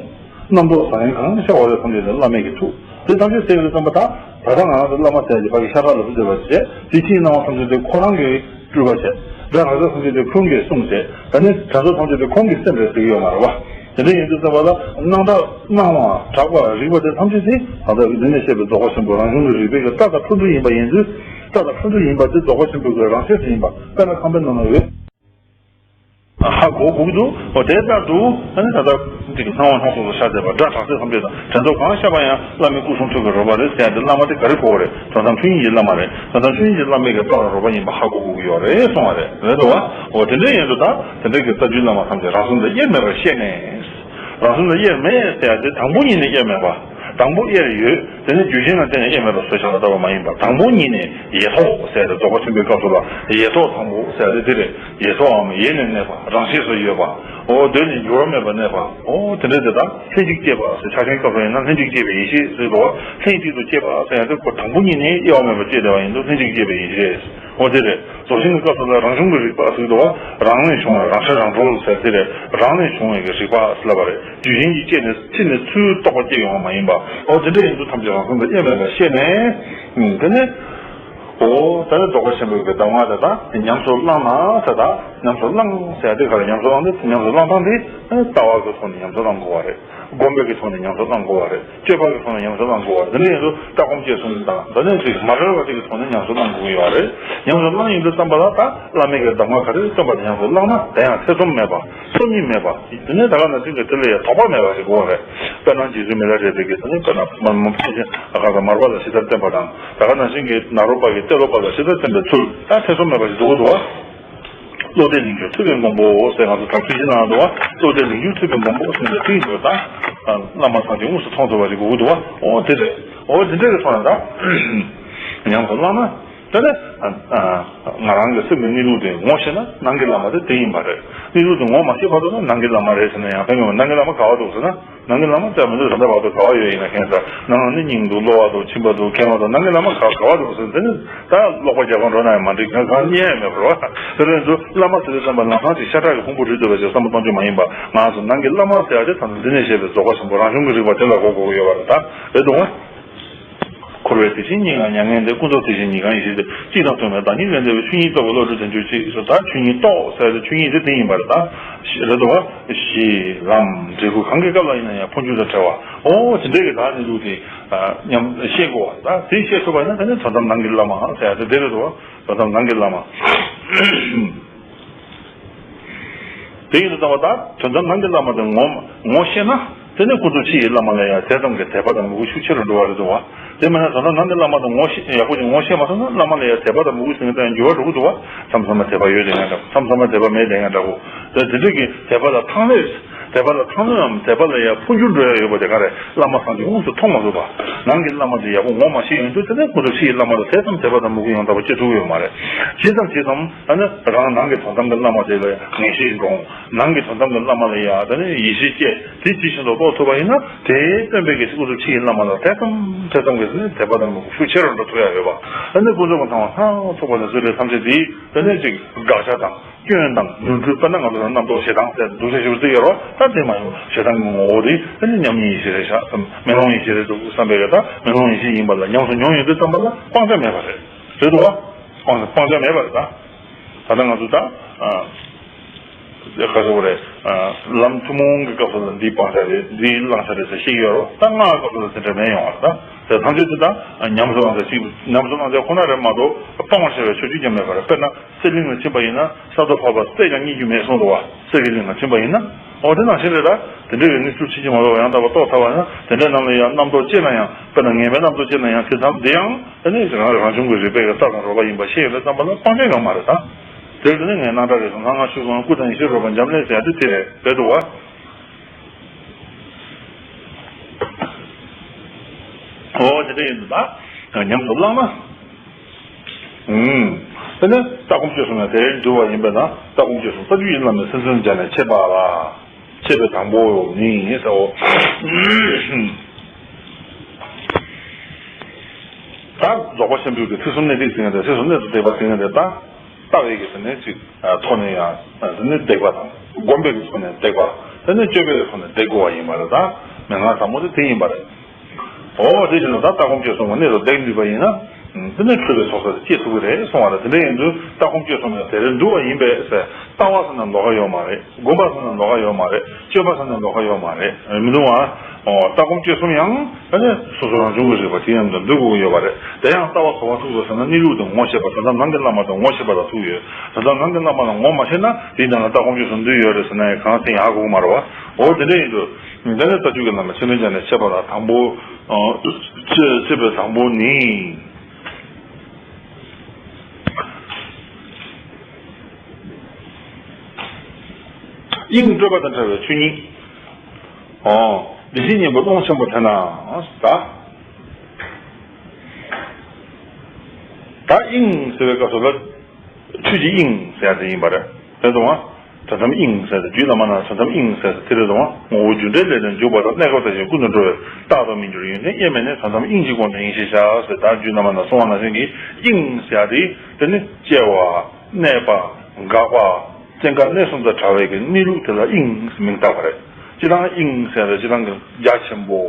རྣམ་རྟོག་ཟང་ངེ་གང་ཤར་བ་ཐམས་ཅད་དེ་བླ་མའི་གི་ཐུགས། དེ་ཐམས་ཅད་གསལ་བའི་བསམ་པ་དང་། ད་ལྟ་ང་རང་ཚོ་བླ་མ་ཟེར་གྱི་ཕ་གི་ཤ་ཁྲག་ལ་སུ་བསྡད་པ་བྱས། དེ་ཕྱིའི་སྣང་བ་ཐམས་ཅད་དེ་ཁོ་རང་གིས་སྤྲུལ་པ་བྱས། སྒྲ་གྲགས་ཚད་ཐམས་ཅད་དེ་ཁོང་གིས་གསུངས་བྱས། ད་ནི་དྲན་རྟོག་ཐམས་ཅད་དེ་ཁོང་གིས་སེམས་རེད་ཟེར་གྱི་ཡོད་མ་རེད་བ། དེ་འདྲ་ཡིན་དུས་ཙམ་པ་ལ་སྣང་གྲགས་སྣང་བ་གྲགས་པ་རིག་པ་དེ་ཐམས་ཅད་དེ་ད་ལྟ་འདི་ནས་བཤད་པའི་རྫོགས་པ་ཆེན་པོ་རང་བྱུང་གི་རིག་པའི་གི་སྒྲ་དང་ཕུང་པོ་ཡིན་པ་ཡིན་དུས། སྒྲ་དང་ཕུང་པོ་ཡིན་པ་དེ་རྫོགས་པ་ཆེན་པོའི་གི་རང་ཆས་སུ་ཡིན་པ། དཔེར་ན་ཁང་པའི་ནང་ན་ཡོད། ཧ་གོ་དགོས་ཀྱི་འདུག་འོ་དེ་ལྟར་དུ་ཨ་ནི་ད་ལྟ་འདི་གི་སྣང་བ་སྣ་ཚོགས་སུ་ཤར་བསྡད་པ། སྒྲ་གྲགས་ཚད་ཐམས་ཅད་དང་དྲན་རྟོག་གང་ཤར་བ་ཡང་བླ་མའི་སྐུ་གསུང་ཐུགས་ཀྱི་རོལ་པ་རེད་ཟེར་ཡ་དེ་བླ་མ་དེ་ག་རེ་གོ་བ་རེད། དོན་དམ་ཆོས་དབྱིངས་ཀྱི་བླ་མ་རེད། དོན་དམ་ཆོས་དབྱིངས་ཀྱི་བླ་མའི་གི་རྟོགས་པ་རོལ་པ་ཡིན་པ་ཧ་གོ་དགོས་ཀྱི་ཡོད་རེད་གསུང་བ་རེད། རེད་དོ། འོ་དེ་འདྲ་ཡིན་དུས་ད་དེ་འདྲ་གི་རྩ་རྒྱུད་བླ་མ་ཐམས་ཅད་རང་སེམས་དང་དབྱེར་མེད་པར་ཤེས་ནས། རང་སེམས་དང་དབྱེར་མེད་ཟེར་ཡ་དེ་དང་པོ་ཉིད་ནས་དབྱེར་མེད་པ། དང་པོ་དབྱེར་ཡོད། དེ་ནི་རྒྱུ་རྐྱེན་ལ་བརྟེན་ནས་དབྱེར་མེད་པར་བཟོས་བཞག་པ་ལྟ་བུ་མ་ཡིན་པར། དང་པོ་ཉིད་ནས་ཡེ་ཐོག་ཟེར་ཏེ་རྫོགས་པ་ཆེན་པོའི་སྐབས་སུ་ལ་ཡེ་ཐོག་དང་པོ་ཟེར་ཏེ་འདི་རེད། ཡེ་ཐོག་འམ་ཡེ་ནས་གནས་པ། རང་ཆས་སུ་ཡོད་པ། འོ་གདོད་ནས་འགྱུར་བ་མེད་པར་གནས་པ། འོ་དེ་འདྲ་དེ་དག་ལྷན་ཅིག་སྐྱེས་པ་ཟེར། ཕྱག་ཆེན་སྐབས་སུ་ཡིན་ན་ལྷན་ཅིག་སྐྱེས་པའི་ཡེ་ཤེས་ཟེར་དོ། ལྷན་ཅིག་ཏུ་སྐྱེས་པ་ཟེར་ཡང་དེ་ཁོ་དང་པོ་ཉིད་ནས་དབྱེ་བ་མེད་པར་སྐྱེས་བསྡད་པ་ཡིན་དུས་ལྷན་ཅིག་སྐྱེས་པའི་ཡེ་ཤེས། འོ་དེ་རེད། རྫོགས་ཆེན་གྱི་སྐབས་སུ་ལ་རང་བྱུང་གི་རིག་པ་ཟེར་དོ། རང་ནས་བྱུང་བའི་རང་ཆས་རང་གྲོལ་ཟེར་དེ་རེད། རང་ནས་བྱུང་བའི་གི་རིག་པ་ཟེར་ལབ་པ་རེད། རྒྱུ་རྐྱེན་གྱིས་སྐྱེས་ནས་ཕྱི་ནས་ཚུར་རྟོག་པ་སྐྱེ་ཡོང་བ་མ་ཡིན་པ། འོ་དེ་འདྲ་ཡིན་དུས་ཐམས་ཅད་རང་སེམས་དང་དབྱེར་མེད་པར་ཤེས་ནས། ཨུམ། དེ་ནས། འོ་ད་ནི་རྫོགས་པ་ཆེན་པོའི་གི་གདམས་ངག་དེ་དག་ཉམས་སུ་བླངས་ན་ཟེར། ད་ཉམས་སུ་བླངས་ཟེར་དེ་ག་རེ། ཉམས་སུ་བླངས་ཏེ་ཉམས་སུ་བླངས་སྟངས་དེ་ལྟ་བ་གི་ཐོག་ནས་ཉམས་སུ་བླངས་དགོས་པ་རེད། སྒོམ་པའི་གི་ཐོག་ནས་ཉམས་སུ་བླངས་དགོས་པ་རེད། སྤྱོད་པ་གི་ཐོག་ནས་ཉམས་སུ་བླངས་དགོས་པ་རེད། འདི་འདྲ་ཡིན་དུས་ལྟ་སྒོམ་སྤྱོད་གསུམ་དང་འདི་ནས་ཅིག་མ་བྲལ་བ་ཅིག་གི་ཐོག་ནས་ཉམས་སུ་བླངས་དགོས་ཀྱི་ཡོད་རེད། ཉམས་སུ་བླངས་ཡིན་དུས་ཙམ་པ་ལ་ད་བླ་མའི་གི་གདམས་ངག་ག་རེ་སྟོན་པ་དེ་ཉམས་སུ་བླངས་ན་དེ་ཡང་ཐེ་ཚོམ་མེད་པ། ཚོམ་གཉིས་མེད་པ། དེ་ནས་ད་ག་ནང་བཞིན་གྱི་དེ་ལ་ཡང་དོགས་པ་མེད་པ་ཞིག་དགོས་རེད། དཔེར་ན་རྗེ་བཙུན་མི་ལ་རས་པའི་གི་དེ་ནས་དཔེར་ན་མ་མ་ཕལ་ཆེར་ཨ་ཁ་ས་མར་པ་ལ་ཇི་ལྟར་བསྟན་པ་དང་། ད་ག་ནང་བཞིན་གྱི་ནཱ་རོ་པ་གི་ཏེ་ལོ་པ་ལ་ཇི་ལྟར་བསྟན་པའི་ཚུལ་ད་ཐེ་ཚོམ་མེད་པ་ཞིག་འདུག་གི་འདུག་བ། བློ་གཏད་ལིང་སྐྱུར་ཐུབ་པའི་མགོན་པོ་ཟེར་ང་ཚོ་ད་ཚིག་གཞི་ནང་འདུག་བ། བློ་གཏད་ལིང་སྐྱུར་ཐུབ་པའི་མགོན་པོ་ཟེར་ནས་ཚིག་འདུག་ད། བླ་མ་སངས་རྒྱས་དངོས་སུ་མཐོང་ཐུབ་པ་ཞིག་དགོས་ཀྱི་འདུག་བ། འོ་དེ་རེད། འོ་དེ་འདྲ་གི་ཐོག་ནས་ད། ཉམས་སུ་བླངས་ན། དེ་ནས་ང་རང་གི་སེམས་ཀྱི་གནས་ལུགས་དེ་ངོ་ཤེས་ན་ནང་གི་བླ་མ་དེ་དེ་ཡིན་པ་རེད། གནས་ལུགས་དེ་ངོ་མ་ཤེས་བར་དུ་ན་ནང་གི་བླ་མ་རེད་ཟེར་ན་ཡང་ཕན་གྱི་མ། ནང་གི་བླ་མ་ག་བ་འདུག་ཟེར་ན། ནང་གི་བླ་མ་ལྟ་མི་འདུག་ཟེར་ན་བར་དུ་ག་བ་ཡོད་ཡིན་ན་ཁྱད་མཚར། ནང་ནི་སྙིང་འདུག་གློ་བ་འདུག་མཆིན་པ་འདུག་མཁལ་མ་འདུག་ནང་གི་བླ་མ་ག་ག་བ་འདུག་ཟེར་ན་དེ་ནི་ད་ཀློག་པ་རྒྱག་ག་འགྲོ་ན་ཡང་མ་འགྲིག་ང་གང་རྙེད་ཡ་མེད་པར་བ། དེ་རེད་འདུག་བླ་མ་ཟེར་དུས་ཙམ་པ་ལམ་སང་ཅིག་ཤ་ཁྲག་གི་ཕུང་པོ་རིལ་འདུག་པ་ཅིག་བསམ་བློ་གཏོང་རྒྱུ་མ་ཡིན་པ། ང་ཚོ་ནང་གི་བླ་མ་ཟེར་ཡ་དེ་ད་ནི་འདི་ནས་བཤད་པའི་རྫོགས་པ་ཆེན་པོ་རང་བྱུང་གི་རིག་པ་དེ་ལ་གོ་དགོས་ཀྱི་ཡོད་པ་རེད། ད་རེད་འདུག་ང་། འཁོར་བའི་དེ་བཞིན་ཉིད་ལ་མྱ་ངན་འདས། ཀུན་རྫོབ་དེ་བཞིན་ཉིད་གང་ཡིན་ཞེས་ཏེ། གཅིག་དང་མཐུན་པའི་བདག་ཉིད་ལས་འདས་པའི། ཆོས་ཉིད་རྟོགས་པའི་བློ་གྲོས་དོན་སྤྱོད་ཅིག་སོ། ད་ཆོས་ཉིད་རྟོགས་ཟེར་ཏེ་ཆོས་ཉིད་དེ་དེ་ཡིན་པ་རེད། ད་རེད་དོ། གཞི་ལམ་འབྲས་བུ་གང་གི་སྐབས་ལ་ཡིན་ན་ཡང་འཕོ་འགྱུར་དང་བྲལ་བ། ཨོ་དེ་འདྲའི་གི་ད་ནི་ལུགས་དེ་ཉམས་ཤེས་དགོས་པ། ད་དེ་ཤེས་ཐུབ་པ་ཡིན་ན་ད་ནི་དོན་དམ་ནང་གི་བླ་མ་ཟེར་ཡ་དེ་དེ་རེད་དོ། དོན་དམ་ནང་གི་བླ་མ། དེ་ཡིན་དུས་ཙམ་པ་ད་དོན་དམ་ནང་གི་བླ་མ་དེ་ངོ་ངོ་ཤེས་ན། དེ་ནས་ཀུན་རྫོབ་ཕྱི་ཡི་བླ་མ་ལ་ཡང་དེ་ཙམ་གྱི་དད་པ་དང་མོས་གུས་ཤུགས་ཆེ་རུ་འགྲོ་བ་རེད་འདུག་བ། དེ་མིན་ན་ད་ལྟ་ནང་གི་བླ་མ་དང་ངོ་ཤེས་ཡག་པོ་ཅིག་ངོ་ཤེས་མ་ཐུབ་ན་བླ་མ་ལ་ཡང་དད་པ་དང་མོས་གུས་ཟེར་མཁན་དེ་ཡང་འགྱུར་བ་འགྲོ་གི་འདུག་བ། མཚམས་མཚམས་མ་དད་པ་ཡོད་བསྡད་མཁན་འདྲ་པོ། མཚམས་མཚམས་མ་དད་པ་མེད་བསྡད་མཁན་འདྲ་པོ། དེ་དེ་འདྲ་གི་དད་པ་ལ་ཐང་ལྷོད་དམ་དད་པ་ལ་ཡང་འཕོ་འགྱུར་འགྲོ་ཡ་ཡོད་པ་དེ་ག་རེ། བླ་མ་སངས་རྒྱས་དངོས་སུ་མཐོང་མ་ཐུབ་པ། ནང་གི་བླ་མ་དེ་ཡག་པོ་ངོ་མ་ཤེས་ཡོང་དུས་དེ་ནས་ཀུན་རྫོབ་ཕྱི་ཡི་བླ་མ་ལ་དེ་ཙམ་དད་པ་དང་མོས་གུས་ཡང་དག་པ་སྐྱེ་ཐུབ་ཀྱི་ཡོད་མ་རེད། ཇི་ཙམ་ཇི་ཙམ་ཨ་ནི་རང་ནང་གི་དོན་དམ་གྱི་བླ་མ་དེ་ལ་ངེས་ཤེས་འདྲོངས། ནང་གི་དོན་དམ་གྱི་བླ་མ་ལ་ཡ་ད་ནི་ཡིད་ཆེས་སྐྱེས། དེ་ཇི་བཞིན་དུ་རྟོགས་ཐུབ་པ་ཡིན་ན་དེའི་སྟོན་པའི་གི་སྐུ་གཟུགས་ཕྱི་ཡི་བླ་མ་ལ་དེ་ཙམ་དེ་ཙམ་གྱི་ནི་དད་པ་དང་ཤུགས་ཆེ་རུ་འགྲོ་ཐུབ་ཡ་ཡོད་པ། ད་ནི་ཀུན་རྫོབ་ཀྱི་སྣང་བ་སྣ་ཚོགས་པ་དང་བཅས་པའི་ཐམས་ཅད་དེ་ད་ནི་ཅིག་དགག་བྱ་དང་ སྐྱོན་དང་ནོར་འཁྲུལ། དཔེར་ན་ང་ཚོ་རྣམ་རྟོག་ཞེ་སྡང་ཟེར་སྡུག་ཤ་ཞིག་བརྩི་ཡོད་རོ། ད་དེ་མ་ཡོང་། ཞེ་སྡང་གི་ངོ་བོ་དེ་ཨ་ནི་ཉམས་ཉིད་ཡེ་ཤེས་རེད་ཤག་བསམ། མེ་ལོང་ཡེ་ཤེས་རེད་འདུག་བསམ་པའི་གི། ད་མེ་ལོང་ཡེ་ཤེས་ཡིན་པ་ལ་ཉམས་སུ་མྱོང་ཡོང་དུས་ཙམ་པ་ལ་སྤང་བྱ་མེད་པ་རེད། རེད་འདུག་བ། སྤང་སྤང་བྱ་མེད་པ་རེད་ད། ད་ལྟ་ང་ཚོ་ད་ཨ་ག་ཟེར་བ་རེད། ཨ་ལམ་ཐུན་མོང་གི་སྐབས་སུ་ལ་འདི་སྤང་བྱ་རེད། འདི་བླང་བྱ་རེད་ཟེར་བཤད་ཀྱི་ཡོད་རོ། ད་སྔགས་སྐབས་སུ་ལ་དེ་འདྲ་མེད་ཡོང་བ་རེད་ད། དེ་ཐམས་ཅད་དེ་ད་ཉམས་སུ་བླང་བྱ་ཞིག་ཉམས་སུ་བླང་བྱ་ཁོ་ན་རེད་མ་གཏོགས་སྤང་བར་བྱ་བའི་ཆོས་ཅིག་ཀྱང་མེད་པ་རེད། དཔེར་ན། གསེར་གླིང་ལ་ཕྱིན་པ་ཡིན་ན་ས་རྡོ་ཕབ་པ་རྩད་ཀྱང་རྙེད་རྒྱུ་མེད་གསུངས་འདུག་བ། གསེར་གྱི་གླིང་ལ་ཕྱིན་པ་ཡིན་ན། འོ་དེ་ནང་བཞིན་རེད་ད། དེ་འདྲ་བའི་གནས་ཚུལ་ཕྱིན་གྱི་མ་གཏོགས་ཡང་དག་པར་རྟོགས་ཐུབ་པ་ཡིན་ན། དེ་འདྲའི་ནང་ལ་ཡང་རྣམ་རྟོག་སྐྱེས་ན་ཡང་། དཔེར་ན་ངན་པའི་རྣམ་རྟོག་སྐྱེས་ན་ཡང་། དེ་ཙམ་དེ་ཡང་དེ་ནི་རང་རང་བྱུང་གི་རིག་པའི་རྩལ་དང་རོལ་པ་ཡིན་པ་ཤེས་ཡོད་པའི་ཙམ་པ་ལ་སྤང་བྱ་ཡོད་མ་རེད་ད། དེར་དེ་ནི་ངས་སྣང་གྲགས་རེད་སོང་། ལྷ་སྔགས་ཆོས་སྐུ་དང་ཡེ་ཤེས་རོལ་པ་འབྱམས་ཀླས་ཟེར་ཡ་དེ་དེ་རེད། རེད་འདུག་བ། འོ་དེ་འདྲ་ཡིན་འདུག་ད། ཉམས་སུ་བླངས་ན། ཨུམ། དེ་ནས་ལྟ་སྒོམ་སྤྱོད་གསུམ་ཡང་དེར་འདུ་བ་ཡིན་པས་ན། ལྟ་སྒོམ་སྤྱོད་གསུམ་ལྟ་རྒྱུ་ཡིན་ལ་མེད། སེམས་ཙམ་སྦྱར་ནས་འཆད་པ་ལ། འཆད་པའི་དང་པོ་ནི་ཟེར་འོ། ད་རྫོགས་པ་ཆེན་པོའི་གི་ཐེག་གསུམ་གནད་བརྡེག་ཟེར་མཁན་དེ། ཐེག་གསུམ་གནད་དུ་བརྡེག་པ་ཟེར་མཁན་དེ་ད། ལྟ་བའི་གི་དེ་ནས་ཅིག་ཐོག་ནས་ཡང་དེ་ནས་བརྡེག་པ་དང་། སྒོམ་པའི་གི་ཐོག་ནས་བརྡེག་པ། དེ་ནས་སྤྱོད་པའི་གི་ཐོག་ནས་བརྡེག་དགོས་པ་ཡིན་པ་རེད་ད། མན་ངག་ཟབ་མོ་དེ་དེ་ཡིན་པ་རེད། འོ་དེ་བཞིན་དུ་ད་ལྟ་སྒོམ་སྤྱོད་གསུམ་གྱི་གནད་དུ་བརྡེག་ནུས་པ་ཡིན་ན། དེ་ནས་འཁྲུལ་པའི་ཚོགས་བསགས་དེ་སྐྱེ་ཐུབ་ཀྱི་རེད་གསུང་བ་རེད། དེ་འདྲ་ཡིན་དུས་ལྟ་སྒོམ་སྤྱོད་གསུམ་ཡང་དེར་འདུ་བ་ཡིན་པས་ཟེར། ལྟ་བ་ཟེར་ན་ལོགས་ཀ་ཡོད་མ་རེད། སྒོམ་པ་ཟེར་ན་ལོགས་ཀ་ཡོད་མ་རེད། སྤྱོད་པ་ཟེར་ན་ལོགས་ཀ་ཡོད་མ་རེད། མི་འདུག་བ། ཨོ། ལྟ་སྒོམ་སྤྱོད་གསུམ་ཡང་ཨ་ནི་སོ་སོ་རང་བྱུང་གི་རིག་པ་དེ་ཡང་འདུ་དགོས་ཀྱི་ཡོད་པ་རེད། དེ་ཡང་ལྟ་བ་གོ་བ་ཐུག་དགོས་ཟེར་ན། གནས་ལུགས་དེ་ངོ་ཤེས་པ། དོན་དམ་ནང་གི་བླ་མ་དང་ངོ་ཤེས་པ་ལ་ཐུག་ཡོད། དོན་དམ་ནང་གི་བླ་མ་ལ་ངོ་མ་ཤེས་ན་དེའི་ནང་ལ་ལྟ་སྒོམ་སྤྱོད་གསུམ་འདུས་ཡོད་རེད་ཟེར་ན་ཡང་གང་ཡང་ཧ་གོ་གི་མ་རེད་བ། འོ་དེ་འདྲ་ཡིན་དུས། དེ་ནས་ལྟ་བཅུག་གི་ལམ་ལ་ཆོས་མིན་ཀྱང་ནས་འཆད་པ་ལ་དང་པོ། ཨ། འཆད་འཆད་པའི་དང་པོ་ནི། དབྱིངས་སྤྲོས་པ་དང་བྲལ་བའི་ཆོས་ཉིད། ཨོ། བདེན་བཞིའི་གཉེན་པོ་ཀློང་ཆེན་པོར་ཐལ་ན། ད། ད་དབྱིངས་ཟེར་བའི་སྐབས་སུ་ལ། ཆོས་ཀྱི་དབྱིངས་ཟེར་ཡ་དེ་ཡིན་པ་རེད། རེད་དོ། དོན་དམ་དབྱིངས་ཟེར་ཏེ། རྒྱུད་བླ་མ་ན་དོན་དམ་དབྱིངས་ཟེར་ཏེ་དེ་རེད་དོ། ངོ་བོ་རྒྱུ་འབྲས་ལས་ནི་འཇུག་པ་དང་། གནས་སྐབས་དང་ཞིང་ཀུན་ཏུ་འགྲོ་བས། རྟག་ཏུ་མི་འགྱུར་ཡོན་ཏན་དབྱེར་མེད་ནས། དོན་དམ་དབྱིངས་ཀྱི་སྒོ་ནས་དབྱིངས་ཤེས་བྱ་ཟེར། ད་རྒྱུད་བླ་མ་ན་གསུངས་པ་ནང་བཞིན་གྱི་དབྱིངས་ཟེར་ཡ་དེ་དེ་ནི་སྐྱེ་བ། གནས་པ། འགག་པ། སྐྱེ་འགག་གནས་གསུམ་དང་བྲལ་བའི་གི་གནས་ལུགས་དེ་ལ་དབྱིངས་མིང་བཏགས་པ་རེད། སྤྱིར་བཏང་དབྱིངས་ཟེར་ཡ་དེ་སྤྱིར་བཏང་གི་རྒྱ་ཆེན་པོ།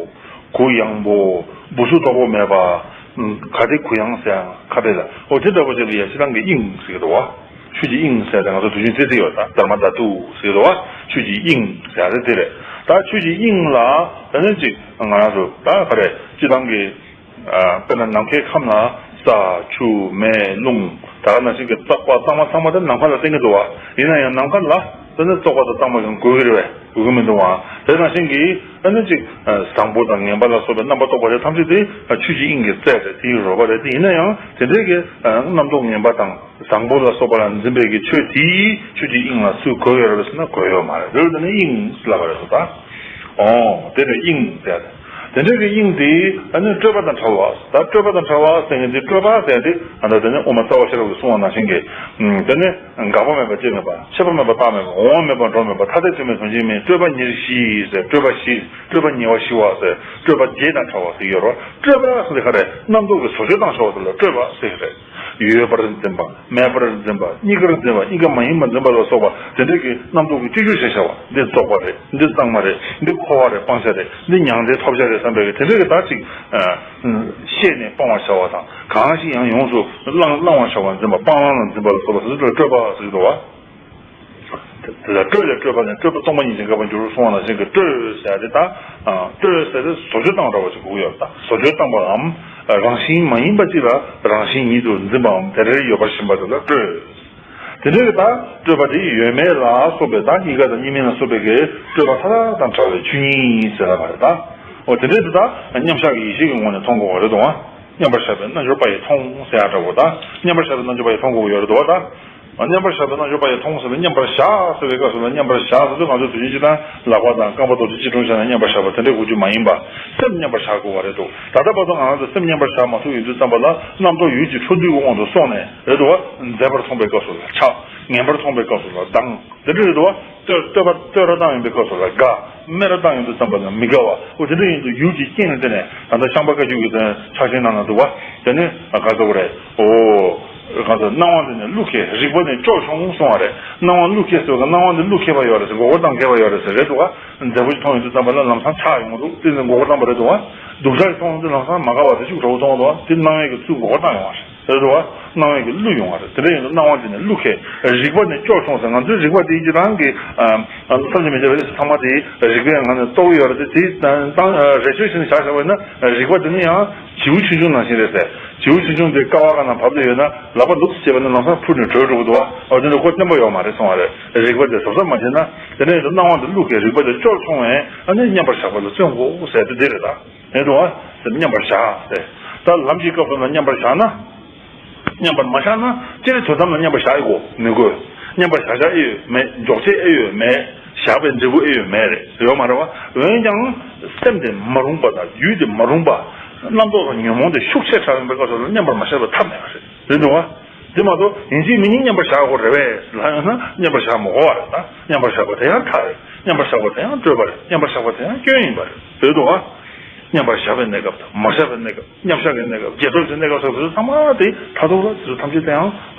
གུ་ཡངས་པོ། སྦུ་སུབ་དོག་པོ་མེད་པ། ག་དེ་གུ་ཡངས་ཟེར་ཡང་ཁ་བྲལ་ལ། འོ་དེ་འདྲ་པོ་ཅིག་ལ་ཡ་སྤྱིར་བཏང་གི་དབྱིངས་ཟེར་གི་འདུག་བ། ཆོས་ཀྱི་དབྱིངས་ཟེར་ཏེ་ང་ཚོ་དུས་རྒྱུན་བརྩི་བསྡད་ཡོད་ད། དྷརྨ་དྷཱ་ཏུ་ཟེར་གི་འདུག་བ། ཆོས་ཀྱི་དབྱིངས་ཟེར་ཏེ་དེ་རེད། ད་ཆོས་ཀྱི་དབྱིངས་ལ་ད་ནི་ཅིག་ང་རང་ཚོ་ད་ག་རེ་སྤྱིར་བཏང་གི། ཨ། དཔེར་ན་ནམ་མཁའི་ཁམས་ལ་ས་ཆུ་མེ་རླུང་ད་ག་ནང་བཞིན་གྱི་རྟོག་པ་གཙང་མ་ཚང་མ་དེ་ནམ་མཁའ་ལ་བརྟེན་གྱི་འདུག་བ། ཡིན་ན་ཡང་ནམ་མཁའ་ལ་དེ་ནི་རྟོག་པ་དང་གཙང་མ་ཞིག་དགོས་ཀྱི་རེད་པས། དགོས་ཀྱི་མི་འདུག་བ། དེ་ནང་བཞིན་གྱི་ཨ་ནི་ཅིག་ཨ། བཟང་པོ་དང་ངན་པ་ལ་སོགས་པའི་རྣམ་པར་རྟོག་པ་རེ་ཐམས་ཅད་དེ་ཆོས་ཀྱི་དབྱིངས་ཀྱི་རྩལ་རེད། དེའི་རོལ་པ་རེད། དེ་ཡིན་ན་ཡང་དེ་འདྲའི་གི་ཨ། རྣམ་རྟོག་ངན་པ་དང་བཟང་པོ་ལ་སོགས་པ་ལ་འཛིན་པའི་གི་ཆོས་དེས་ཆོས་ཀྱི་དབྱིངས་ལ་སུས་གོས་ཡོད་རེད་ཟེར་ན་གོས་ཡོད་མ་རེད། དེ་ལ་དེ་ནི་དབྱིངས་ལབ་པ་རེད་ཟེར་ད། ཨོ། དེ་ནི་དབྱིངས་ཟེར་ཡ་དེ། དེ་འདྲའི་གི་དབྱིངས་དེ་ཨ་ནི་སྤྲོས་པ་དང་བྲལ་བ། ད་སྤྲོས་པ་དང་བྲལ་བ་ཟེར་མཁན་དེ། སྤྲོས་པ་ཟེར་ཡ་དེ་ཨ་ད་དེ་ནི་དབུ་མ་རྩ་བ་ཤེས་རབ་ཀྱིས་གསུངས་པ་ནང་བཞིན་གྱི། ཨུམ། དེ་ནི་འགག་པ་མེད་པ་སྐྱེ་མེད་པ། ཆད་པ་མེད་པ་རྟག་མེད་པ། འོང་བ་མེད་པ་འགྲོ་མེད་པ། ཐ་དད་དོན་མེད་དོན་གཅིག་མིན། སྤྲོས་པ་ཉེར་ཞི་ཟེར། སྤྲོས་པ་ཞི། སྤྲོས་པ་ཉེ་བར་ཞི་བ་ཟེར། སྤྲོས་པ་བརྒྱད་དང་བྲལ་བ་ཟེར་ཡོད་རེད། སྤྲོས་པ་ཟེར་ག་རེ། རྣམ་རྟོག་གི་བཟོ་བཅོས་བཏང་བཞག་པ་དེ་ལ་སྤྲོས་པ་ཟེར་གི་རེད། ཡོད་པར་འཛིན་པ། མེད་པར་འཛིན་པ། གཉིས་ཀར་འཛིན་པ། གཉིས་ཀ་མ་ཡིན་པར་འཛིན་པ་ལ་སོགས་པ་དེ་འདྲ་གི་རྣམ་རྟོག་གི་སྤྱོད་བྱུས་བྱས་བཞག་པ། འདི་རྫོགས་པ་རེད། འདི་གཙང་མ་རེད། འདི་འཁོར་བ་རེད། སྤང་བྱ་རེད། འདི་མྱང་འདས་ཐོབ་བྱ་རེད་བསམ་པའི་དེ་འདྲ་གི་ད་ཅིག་ཨ། ཤེས་ནས་སྤང་བར་བྱ་བ་དང་། གང་ཞིག་ཡང་ཡོངས་སུ་བླང་བླང་བར་བྱ་བར་འཛིན་པ། སྤང་བླང་ལ་འཛིན་པ་ལ་སོགས་པ་དེ་ཚོ་ལ་སྤྲོས་པ་ཟེར་གི་འདུག་བ། དེ་ལ་སྤྲོས་ལས་སྤྲོས་པ་ནས། སྤྲོས་པ་སྟོང་པ་ཉིད་ཀྱིས་འགག་པར་འགྱུར་གསུངས་པ་ནང་བཞིན་གྱི་སྤྲོས་ཟེར་ཡ་དེ་ད། ཨ། སྤྲོས་ཟེར་དེ་བཟོ་བཅོས་བཏང་བ་འདྲ་བ་ཞིག་གོ་གི་ཡོད་ད། བཟོ་བཅོས་བཏང་པའམ་རང་བཞིན་མ་ཡིན་པ་ཅིག་ལ་རང་བཞིན་ཉིད་དུ་འཛིན་པའམ་དེ་འདྲའི་ཡོད་པར་ཞེན་པ་དེ་ལ་སྤྲོས། དེ་འདྲའི་ད་སྤྲོས་པ་དེ་ཡོད་མེད་ལ་སོགས་པའི། ད་གཉིས་ཀ་དང་གཉིས་མེད་ལ་སོགས་པའི་གི་སྤྲོས་པ་མཐའ་དག་དང་བྲལ་བའི་ཆོས་ཉིད་ཟེར་ལབ་པ་རེད་ད། འོ་དེ་འདྲའི་དེ་ད་མཉམ་བཞག་གི་ཡེ་ཤེས་ཀྱི་ངོས་ནས་མཐོང་དགོས་པ་རེད་དོ། མཉམ་པར་བཞག་པའི་རྣལ་འབྱོར་པ་ཡིས་མཐོང་ཟེར་ཡ་འདྲ་བོ་ད། མཉམ་པར་བཞག་པའི་རྣལ་འབྱོར་པ་ཡིས་མཐོང་དགོས་ཀྱི་ཡོད་རེད་དོ་ད། མཉམ་པར་བཞག་པའི་རྣལ་འབྱོར་པ་ཡིས་མཐོང་ཟེར་བའི། མཉམ་པར་བཞག་ཟེར་བའི་སྐབས་སུ་ལ། མཉམ་པར་བཞག་ཟེར་དུས་ང་ཚོ་དུས་རྒྱུན་སྤྱིར་བཏང་ལག་པ་དང་རྐང་པ་རྡོག་རྫིས་གཅིག་དྲུང་བཞག་ནས་མཉམ་པར་བཞག་པ་དེ་འདྲའི་དགོས་རྒྱུ་མ་ཡིན་པ། སེམས་མཉམ་པར་བཞག་དགོས་པ་རེད་འདུག་ད་ལྟ་བར་དུ་ང་རང་ཚོ་སེམས་མཉམ་པར་བཞག་མ་ཐུབ་ཡོང་དུས་ཙམ་པ་ལ། རྣམ་རྟོག་ཡུལ་གྱི་འཕྲོ་འདུའི་དབང་དུ་སོང་ནས་རེད་འདུག་བ། མཛེས་པར་མཐོང་པའི་སྐབས་སུ་ལ་ཆགས། ངན་པར་མཐོང་པའི་སྐབས་སུ་ལ་སྡང་། དེ་འདྲ་རེད་འདུག་བ། བསྟོད་བསྟོད་པ་བསྟོད་ར་བཏང་ཡོང་པའི་སྐབས་སུ་ལ་དགའ། སྨད་ར་བཏང་ཡོང་དུས་ཙམ་པ་ལ་མི་དགའ་བ། འོ་དེ་འདྲ་ཡིན་དུས་ཡུལ་གྱི་རྐྱེན་ལ་བརྟེན་ནས། ད་ལྟ་ཤངས་པ་བཀའ་བརྒྱུད་ཀྱི་དེ་ཕྱག་ཆེན་ནང་ན་འདུག་བ། དེ་ནི་ག་ཟེར་བ་རེད། འོ། གང་ཟེར། སྣང་བ་འདི་ནི་གླུ་མཁས། རིག་པ་ནི་སྐྱོ་ཆུང་གསུང་བ་རེད། སྣང་བ་གླུ་མཁས་ཟེར་བ་གི་སྣང་བ་འདི་གླུ་མཁས་པ་ཡོད་རེད་ཟེར། མགོ་སྐོར་བཏང་མཁས་པ་ཡོད་རེད་ཟེར། རེད་འདུག་ག་མཛེས་པོ་ཞིག་མཐོང་ཡོང་དུས་ཙམ་པ་ལ་ལམ་སང་ཆག་ཡོང་གི་འདུག་དེ་ནི་མགོ་སྐོར་བཏང་པ་རེད་འདུག་ག་སྡུག་ཅག་ཞིག་མཐོང་ཡོང་དུས་ལམ་སང་མ་དགའ་བ་དེ་ཤུགས་དྲག་པོ་མཐོང་འདུག་དེ་སྣང་བའི་གི་ཚུར་མགོ་སྐོར་བཏང་ཡོང་བ་རེད། རེད་འདུག་ག་སྣང་བའི་གི་གླུ་ཡོང་བ་རེད། དེ་འདྲ་ཡིན་དུས་སྣང་བ་འདི་ནི་གླུ་མཁས། རིག་པ་ནི་སྐྱོ་ཆུང་ཟེར། ང་ཚོའི་རིག་པ་དེ་སྤྱིར་བཏང་གི་ཨ་ཨ་བསམ་གྱིས་མི་ཁྱབ་པ་ཚང་མ་དེ་རིག་པའི་ངང་ནས་རྟོགས་ཀྱི་ཡོད་རེད་དེ། དེ་བཏང་རེ་ཆོད་བྱས་ནས་བཞག་བཞག་པ་ཡིན་ན། རིག་པ་དེ་ནི་ཡང་བྱིའུ་ཆུང་ཆུང་ནང་བཞིན་རེད་ཟེར། བྱིའུ་ཆུང་ཆུང་དེ་ཀ་བ་གང་ན་བབས་ཏེ་ཡོད་ན། ལག་པ་ལུག་ཙམ་བྱས་པ་ན་ལམ་སང་འཕུར་ནས་བྲོས་འགྲོ་གི་འདུག་བ། འོ་དེ་འདྲ་ཁོ་བརྟན་པོ་ཡོད་མ་རེད་གསུང་བ་རེད། རིག་པ་དེ་གཟབ་གཟབ་མ་བྱས་ན། དེ་ནས་སྣང་བ་འདི་གླུ་མཁས། རིག་པ་དེ་སྐྱོ་ཆུང་བས། ཨ་ནི་མཉམ་པར་བཞག་པ་ལ་བརྩོན་དགོས་ཟེར་དེ་འདི་རེད་ད། རེད་འདུག་བ། དེ་མཉམ་པར་བཞག་ཟེར། ད་ལམ་གྱི་སྐབས་སུ་ན་མཉམ་པར་བཞག་ན། མཉམ་པར་མ་བཞག་ན་སྤྱིར་དོན་དམ་ལ་མཉམ་པར་བཞག་ཡི་གོ་མི་དགོས། མཉམ་པར་བཞག་བཞག་ཨེ་ཡོད་མེད། འཇོག་བྱེད་ཨེ་ཡོད་མེད། བཞག་པའི་འབྲས་བུ་ཨེ་ཡོད་མེད་རེད། ཡོད་མ་རེད་བ། འོན་ཀྱང་སེམས་དེ་མ་རུངས་པ་དང་རྒྱུད་དེ་མ་རུངས་པ། རྣམ་རྟོག་དང་ཉོན་མོངས་དེ་ཤུགས་ཆེ་དྲགས་ཡོང་པའི་སྐབས་སུ་ལ་མཉམ་པར་མ་བཞག་པའི་ཐབས་མེད་པ་རེད། རེད་འདུག་བ། དེ་མ་གཏོགས་ཡིན་གཅིག་མིན་གཉིས་མཉམ་པར་བཞག་དགོས་རེད་པས་ལབ་ཡོང་ན་མཉམ་པར་བཞག་མི་དགོས་པ་རེད་ད། མཉམ་པར་བཞག་པ་དེ་ཡང་ཐབས་རེད། མཉམ་པར་བཞག་པ་དེ་ཡང་སྤྲོས་པ་རེད། མཉམ་པར་བཞག་པ་དེ་ཡང་སྐྱོན་ཡིན་པ་རེད། རེད་འདུག་བ། མཉམ་པར་བཞག་པའི་གནས་སྐབས་དང་མ་བཞག་པའི་གནས་སྐབས། མཉམ་བཞག་གི་གནས་སྐབས། རྗེས་ཐོབ་ཀྱི་གནས་སྐབས་སོགས་དེ་ཚོ་ཚང་མ་དེ་མཐར་ཐུག་ལ་དེ་ཚོ་ཐམས་ཅད་དེ་ཡང་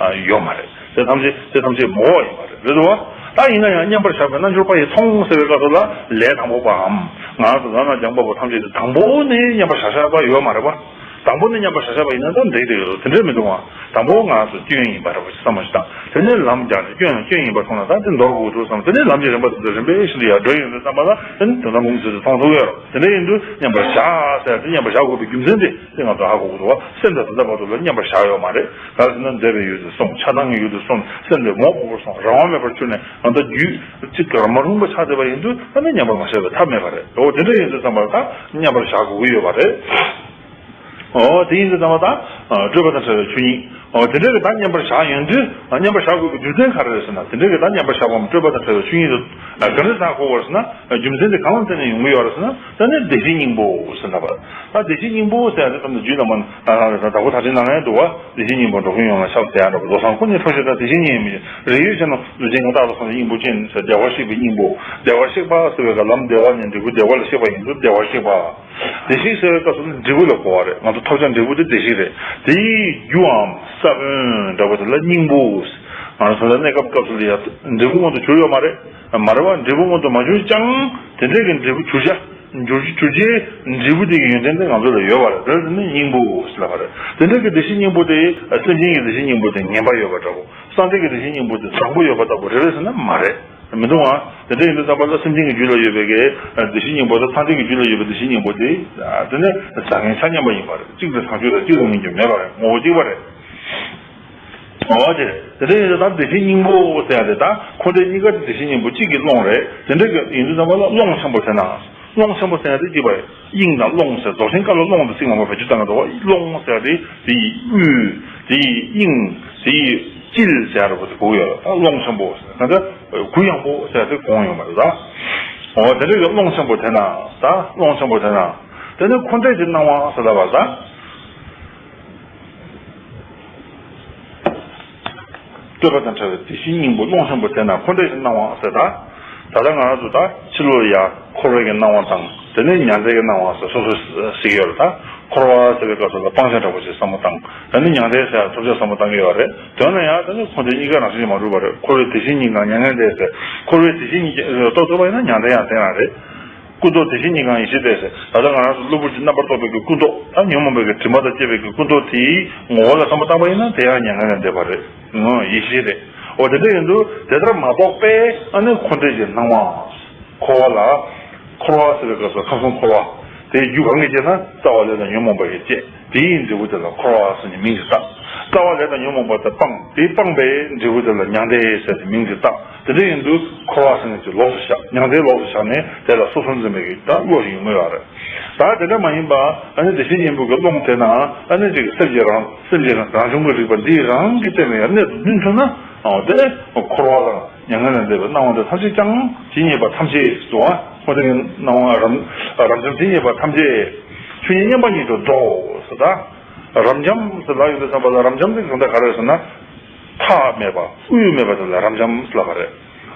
ཡོད་མ་རེད། དེ་ཐམས་ཅད་དེ་ཐམས་ཅད་མི་དགོས་པ་ཡིན་པ་རེད། རེད་འདུག་བ། ད་ཡིན་ན་ཡང་མཉམ་པར་བཞག་པའི་རྣལ་འབྱོར་པ་ཡིས་མཐོང་ཟེར་བའི་སྐབས་སུ་ལ་ལས་དང་པོ་པའམ། ང་རང་ཚོ་ལམ་སྣ་སྦྱངས་པ་པོ་ཐམས་ཅད་དེ་དང་པོ་ནས་མཉམ་པར་བཞག་བཞག་པ་ཡོད་མ་རེད་པ། དང་པོ་ནས་མཉམ་པར་བཞག་བཞག་པ་ཡིན་ན་ད་འགྲིག་འགྲིག་རེད། དེ་འདྲས་མི་འདུག་ཨང་། དང་པོ་ང་ཚོ་སྐྱོན་ཡིན་པ་འདྲ་པོ་ཞིག་བསམ་བློ་ཞིག་བཏང་། དེ་ནས་ལམ་སྦྱངས་ཏེ་སྐྱོན་ཡང་སྐྱོན་ཡིན་པར་མཐོང་ན་ད་དེ་འདོར་དགོས་འདུག་བསམ། དེ་ནས་ལམ་གྱི་རིམ་པ་དེ་ཚོ་རིམ་པས་ཤིན་ཏུ་ཡར་འགྲོ་ཡོང་དུས་ཙམ་པ་ལ་དེ་ནི་དོན་དམ་མུ་མཐུད་དུ་མཐོང་ཐུབ་ཡོད་རེད། དེ་འདྲ་ཡིན་དུས་མཉམ་པར་བཞག་ཟེར་ཡ་དེ་མཉམ་པར་བཞག་དགོས་པའི་རྒྱུ་མཚན་དེ་དེ་ང་ཚོ་ཧ་གོ་དགོས་འདུག་བ། སེམས་དང་ད་ལྟ་བར་དུ་ལ་མཉམ་པར་བཞག་ཡོད་མ་རེད། ག་རེ་ཟེར་ན་འདོད་པའི་ཡུལ་དུ་སོང་། ཆགས་སྡང་གི་ཡུལ་དུ་སོང་། སེམས་དེ་མོག་མོག་པོར་སོང་། རང་དབང་མེད་པར་གྱུར་ནས་ང་ཚོ་རྒྱུད་གཅིག་ཏུ་མ་རུངས་པ་ཆགས་བསྡད་པ་ཡིན་དུས་ད་ནི་མཉམ་པར་མ་བཞག་པའི་ཐབས་མེད་པ་རེད། འོ་དེ་འདྲ་ཡིན་དུས་ཙམ་པ་ལ་ད་མཉམ་པར་བཞག་དགོས་ཀྱི་ཡོད་པ་རེད། འོ་དེ་ཡིན་དུས་ཙམ་པ་ད་སྤྲོས་པ་དང་བྲལ་བའི་ཆོས་ཉིད། འོ་དེ་འདྲ་གི་ད་མཉམ་པར་བཞག་ཡོང་དུས་མཉམ་པར་བཞག་དགོས་ཀྱི་རྒྱུ་མཚན་ག་རེ་རེད་ཟེར་ན། དེ་འདྲ་གི་ད་མཉམ་པར་བཞག་པའམ་སྤྲོས་པ་དང་བྲལ་བའི་ཆོས་ཉིད་དུ་ག་འདྲ་ཟེར་གོ་བར་ཟེར་ན། རྒྱུ་མཚན་དེ་གང་ལ་བརྟེན་ནས་ཡོང་གི་ཡོད་རེད་ཟེར་ན། ད་ནི་བདེ་གཤེགས་སྙིང་པོ་ཟེར་ན་བ། ད་བདེ་གཤེགས་སྙིང་པོ་ཟེར་ཡ་དེ་ཙམ་དུ་རྒྱུད་ལ་མ་ད་ད་ད་བོ་ད་ཅི་ནང་ཡང་འདུག་བ། བདེ་གཤེགས་སྙིང་པོ་འགྲོ་ཀུན་ཡོངས་ལ་ཁྱབ་ཟེར་ཡ་འདྲ་པོ། རྫོགས་སངས་སྐུ་ནི་འཕྲོ་ཞེས་གྲགས། བདེ་གཤེགས་སྙིང་པོ་རིགས་ཡོད་ཆེ་རྣམས་ལུས་ཅན་ངོ་། རྟག་ཏུ་སངས་རྒྱས་སྙིང་པོ་ཅན་ཟེར། བདེ་བར་གཤེགས་པའི་སྙིང་པོ། བདེ་བར་གཤེགས་པ་ཟེར་བའི་སྐབས་ལམ་བདེ་བ་ནས་འབྲས་བུ་བདེ་བ་ལ་གཤེགས་པ་ཡིན་དུས་བདེ་བར་གཤེགས་པ། བདེ་གཤེགས་ཟེར་བའི་སྐབས་སུ་ནི་འབྲས་བུ་ལ་གོ་བ་རེད། ང་ཚོ་ཐོབ་བྱ་འབྲས་བུ་དེ་བདེ་གཤེགས་རེད། དེའི་རྒྱུའམ་ས་བོན་འདྲ་པོ་དེ་ལ་སྙིང་པོ། ང་ཚོ་ད་གནས་སྐབས་སྐབས་སུ་ལ་ཡ་འབྲས་བུ་མངོན་དུ་གྱུར་ཡོད་མ་རེད། མ་རེད་བ། འབྲས་བུ་མངོན་དུ་མ་གྱུར་ཀྱང་དེ་འདྲས་ཀྱི་འབྲས་བུ་གྱུར་བྱ། གྱུར་གྱུར་བྱའི་འབྲས་བུ་དེ་གི་ཡོན་ཏན་དེ་ང་ཚོ་ལ་ཡོད་པ་རེད། དེ་ནི་སྙིང་པོ་ཟེར་ལབ་པ་རེད། དེ་འདྲས་ཀྱི་བདེ་གཤེགས་སྙིང་པོ་དེ་སེམས་ཅན་གྱི་བདེ་གཤེགས་སྙིང་པོ་དེ་ངན་པ་ཡོད་པ་འདྲ་པོ། སངས་རྒྱས་ཀྱི་བདེ་གཤེགས་སྙིང་པོ་དེ་བཟང་པོ་ཡོད་པ་ལྟ་བུ་རེད་པས་ཟེར་ན་མ་རེད། མི་འདུག་ཨང་། དེ་འདྲ་ཡིན་དུས་ཙམ་པ་ལ་སེམས་ཅན་གྱི་རྒྱུད་ལ་ཡོད་པའི་གི་བདེ་གཤེགས་སྙིང་པོ་དང་སངས་རྒྱས་ཀྱི་རྒྱུད་ལ་ཡོད་པའི་བདེ་གཤེགས་སྙིང་པོ་དེ་དེ་ནི་ཟང་ངེ་ཆ་མཉམ་པ་ཡིན་པ་རེད། གཅིག་ཏུ་བྱང་ཆུབ་དང་གཅིག་ཏུ་མི་འགྱུར་མེད་པ་རེད། ངོ་བོ་གཅིག་པ་རེད། འོ་དེ་དེ་འདྲ་ཡིན་དུས་ད་བདེ་གཤེགས་སྙིང་པོ་ཟེར་ཡ་དེ་ད་ཁོ་འདྲའི་གཉིས་ཀ་དེ་བདེ་གཤེགས་སྙིང་པོ་གཅིག་གི་ཀློང་རེད། དེ་འདྲ་གི་ཡིན་དུས་ཙམ་པ་ལ་ཀློང་ཆེན་པོ་ཟེར་ན། ཀློང་ཆེན་པོ་ཟེར་ཡ་དེ་གཅིག་པ་རེད། དབྱིངས་དང་ཀློང་ཟེར་རྫོགས་ཆེན་སྐབས་ལ་ཀློང་དུ་ཚིག་མང་པོ་བེད་སྤྱོད་བཏང་གི་འདུག་ཀློང་ཟེར་ཡ་དེ་དེ་ཡི་དབུས། དེ་ཡི་དབྱིངས། དེ་ཡི་དཀྱིལ་ཟེར་ཡ་འདྲ་པོ་དེ་གོ་གི་ཡོད་རེད། ད་ཀློང་ཆེན་པོ་ཟེར་ན་ད་གུ་ཡངས་པོ་ཟེར་ཡ་དེ་གོ་ཡོང་མ་རེད་ད། འོ་དེ་འདྲ་གི་ཀློང་ཆེན་པོ་དེ་ན་ད་ཀློང་ཆེན་པོ་དེ་ན་དེ་ནི་འཁོར་འདས་ཀྱི་སྣང་བ་ཟེར་ལབ་པ་ད། སྤྲོས་པ་དང་བྲལ་བའི་བདེ་གཤེགས་སྙིང་པོ་ཀློང་ཆེན་པོ་དེ་ན་འཁོར་འདས་ཀྱི་སྣང་བ་ཟེར་ད། ད་ལྟ་ང་རང་ཚོ་ད་ཕྱི་ལོགས་ལ་ཡ་འཁོར་བའི་གི་སྣང་བ་དང་དེ་ནས་མྱང་འདས་ཀྱི་སྣང་བ་ཟེར་སོ་སོ་ཞིག་ཡོད་རེད་ད། འཁོར་བ་ཟེར་བའི་སྐབས་སུ་ལ་སྤང་བྱ་འདྲ་པོ་ཞིག་བསམ་བློ་བཏང་། དེ་ནས་མྱང་འདས་ཟེར་ཐོབ་བྱ་བསམ་བློ་བཏང་གི་ཡོད་རེད། དོན་ལ་ཡང་དེ་ནི་འཁོར་འདས་གཉིས་ཀ་རང་བཞིན་གྱིས་མ་གྲུབ་པ་རེད། འཁོར་བའི་བདེ་གཤེགས་གཉིས་ཀ་མྱ་ངན་འདས་ཟེར། འཁོར་བའི་བདེ་གཤེགས་གཉིས་ཀ་རྟོགས་ཐུབ་པ་ཡིན་ན་མྱང་འདས་ཡང་དེ་རང་རེད། ཀུན་རྟོག་བདེ་གཤེགས་གཉིས་ཀའང་ཡེ་ཤེས་ཏེ་ཟེར། ད་ལྟ་ང་རང་ཚོ་གློ་བུར་གྱི་རྣམ་པར་རྟོག་པའི་གི་ཀུན་རྟོག་ད་ཉོན་མོངས་པའི་གི་དྲི་མ་དང་བཅས་པའི་གི་ཀུན་རྟོག་དེའི་ངོ་བོ་ལ་བསམ་པ་བཏང་པ་ཡིན་ན་དེ་ཡང་མྱ་ངན་ལས་འདས་པ་རེད། ཡེ་ཤེས་རེད། འོ་དེ་འདྲ་ཡིན་དུས་དེ་ལྟར་མ་རྟོགས་པས་ཨ་ནི་འཁོར་འདས་ཀྱི་སྣང་བ། འཁོར་བ་ལ། འཁོར་བ་ཟེར་བའི་སྐབས་སུ་ཁམས་གསུམ་འཁོར་བ། དེའི་རྒྱུ་གང་གིས་བསྐྱེད་ན་རྩ་བ་ལས་དང་ཉོན་མོངས་པ་གིས་བསྐྱེད། དེའི་འབྲས་བུ་དེ་ལ་འཁོར་བ་ཟེར་ནས་མིང་ཞིག་བཏགས། རྩ་བ་ལས་དང་ཉོན་མོངས་པ་དེ་སྤངས། དེ་སྤངས་པའི་འབྲས་བུ་དེ་ལ་མྱང་འདས་ཟེར་ནས་མིང་ཞིག་བཏགས། དེ་འདྲ་ཡིན་དུས་འཁོར་བ་ཟེར་ནས་ཅིག་ལོགས་སུ་བཞག་མྱང་འདས་ལོགས་སུ་བཞག་ནས་དེ་ལ་སོ་སོར་འཛིན་པའི་གི་ད་བློ་ཞིག་ཡོང་གི་ཡོད་རེད། ད་དེ་འདྲ་མ་ཡིན་པ་ཨ་ནི་བདེ་གཤེགས་སྙིང་པོ་གི་ཀློང་དེ་ན་ཨ་ནི་ཅིག་སེམས་ཀྱི་རང་སེམས་ཀྱི་རང་བྱུང་གི་རིག་པ་འདི་རང་གི་སྟེང་ནས་ཡང་གནད་དུ་བསྣུན་ཐུབ་ན། འོ་དེ་འཁོར་བ་དང་མྱ་ངན་ལས་འདས་པའི་སྣང་བ་འདི་ཐམས་ཅད་ཀྱང་ཇི་སྙེད་པ་ཐམས་ཅད་དུ་བ། འཁོར་འདས་ཀྱི་སྣང་བ་རབ་རབ་འབྱམས་ཇི་སྙེད་པ་ཐམས་ཅད། ཆོས་ཉིད་མཉམ་པ་ཉིད་དུ་རྫོགས་ཟེར་ད། རབ་འབྱམས་ཟེར་ལབ་ཡོང་དུས་ཙམ་པ་ལ་རབ་འབྱམས་དེ་གང་འདྲ་ག་རེ་ཟེར་ན། མཐའ་མེད་པ་དབུས་མེད་པ་དེ་ལ་རབ་འབྱམས་ལབ་པ་རེད།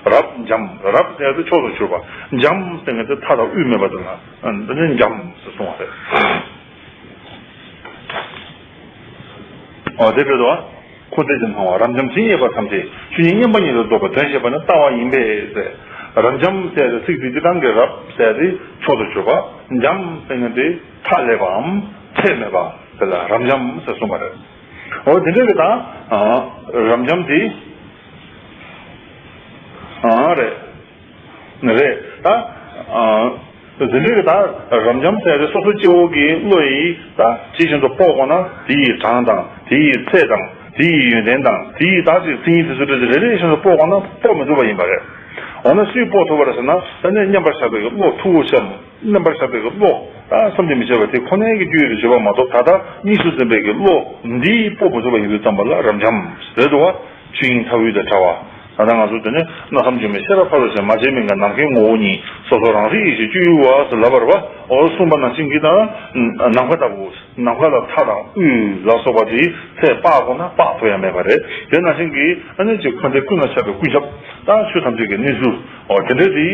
རབ་འབྱམས་རབ་ཟེར་ཏེ་ཕྱོགས་སུ་གྱུར་པ། འབྱམས་ཟེར་མཁན་དེ་མཐའ་དང་དབུས་མེད་པ་དེ་ལ་འདི་ནི་འབྱམས་ཟེར་གསུངས་པ་རེད། འོ་དེ་འདྲ་འདུག་འཁོར་འདས་ཀྱི་སྣང་བ་རབ་འབྱམས་ཇི་སྙེད་པ་ཐམས་ཅད་ཆོས་ཉིད་མཉམ་པ་ཉིད་དུ་རྫོགས་པའི་དོན་བཤད་པ་ནི་ལྟ་བ་ཡིན་པས་ཟེར། རབ་འབྱམས་ཟེར་ཏེ་ཚིག་དེ་སྤྱིར་བཏང་གི་རབ་ཟེར་ཏེ་མཆོག་ཏུ་གྱུར་པ། འབྱམས་ཟེར་མཁན་དེ་མཐའ་ཀླས་པའམ་ཚད་མེད་པ་དེ་ལ་རབ་འབྱམས་ཟེར་གསུངས་པ་རེད། འོ་དེ་འདྲ་གི་ད་རབ་འབྱམས་དེ་རེད། རེད་ད། དེ་འདྲའི་གི་ད་རབ་འབྱམས་ཟེར་ཏེ་སོ་སོ་སྐྱེ་བོ་གི་བློ་ཡིས་ད་ཇི་བཞིན་དུ་དཔོག་དགོས་ན་དེ་ཡི་གྲངས་དང་དེ་ཡི་ཚད་དང་དེ་ཡི་ཡོན་ཏན་དང་དེ་ཡི་ད་ཅིག་མཚན་ཉིད་དེ་ཚོ་རེ་རེ་བཞིན་དུ་དཔོག་དགོས་ན་དཔོག་མི་ཐུབ་པ་ཡིན་པ་རེད། འོ་ན་སུས་དཔོག་ཐུབ་པ་རེད་ཟེར་ན། ད་ནི་མཉམ་པར་བཞག་པའི་གི་བློ་མཐུ་བོ་ཆེ། མཉམ་པར་བཞག་པའི་གི་བློ་ད་བསམ་གྱིས་མི་ཁྱབ་པ་དེ་ཁོ་ནའི་གི་སྤྱོད་ཡུལ་དུ་བྱེད་པ་མ་གཏོགས། ད་ལྟ་གཉིས་སུ་འཛིན་པའི་གི་བློ་འདིས་དཔོག་མི་ཐུབ་པ་ཡིན་དུས་ཙམ་པ་ལ་རབ་འབྱམས་རེད་འདུག་བ། ཆོས་དབྱིངས་མཐའ་དབུས་དང་བྲལ་བ། ད་ལྟ་ང་ཚོ་དེ་ནས་མནོ་བསམ་བརྗོད་མེད་ཤེས་རབ་ཕ་རོལ་ཕྱིན། མ་བྱས་མིན་འགལ་ནམ་མཁའི་ངོ་བོ་ཉིད། སོ་སོ་རང་རིག་ཡེ་ཤེས་སྤྱོད་ཡུལ་བ་ཟེར་ལབ་པ་རེད་བ། འོ་གསུངས་པ་ནང་བཞིན་གྱི་ད་ནམ་མཁའ་ལྟ་བུ། ནམ་མཁའ་ལ་མཐའ་དང་དབུས་ལ་སོགས་པ་དེའི་ཚད་དཔག་དགོས་ན་དཔག་ཐུབ་ཡ་མེད་པ་རེད། དེ་ནང་བཞིན་གྱི་ཨ་ནི་ཅིག་འཁོར་འདས་ཀུན་ལ་ཁྱབ་པའི་ཀུན་ཁྱབ་དང་ཆོས་ཐམས་ཅད་ཀྱི་གནས་ཚུལ། འོ་དེ་འདྲ་དེ་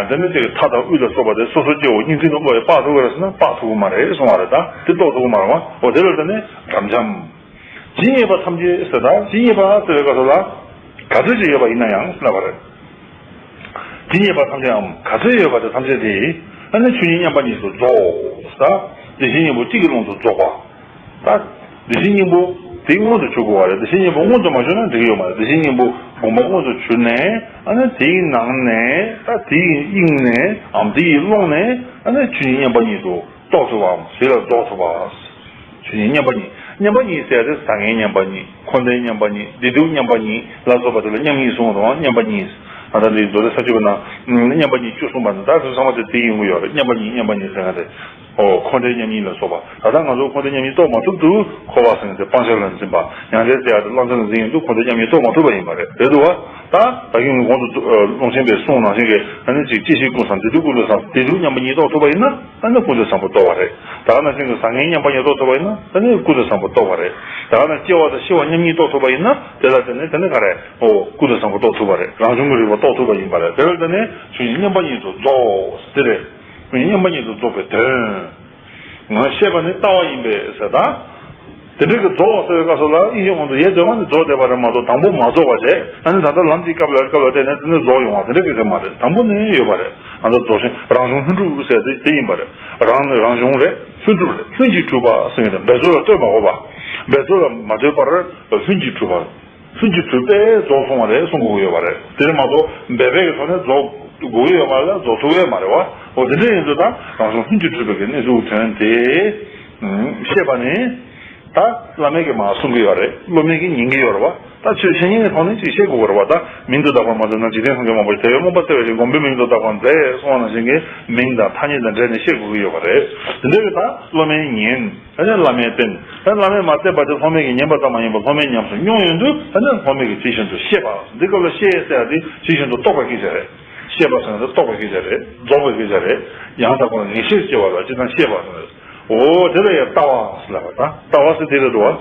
དེ་ནི་ཅིག་མཐའ་དང་དབུས་ལ་སོགས་པ་དེ་སོ་སོ་སྐྱེ་བོ་གཉིས་འཛིན་གྱི་བློ་ཡིས་དཔག་ཐུབ་ཀྱི་རེད་ཟེར་ན་དཔག་ཐུབ་ཀྱི་མ་རེད་གསུང་བ་རེད། ད་དེ་རྟོགས་ཐུབ་ཀྱི་མ་རེད་བ། འོ་དེ་ལ་ད་ནི་རབ་འབྱམས། ཇི་སྙེད་པ་ཐམས་ཅད་ཟེར། ད་ཇི་སྙེད་པ་ཟེར་བའི་སྐབས་སུ་ལ་ག་ཚོད་ཅིག་ཡོད་པ་ཡིན་ན་ཡང་ལབ་པ་རེད། ཇི་སྙེད་པ་ཐམས་ཅདམ་ག་ཚོད་ཡོད་པ་དེ་ཐམས་ཅད་དེ་ཨ་ནི་ཆོས་ཉིད་མཉམ་པ་ཉིད་དུ་རྫོགས། ད་བདེ་གཤེགས་སྙིང་པོ་གཅིག་གི་ཀློང་དུ་རྫོགས་པ། ད་བདེ་གཤེགས་སྙིང་པོ་དེ་མངོན་དུ་གྱུར་དགོས་པ་རེད། བདེ་གཤེགས་སྙིང་པོ་མངོན་དུ་མ་གྱུར་ན་འགྲིག་གི་ཡོད་མ་རེད། བདེ་གཤེགས་སྙིང་པོ་དགོངས་པ་མངོན་དུ་གྱུར་ནས་ཨ་ནི་དེའི་ནང་ནས་ད་དེའི་དབྱིངས་ནས་འམ་དེའི་ཀློང་ནས་ཨ་ནི་ཆོས་ཉིད་མཉམ་པ་ཉིད་དུ་རྟོགས་ཐུབ་པའམ་དེ་ལ་རྫོགས་ཐུབ་པ། ཆོས་ཉིད་མཉམ་པ་ཉིད། མཉམ་པ་ཉིད་ཟེར་ཏེ་བཟང་ངན་མཉམ་པ་ཉིད། འཁོར་འདས་མཉམ་པ་ཉིད། བདེ་སྡུག་མཉམ་པ་ཉིད་ལ་སོགས་པ་དེ་ལ་མཉམ་ཉིད་གསུངས་པ་དང་མཉམ་པ་ཉིད། ཨ་ད་འདི་མདོ་སྡེ་ས་བཅུ་པ་ན་མཉམ་པ་ཉིད་བཅུ་གསུངས་པ་ནི་ད་དེ་ཚང་མ་དེ་དེ་ཡིན་གྱི་ཡོད་རེད། མཉམ་པ་ཉིད་མཉམ་པ་ཉིད་ཟེར་ན་དེ། ཨོ་འཁོར་འདས་མཉམ་ཉིད་ལ་སོགས་པ། ད་ལྟ་ང་ཚོ་འཁོར་འདས་མཉམ་ཉིད་རྟོགས་མ་ཐུབ་དུས་འཁོར་བ་ཟེར་ན་དེ་སྤང་བྱ་ལ་འཛིན་པ། མྱང་འདས་ཟེར་ཡ་དེ་བླང་དོར་ལ་འཛིན་ཡོང་དུས་འཁོར་འདས་མཉམ་ཉིད་རྟོགས་མ་ཐུབ་པ་ཡིན་པ་རེད། རེད་འདུག་བ། ད་ད་གིན་གོང་དུ་ཀློང་ཆེན་པས་གསུངས་ནང་བཞིན་གྱི་ཨ་ནི་ཅིག་སྐྱེ་ཤི་ཀུན་བསམ་བདེ་སྡུག་ཀུན་ཏུ་བསམ་བདེ་སྡུག་མཉམ་པ་ཉིད་རྟོགས་ཐུབ་པ་ཡིན་ན་ཨ་ནི་ཀུན་ཏུ་བཟང་པོ་རྟོགས་པ་རེད། ད་ག་ནང་བཞིན་གྱི་བཟང་ངན་མཉམ་པ་ཉིད་རྟོགས་ཐུབ་པ་ཡིན་ན་ཨ་ནི་ཀུན་ཏུ་བཟང་པོ་རྟོགས་པ་རེད། ད་ག་ནང་སྐྱེ་བ་དང་ཤི་བ་མཉམ་ཉིད་རྟོགས་ཐུབ་པ་ཡིན་ན་དེ་ལ་དེ་ནི་དེ་ནི་ག་རེ། ཨོ་ཀུན་ཏུ་བཟང་པོ་རྟོགས་ཐུབ་པ་རེད། རང་བྱུང་གི་རིག་པ་རྟོགས་ཐུབ་པ་ཡིན་པ་རེད། དེ་ལ་དེ་ནི་ཆོས་ཉིད་མཉམ་པ་ཉིད་དུ་རྫོགས་དེ་རེད། ཆོས་ཉིད་མཉམ་པ་ཉིད་དུ་རྫོགས་པའི་དོན། ང་བཤད་པ་ནི་ལྟ་བ་ཡིན་པས་ཟེར་ད། དེ་འདྲ་གི་རྫོགས་ཟེར་བའི་སྐབས་སུ་ལ་ཨིན་ཇིའི་དབང་དུ་ཡེ་དོན་མ་ནི་རྫོགས་བསྡད་པ་རེད་མ་གཏོགས་དང་པོ་མ་རྫོགས་པ་བྱས། ཨ་ནི་ད་ལྟ་ལམ་གྱི་སྐབས་ལ་སྐབས་ལ་བལྟས་ནས་དེ་ནི་རྫོགས་ཡོང་བ་དེ་འདྲ་གི་རེད་མ་རེད། དང་པོ་ནས་ཡོད་པ་རེད། ཨ་ནི་རྫོགས་ཆེན་རང་བྱུང་ལྷུན་གྲུབ་ཟེར་དེ་དེ་ཡིན་པ་རེད། རང་ནི་རང་བྱུང་རེད། ལྷུན་གྲུབ་རེད། ལྷུན་གྱིས་གྲུབ་པ་ཟེར་མཁན་དེ་འབད་རྩོལ་ལ་ལྟོས་མ་དགོས་པ། འབད་རྩོལ་ལ་མ་ལྟོས་པར་ལྷུན་གྱིས་གྲུབ་པ། ལྷུན་གྱིས་གྲུབ་པས་རྫོགས་སོང་བ་རེད་གསུང་དགོས་ཀྱི་ཡོད་པ་རེད། དེ་རེད་མ་གཏོགས་འབད་པའི་གི་ཐོག་ནས་རྫོགས་དགོས་ཀྱི་ཡོད་པ་ལ་རྫོགས་ཐུབ་ཀྱི་ཡོད་མ་རེད་བ། འོ་དེ་འདྲ་ཡིན་དུས་ད་རང་བྱུང་ལྷུན་གྱིས་གྲུབ་པའི་གི་གནས་ཚུལ་དོན་དེ་ཤེས་པ་ནི། ད་བླ་མས་ཀྱི་མར་གསུང་གི་ཡོད་རེད། སློབ་མས་ཀྱི་ཉན་གྱི་ཡོད་རེད་བ། ད་ཆོས་འཆད་ཉན་གྱི་ཐོག་ནས་ཅིག་བཤད་དགོས་ཀྱི་རེད་བ། ད་མིང་དུ་བཏགས་པ་མ་བརྗོད་ན་འཇིག་རྟེན་སངས་རྒྱས་མང་པོ་ཞིག་དེ་བས་རྨོངས་པ་སེལ་བའི་ཕྱིར། མགོན་པོའི་མིང་དུ་བཏགས་པ་མཛད་གསུངས་པ་ནང་བཞིན་གྱི་མིང་དང་ཐ་སྙད་དང་འབྲེལ་ནས་བཤད་དགོས་ཀྱི་ཡོད་པ་རེད། དེ་འདྲ་གི་ད་སློབ་མས་ཉན། ད་ནི་བླ་མས་བསྟན། ད་བླ་མས་མ་བསྟན་པ་དེ་སློབ་མས་ཀྱིས་ཉན་པ་ཙམ་མ་ཡིན་པར་སློབ་མས་ཉམས་སུ་མྱོང་ཡོང་དུས་ད་ནི་སློབ་མས་ཀྱིས་ཇི་བཞིན་དུ་ཤེས་པ། འདི་སྐབས་ལ་ཤེས་ཟེར་ཡ་དེ་ཇི་བཞིན་དུ་རྟོགས་པ་སྐད་ཆ་རེད། ཤེས་པ་ཟེར་ན་དེ་རྟོགས་པའི་སྐད་ཆ་རེད། རྫོགས་པའི་སྐད་ཆ་རེད། ཡང་དག་པར་ངེས་ཤེས་སྐྱེ་བ་ལ་སྤྱིར་བཏང་ཤེས་པ་ཟེར། འོ་དེ་ལ་ཡང་ལྟ་བ་ཟེར་ལབ་པ་དང་ལྟ་བ་ཟེར་དེ་རེད་འདུག་བ།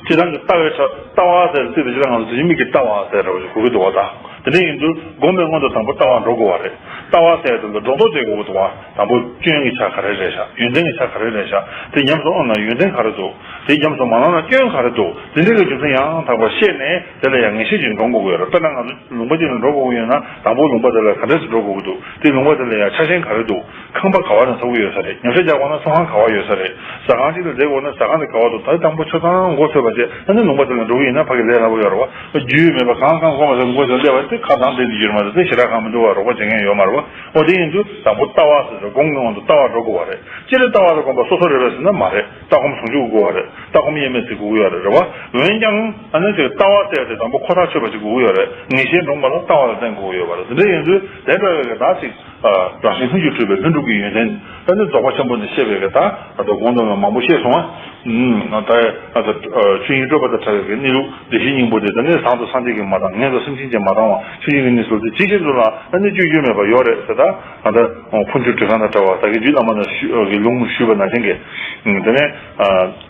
སྤྱིར་བཏང་གི་ལྟ་བའི་ཆ་ལྟ་བ་ཟེར་ཚིག་དེ་སྤྱིར་བཏང་ང་ཚོ་དེ་མིག་གི་ལྟ་བ་ཟེར་ར་བ་ཞིག་གོ་གི་འདུག་བ་དང་། དེ་འདྲ་ཡིན་དུས་སྒོམ་པའི་སྔོན་དུ་དང་པོ་ལྟ་བར་འགྲོ་དགོས་པ་རེད། ལྟ་བ་ཟེར་དེ་ལ་སྒྲོ་འདོགས་བཅད་དགོས་ཀྱི་འདུག་བ། དང་པོ་སྐྱོན་གྱི་ཆ་ག་རེ་རེད་ཤག་ཡོན་ཏན་གྱི་ཆ་ག་རེ་རེད་ཤག་དེ་ཉམས་སུ་བླངས་ན་ཡོན་ཏན་ག་རེ་འདུག་དེ་ཉམས་སུ་མ་བླངས་ན་སྐྱོན་ག་རེ་འདུག་དེ་འདྲ་གི་རྒྱུ་མཚན་ཡང་དག་པར་ཤེས་ནས་དེ་ལ་ཡང་ངེས་ཤེས་ཀྱིས་འདྲོངས་དགོས་ཀྱི་ཡོད་རེད། དཔེར་ན་ང་ཚོ་ལུང་པ་གཅིག་ལ་འགྲོ་དགོས་ཀྱི་ཡོད་ན་དང་པོ་ལུང་པ་དེ་ལ་ག་འདྲས་སེ་འགྲོ་དགོས་ཀྱི་འདུག་དེ་ལུང་པ་དེ་ལ་ཡང་ཆ་ཤས་ག་རེ་འདུག་ཁང་པ་ག་བ་ནས་ཚོགས་ཀྱི་ཡོད་ས་རེད། ཉམས་ཞིབ་རྒྱག་དགོས་ན་ཚོགས་ཁང་ག་བ་ཡོད་ས་རེད། ཟ་ཁང་གཅིག་ལ་འཛེག་དགོས་ན་ཟ་ཁང་དེ་ག་བ་འདུག་ད་དང་པོ་ཆ་ཚང་མགོ་ཚོས་པ་བྱས་ཨ་ནི་ལུང་པ་དེ་ལ་འགྲོ་གི་ཡིན་ན་ཕ་གི་ལས་སླ་པོ་ཡོད་རེད་བ། རྒྱུས་མེད་པ་གང་གང་གོ་མ་ཟེར་མགོ་ཚོས་སླེབས་པ་དེ་ཁ་གདངས་བསྡད་ཀྱི་ཡོད་མ་རེད། དེ་ཞེ་དྲག་གང་མི་འདུག་བ། རོགས་པ་བྱེད་མཁན་ཡོད་མ་རེད་བ། འོ་དེ་ཡིན་དུས་དང་པོ་ལྟ་བ་ཟེར་ཏེ་སྒོམ་གྱི་དབང་དུ་ལྟ་བ་འགྲོ་དགོས་པ་རེད། སྤྱིར་ལྟ་བ་ལ་སྒོམ་པ་སོ་སོ་རེད་པས་ཟེར་ན་མ་རེད། ལྟ་སྒོམ་ཟུང་འཇུག་དགོས་པ་རེད། ལྟ་སྒོམ་དབྱེར་མེད་ཅིག་དགོས་ཀྱི་ཡོད་རེད། རེད་བ། འོན་ཀྱང་ཨ་ནི་ཅིག་ལྟ་བ་ཟེར་ཏེ་དང་པོ་ཁོ་ཐག་ཆོད་པ་ཅིག་དགོས་ཀྱི་ཡོད་རེད། ངེས་ཤེས་འདྲོངས་པ་ལ་ལྟ་བ་ལ་བརྟེན་དགོས་ཀྱི་ཡོད་པ་རེད། དེ་འདྲ་ཡིན་དུས་དེ་འདྲ་བའི་གི་ད་ཅིག་རང་བཞིན་ལྷུན་གྱིས་གྲུབ་པའི་ལྷུན་གྲུབ་ཀྱི་ཡོན་ཏན་ཨ་ནི་རྫོགས་པ་ཆེན་པོ་ནས་བཤད་པའི་གི་ད་ད་དུང་གོང་དུ་མང་པོ་བཤད་སོང་ང་། ད་ད་ཆོས་དབྱིངས་སྤྲོས་པ་དང་བྲལ་བའི་གི་གནས་ལུགས་བདེ་གཤེགས་སྙིང་པོ་དེ་ད་ནི་བཟང་དུ་སངས་རྒྱས་ཀྱིས་མ་བཏང་། ངན་དུ་སེམས་ཅན་གྱིས་མ་བཏང་བ་ཆོས་དབྱིངས་ཀྱི་གནས་ཚུལ་དེ་ཇི་བཞིན་དུ་ལ་ཨ་ནི་བཅོས་བཅོས་མེད་པ་ཡོད་རེད་ཟེར། ད་ ད་ལྟ་འཕོ་འགྱུར་འདྲི་ཁང་དང་འདྲ་བ་ད་གིན་རྒྱུད་བླ་མ་དང་ཞུ་གི་ལུང་ཞུས་པ་ནང་བཞིན་གྱི། དེ་ནས་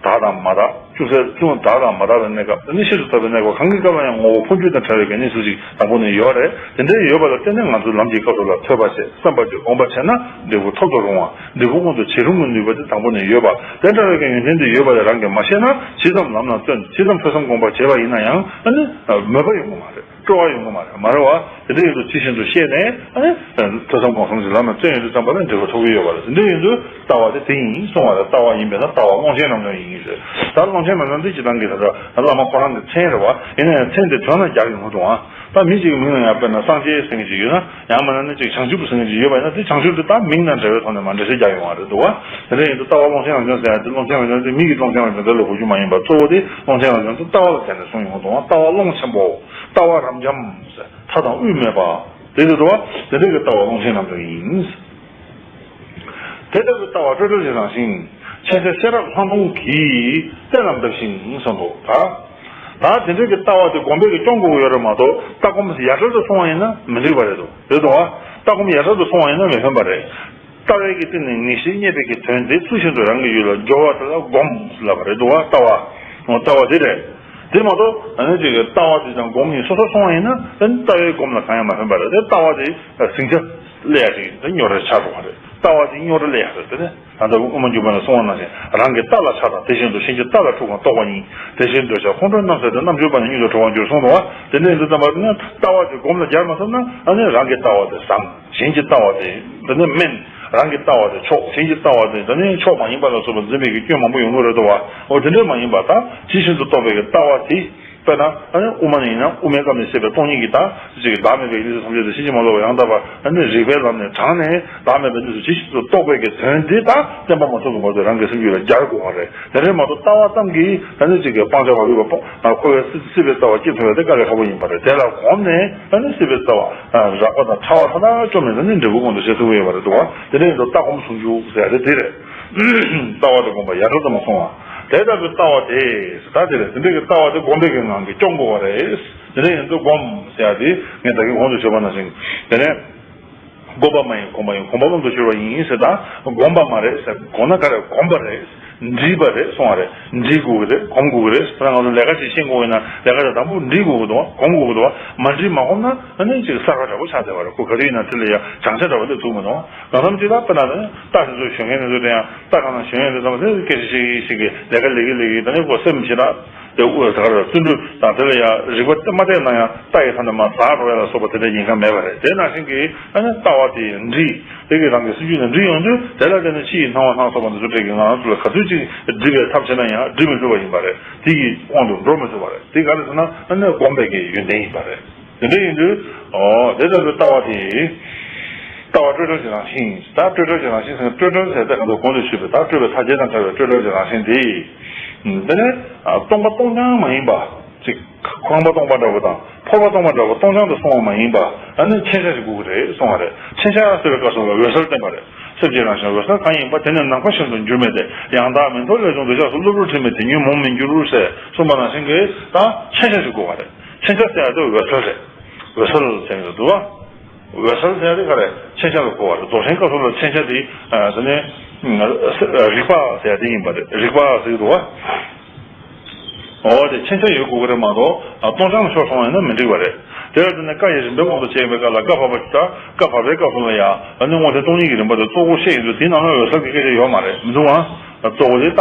བདག་དང་མ་དག་ཅུང་ཟད་ཅུང་བདག་དང་མ་དག་པའི་གནས་སྐབས། དེ་ནས་ཤེས་སུ་དག་པའི་གནས་སྐབས། གང་གི་སྐབས་ལ་ཡང་ངོ་བོ་འཕོ་འགྱུར་དང་བྲལ་བའི་གནས་ཚུལ་ཅིག་དང་པོ་ནས་ཡོད་རེད། དེ་འདྲའི་ཡོད་པ་ལ་བརྟེན་ནས་ང་ཚོས་ལམ་གྱི་སྐབས་སུ་ལ་ཐོས་པ་བྱས། བསམ་པ་བྱས། སྒོམ་པ་བྱས་ན་འབྲས་བུ་ཐོབ་ཏུ་རུང་བ། འབྲས་བུ་སྔོན་དུ་བྱེད་རུང་གི་ནུས་པ་དེ་དང་པོ་ནས་ཡོད་པ། དེ་འདྲ་བའི་གི་ཡོན་ཏན་དེ་ཡོད་པ་ལ་རང་གིས་མ་ཤེས་ན། ཇི་ཙམ་ལམ་ལ་བརྩོན། ཇི་ཙམ་ཐོས་བསམ་སྒོམ་པ་བྱས་པ་ཡིན་ན་ཡང་། ཨ་ནི་མོས་པ་ཡོང་གི་མ་རེད། སྤྲོ་བ་ཡོང་གི་མ་རེད། མ་རེད་བ། དེ་འདྲ་ཡིན་དུས་དེ་བཞིན་དུ་ཤེས་ནས། ཨ་ནི་ཐོས་བསམ་སྒོམ་གསུམ་གྱི་ལམ་ལ་བརྩོན་ཡོང་དུས་ཙམ་པ་ལ་འབྲས་བུ་ཐོབ་ཀྱི་ཡོད་པ་རེད། དེ་འདྲ་ཡིན་དུས་ལྟ་བ་དེ་དེ་ཡིན་གསུང་བ་རེད། ལྟ་བ་ཡིན་པས་ན་ལྟ་བ་ཀློང་ཆེན་རབ་འབྱམས་ཡིན་ཟེར། ད་ཀློང་ཆེན་རབ་འབྱམས་དེ་སྤྱིར་བཏང་གི་ད་ལྟ་བླ་མ་ཁོ་རང་གི་མཚན་རེད་བ། ཡིན་ན་ཡང་མཚན་དེ་དོན་ལ་རྒྱག་ཡོང་གི་འདུག་ཨ། ད་མི་གཅིག་གི་མིང་ལ་ཡང་དཔེར་ན་སངས་རྒྱས་ཟེར་མཁན་ཅིག་ཡོད་ན། ཡང་མིན་ན་ནི་ཅིག་བྱང་ཆུབ་ཟེར་མཁན་ཅིག་ཡོད་པ་ཡིན་ན། དེ་བྱང་ཆུབ་དེ་ད་མིང་དང་འབྲེལ་བའི་ཐོག་ནས་མར་འགྲེལ་བཤད་རྒྱག་ཡོང་བ་རེད་འདུག་བ། དེ་འདྲ་ཡིན་དུས་ལྟ་བ་ཀློང་ཆེན་རབ་འབྱམས་ཟེར་ཡ་དེ། ཀློང་ཆེན་རབ་འབྱམས་དེ་མིང་གི་ཀློང་ཆེན་རབ་འབྱམས་དེ་ལ་གོ་རྒྱུ་མ་ཡིན་པ། གཙོ་བོ་དེ་ཀློང་ཆེན་རབ་འབྱམས་དེ་ལྟ་བ་ལ་བརྟེན་ནས་གསུངས་ཡོང་གི་འདུག་བ། ལྟ་བ་ཀློང་ཆེན་པོ། ལྟ་བ་རབ་འབྱམས་ཟེར། མཐའ་དང་དབུས་མེད་པ། དེ་དེ་འདུག་བ། དེ་འདྲ་གི་ལྟ་བ་ཀློང་ཆེན་རབ་འབྱམས་ཡིན། དེ་ལྟ་བུའི་ལྟ་བ་སྤྲོས་བྲལ་གྱི་རང་བཞིན། མཁྱེན་བྱ་ཤེས་རབ་ལྷག་མཐོང་གིས་གཏན་ལ་འབེབས་ཤིང་གསུངས་འདུག་ད། ད་དེ་འདྲ་གི་ལྟ་བ་དེ་སྒོམ་པས་ཀྱིས་སྐྱོང་དགོས་ཀྱི་ཡོད་རེད་མ་གཏོགས། ལྟ་སྒོམ་ཡ་བྲལ་དུ་སོང་བ་ཡིན་ན་མི་འགྲིག་པ་རེད་འདུག་རེད་འདུག་བ། ལྟ་སྒོམ་ཡ་བྲལ་དུ་སོང་བ་ཡིན་ན་མི་ཕན་པ་རེད། ལྟ་བའི་གི་སྟེང་ནས་ངེས་ཤེས་རྙེད་པའི་གི་དོན་དེ་ཚུལ་བཞིན་དུ་རང་གི་ཡུལ་ལ་སྦྱོར་བ་དེ་ལ་སྒོམ་ལབ་པ་རེད་འདུག་བ། ལྟ་བ། ལྟ་བ་དེ་རེད། དེ་མ་གཏོགས་ཨ་ནི་ཅིག་གི་ལྟ་བ་དེ་དང་སྒོམ་གཉིས་སོ་སོ་སོང་བ་ཡིན་ན། ཨ་ནི་ལྟ་བའི་སྒོམ་ལ་གང་ཡང་མ་ཕན་པ་རེད། དེ་ལྟ་བ་དེ་ཟིང་ཆ་སླེབས་ཡ་ཞིག་དེ་རྙོག་དྲ་ཆགས་འགྲོ་བ་རེད། ལྟ་བ་དེ་རྙོག་དྲ་སླེབས་ཡ་རེད། དེ་ནི་ད་ལྟ་དབུ་མ་འཇུག་པ་ནས་གསུངས་པ་ནང་བཞིན། རང་གི་ལྟ་ལ་ཆགས་དང་། དེ་བཞིན་དུ་གཞན་གྱི་ལྟ་ལ་འཁྲུལ་གང་རྟོག་པ་ཉིད། དེ་བཞིན་འདོད་ཆགས་ཁོང་ཁྲོའི་རྣམ་སེལ་ཏེ། རྣམ་གཅོད་པ་ནི་སྙིང་དུ་གྲོལ་བར་འགྱུར་གསུངས་འདུག་བ། དེ་འདྲ་ཡིན་དུས་ཙམ་པ་ནི་ལྟ་བ་དེ་སྒོམ་ལ་སྦྱར་མ་ཐུབ་ན། ཨ་ནི་རང་གི་ལྟ་བ་དེ་བཟང་། གཞན་གྱི་ལྟ་བ་དེ་དེ་ནི་དམན། རང་གི་ལྟ་བ་དེ་ཕྱོགས། གཞན་གྱི་ལྟ་བ་དེ་དེ་ནི་ཕྱོགས་མ་ཡིན་པ་ལ་སོགས་པ་འཛིན་པའི་གི་སྐྱོན་མང་པོ་ཡོང་གི་རེད་འདུག་བ། འོ་དེ་འདྲ་མ་ཡིན་པ། ད་ཇི་བཞིན་དུ་རྟོགས་པའི་གི་ལྟ་བ་དེ། དཔེར་ན་ཨ་ནི་དབུ་མ་ནས་ཡིན་ན། དབུ་མའི་སྐབས་ནས་བཤད་པའི་སྟོང་ཉིད་ཀྱི་ད་ཅིག་བདག་མེད་པའི་ཡེ་ཤེས་ཐམས་ཅད་དེ་ཕྱིན་ཅི་མ་ལོག་པ་ཡང་དག་པ། ཨ་ནི་རིགས་པའི་ལམ་ནས་དྲངས་ནས། བདག་མེད་པའི་གནས་སུ་ཇི་བཞིན་དུ་རྟོགས་པའི་གི་དོན་དེ་ད་བརྟན་པ་མ་ཐོབ་ཀྱི་བར་དུ་རང་གི་སེམས་རྒྱུད་ལ་སྦྱར་དགོས་པ་རེད། དེ་རེད་མ་གཏོགས་ལྟ་བ་ཙམ་གྱིས་ཨ་ནི་ཅིག་གི་སྤང་བྱ་བ་ལུས་པ་སྤོང་། འཁོར་བའི་སྲིད་པའི་རྩ་བ་སྐྱེ་ཐུབ་པ་དེ་དཀའ་ལས་ཁག་པོ་ཡིན་པ་རེད། དེ་ལ་གོམས་ནས་ཨ་ནི་སྲིད་པའི་རྩ་བ་རགས་པ་དང་ཕྲ་བ་མཐའ་དག་བཅོམ་ནས། ཨ་ནི་འབྲས་བུ་མངོན་དུ་བྱེད་ཐུབ་ཀྱི་ཡོད་པ་རེད་འདུག་བ། དེ་འདྲ་ཡིན་དུས་ལྟ་སྒོམ་ཟུང་འཇུག་ཟེར་ཡ་དེ་དེ་རེད། ལྟ་བ་དང་སྒོམ་པ་ཡ་བྲལ་དུ་མ་སོང་བ། དེ་ལྟ་བུའི་ལྟ་བ་དེ། ད་དེ་རེད། དེ་འདྲ་གི་ལྟ་བ་དེ་སྒོམ་པའི་གི་ངང་གིས་སྐྱོང་དགོས་པ་རེད། དེ་འདྲ་ཡིན་དུས་སྒོམ་ཟེར་ཡ་དེ་ངས་ད་གིན་གོང་དུ་ཞུས་པ་ནང་བཞིན། དེ་ནས་སྒོམ་པ་མ་ཡིན་གོམས་པ་ཡིན། གོམས་པ་སློབ་ཏུ་གྱུར་པ་ཡིན་ཟེར། ད་སྒོམ་པ་མ་རེད་ཟེར། གོམས་ན་ག་རེ། གོམས་པ་རེད། འདྲིས་པ་རེད་གསུང་བ་རེད། འདྲིས་དགོས་ཀྱི་རེད། གོམས་དགོས་ཀྱི་རེད། ད་ང་ཚོ་ལས་ཀ་ཅིག་ཤེས་དགོས་ཀྱི་ན། ལས་ཀ་དེ་དང་པོ་འདྲིས་དགོས་ཀྱི་འདུག་བ། གོམས་དགོས་ཀྱི་འདུག་བ། མ་འདྲིས་མ་གོམས་ན་ཨ་ནི་ཅིག་གསར་པ་འདྲ་པོ་ཆགས་བསྡད་པ་རེད། ཁོ་ག་དུས་ཡིན་ན་དེ་ལ་ཡ་སྦྱང་བྱ་འདྲ་པོ་སླེབས་ཐུབ་མི་འདུག་བ། གང་འཚམ་ཅིག་ད་དཔེར་ན་ད་རྟ་དེ་ཚོ་ཞོན་མཁན་དེ་ཚོ་དེ་ཡང་རྟ་གང་ན་ཞོན་ཡོང་དུས་ཙམ་པ་དེ་སྐད་ཆ་བཤད་ཀྱི་ཞིག་གི་ལས་ཀ་ལས་ཀྱི་ལས་ཀྱི། ད་ནི་ཁོ་སེམས་ཞེ་དྲག་དེ་དབུ་ད་ག་རེ་བརྩོན་འགྲུས་དང་དེ་ལ་ཡང་རིག་པ་མ་གཏད་ན་ཡང་རྟ་ཡི་ཐ་ན་མར་ཟག་འགྲོ་ཡ་ལ་སོགས་པ་དེ་འདྲ་ཉེན་ཁ་མེད་པ་རེད། དེ་ནང་བཞིན་གྱི་ཨ་ནི་ལྟ་བ་དེ་འདྲིས། དེ་གི་རང་གི་སེམས་རྒྱུད་ནང་འདྲིས་ཡོང་དུས། དེ་ལ་བརྟེན་ནས་ཕྱི་ཡི་སྣང་བ་སྣ་ཚོགས་པ་འདི་ཚོ་འདྲ་གི་ང་རང་ཚོ་ལ་ག་ཚོད་ཅིག་སྒྲིབ་པའི་ཐབས་བྱས་ན་ཡང་སྒྲིབ་མི་ཐུབ་པ་ཡིན་པ་རེད། དེ་གི་དབང་དུ་འགྲོ་མི་ཐུབ་པ་རེད། དེ་ག་རེ་ཟེར་ན་ཨ་ནི་སྒོམ་པའི་གི་ཡོན་ཏན་ཡིན་པ་རེད། དེ་འདྲ་ཡིན་དུས། ཨོ་དེ་ལྟ་བུའི་ལྟ་བ་དེ། ལྟ་བ་སྤྲོས་བྲལ་གྱི་རང་བཞིན། ད་སྤྲོས་བྲལ་གྱི་རང་བཞིན་ཟེར་ན། སྤྲོས་བྲལ་ཟེར་ཏེ་ང་ཚོ་གོང་དུ་ཞུས་པའི་ད་སྤྲོས་པའི་མཐའ་བརྒྱད་དང་བྲལ་བའི་སྤྲོས་བྲལ་གྱི་རང་བཞིན་དེ། དེ་ནི་སྟོང་པ་སྟོང་རྐྱང་མ་ཡིན་པ། ཅིག་ཁེངས་པ་སྟོང་པ་འདྲ་བོ་དང་ཕོར་པ་སྟོང་པ་འདྲ་བོ་སྟོང་རྐྱང་དུ་སོང་བ་མ་ཡིན་པ། ཨ་ནི་མཁྱེན་བྱ་ཞིག་དགོས་ཀྱི་རེད་གསུང་བ་རེད། མཁྱེན་བྱ་ཟེར་བའི་སྐབས་སུ་ལ་འོད་གསལ་བསྟན་པ་རེད། སེམས་ཀྱི་རང་བཞིན་འོད་གསལ་གང་ཡིན་པ། དེ་ནི་ནམ་མཁའ་བཞིན་དུ་འགྱུར་མེད་དེ། ཡང་དག་མིན་མཐོ་ལས་བྱུང་འདོད་ཆགས་སོགས། གློ་བུར་དྲི་མས་དེ་ཉིད་མོ་མི་འགྱུར་ཟེར་གསུངས་པ་ནང་བཞིན་གྱི་ད་མཁྱེན་བྱ་ཞིག་དགོས་པ་རེད། མཁྱེན་བྱ་ཟེར་ཡ་དེ་འོད་གསལ་རེད། འོད་གསལ་ཟེར་ཡ་འདུག་བ། འོད་གསལ་ཟེར་ཡ་དེ་ག་རེ། མཁྱེན་བྱ་ལ་གོ་བ་རེད། རྫོགས་ཆེན་སྐབས་སུ་ལ་མཁྱེན་བྱ་དེ་ཨ་དེ་ནས་རིག་པ་ཟེར་ཡ་དེ་ཡིན་པ་རེད། རིག་པ་ཟེར་གྱི་འདུག་བ། འོ་དེ་མཁྱེན་བྱ་ཡོད་དགོས་ཀྱི་རེད་མ་གཏོགས་ཨ་སྟོང་རྐྱང་ཤོར་སོང་བ་ཡིན་ན་མི་འགྲིག་པ་རེད། དེ་ལ་བརྟེན་ནས་བཀའ་ཡི་རིམ་པའི་དབང་དུ་བྱས་པའི་སྐབས་ལ། བཀའ་བབས་པ་ཞིག་ད་བཀའ་བབས་པའི་སྐབས་སུ་ལ་ཡ་ཨ་ནི་དངོས་བསྟན་སྟོང་ཉིད་ཀྱི་རིམ་པ་དེ་གཙོ་བོ་བཤད་ཡོང་དུས། དེའི་ནང་ལ་འོད་གསལ་གྱི་སྐད་ཆ་ཡོད་མ་རེད། མི་འདུག་ཨ། གཙོ་བོ་དེ་ད་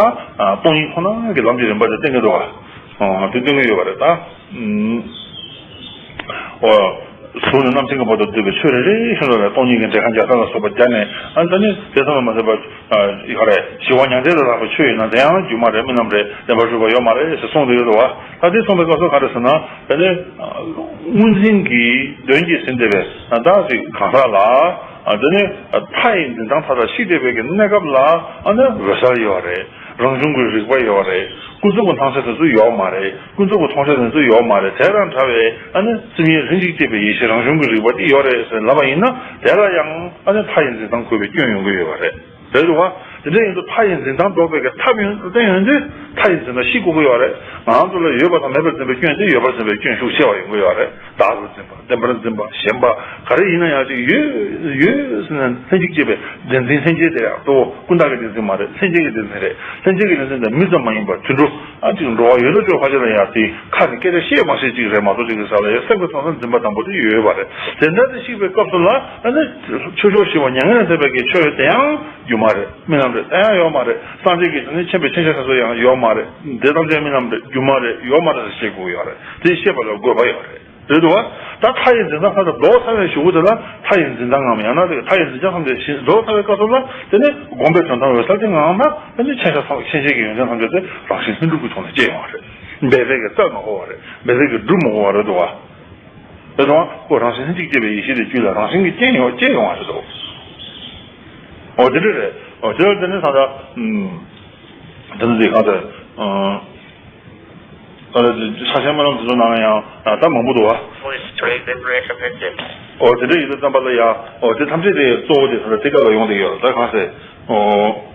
སྟོང་ཉིད་ཁོ་ན་གི་ལམ་གྱི་རིམ་པ་དེ་བསྟན་གྱི་འདུག་ཨ། དེ་བསྟན་གྱི་ཡོད་པ་རེད་ད། ཨོ། གཟུགས་ནས་རྣམ་མཁྱེན་གྱི་བར་དུ་བསྡུས་པའི་ཆོས་རེ་རེ་བཞིན་དུ་ལ་སྟོང་ཉིད་ཀྱི་འགྲེལ་ཁ་རྒྱག་ས་ལ་སོགས་པ་སྦྱར་ནས། ཨ་ནི་ད་ནི་དེ་ཙམ་ལ་མ་ཟད་པར་ཨ་ག་རེ་ཞི་བ་མྱང་འདས་ལ་སོགས་པའི་ཆོས་ཡིན་ན་དེ་ཡང་སྒྱུ་མ་རེད། རྨི་ལམ་རེད། བདེན་པར་གྲུབ་པ་ཡོད་མ་རེད་ཟེར་གསུངས་ཏེ་ཡོད་དོ། ད་དེ་གསུངས་པའི་སྐབས་སུ་ག་རེ་ཟེར་ན། དེ་ནི་དངོས་འཛིན་གྱི་དོན་གྱིས་ཟིན་བསྡད་པའི་ད་ཅིག་གང་ཟག་ལ། ཨ་དེ་ནི་མཐའ་ཡི་འཛིན་སྟངས་མཐའ་དག་ཤེས་བསྡད་པའི་གི་གནས་སྐབས་ལ་ཨ་ནི་འོད་གསལ་ཡོད་རེད། རང་བྱུང་གི་རིག་པ་ཡོད་རེད། ཀུན་རྫོབ་ཀྱི་སྣང་ཆ་དེ་ཚོ་ཡོད་མ་རེད། ཀུན་རྫོབ་ཀྱི་མཐོང་ཆ་དེ་ཚོ་ཡོད་མ་རེད། དེ་དང་འདྲ་བའི་ཨ་ནི་སེམས་ཉིད་ལྷན་ཅིག་སྐྱེས་པའི་ཡེ་ཤེས་རང་བྱུང་གི་རིག་པ་དེ་ཡོད་རེད་ཟེར་ལབ་པ་ཡིན་ན། དེ་ལ་ཡང་ཨ་ནི་མཐའ་ཡི་འཛིན་སྟངས་འཁོར་བའི་སྐྱོན་ཡོང་གི་ཡོད་པ་རེད། རེད་འདུག་བ། དེ་འདྲ་ཡིན་དུས་མཐའ་ཡི་འཛིན་སྟངས་ལྡོག་པའི་གི་ཐབས་ཡོན་བསྟན་ཡོང་དུས། མཐའ་ཡི་འཛིན་སྟངས་ཤེས་དགོས་ཀྱི་ཡོད་རེད། ང་རང་ཚོ་ལ་ཡོད་པ་དང་མེད་པར་འཛིན་པའི་སྐྱོན་དེ་ཡོད་པར་འཛིན་པའི་སྐྱོན་ཤུགས་ཆེ་བ་ཡོང་གི་ཡོད་རེད། བདག་ཏུ་འཛིན་པ། བདེན་པར་འཛིན་པ། ཞེན་པ། ག་རེ་ཡིན་ན་ཡང་ཅིག་ཡོད་ཡོད་ཟེར་ན་ལྷན་ཅིག་སྐྱེས་པའི་བདེན་འཛིན། ལྷན་སྐྱེས་དེ་ཡང་གཙོ་བོ་ཀུན་བཏགས་ཀྱི་བདེན་འཛིན་མ་རེད། ལྷན་སྐྱེས་ཀྱི་བདེན་འཛིན་རེད། ལྷན་སྐྱེས་ཀྱི་བདེན་འཛིན་དེ་མི་ཙམ་མ་ཡིན་པར་དུད་འགྲོ། ཨ་ཅིག་འགྲོ་བ་ཡོད་དོ་ཅོག་ཕལ་ཆེར་ལ་ཡང་དེ་ཁ་ནས་སྐད་ཆ་བཤད་མ་ཤེས་ཅིག་རེད་མ་གཏོགས། ཅིག་གི་ས་ལ་ཡང་སེམས་ཀྱི་ཐོག་ན་འཛིན་པ་དང་པོ་དེ་ཡོད་པ་རེད། དེ་འདྲ་དེ་ཤེས་པའི་སྐབས་སུ་ལ་ཨ་ནི་ཆོས་མཆོག་ཞི་བ་མྱ་ངན་ལས་འདས་པའི་གི་ཆོས་དེ་ཡང་སྒྱུ་མ་རེད། རྨི་ལམ་རེད། དེ་ཡང་ཡོད་མ་རེད། སངས་རྒྱས་ཀྱི་དེ་ནི་མཁྱེན་པའི་མཁྱེན་ཆ་ཁ་སོ་ཡང་ཡོད་མ་རེད། དེ་ཐམས་ཅད་རྨི་ལམ་རེད། སྒྱུ་མ་རེད། ཡོད་མ་རེད་ཟེར་བཤད་དགོས་ཡོད་རེད། དེ་བཤད་པ་ལ་དགོས་པ་ཡོད་རེད། རེད་འདུག་བ། ད་མཐའ་ཡས་འཛིན་སྟངས་ཁ་ད་ལྡོག་ཚར་བའི་གཞུག་གུ་དེ་ལ་མཐའ་ཡས་འཛིན་སྟངས་ངམ་ཡང་ན་དེ་མཐའ་ཡས་འཛིན་སྟངས་ཐམས་ཅད་ཞི་ལྡོག་ཚར་བའི་སྐབས་སུ་ལ་དེ་ནི་སྒོམ་པའི་དོན་དམ་འོད་གསལ་དེ་ངང་ན་དེ་ནི་མཁྱེན་ཆ་ཐམས་མཁྱེན་ཆེན་གྱི་ཡོན་ཏན་ཐམས་ཅད་དེ་རང་བཞིན་ལྷུན་གྲུབ་ཀྱི་ཐོག་ནས་སྐྱེ་ཡོང་བ་རེད། འབད་པས་ཀྱིས་བཙལ་མ་དགོས་པ་རེད། འབད་པས་ཀྱིས་སྒྲུབ་མ་དགོས་པ་རེད་འདུག་བ། རེད་འདུག་བ། ཁོ་རང་བཞིན་ལྷན་ཅིག་སྐྱེས་པའི་ཡེ་ཤེས་དེ་རྒྱུད་ལ་རང་བཞིན་གྱིས་རྐྱེན་ཡོང་སྐྱེ་ཡོང་བ་རེད་འདུག་འོ་དེ་འདྲ་རེད། འོ་དེ་ལ་དེ་ནི་ད་ལྟ་ཨུམ། དེ་ནི་དེ་གང་ལྟར་ཨུམ། ད་ལྟ་ཕྱག་ཆེན་སྨོན་ལམ་དེ་ཚོ་ནང་ལ་ཡང་ད་མང་པོ་འདུག་བ། Voice to exit retroactive. འོ་དེ་འདྲ་ཡིན་དུས་ཙམ་པ་ལ་ཡང་འོ་དེ་ཐམས་ཅད་དེ་གཙོ་བོ་དེ་ད་ལྟ་དེ་ག་ལ་ཡོང་བསྡད་ཡོད་ད་གང་ཟེར། འོ།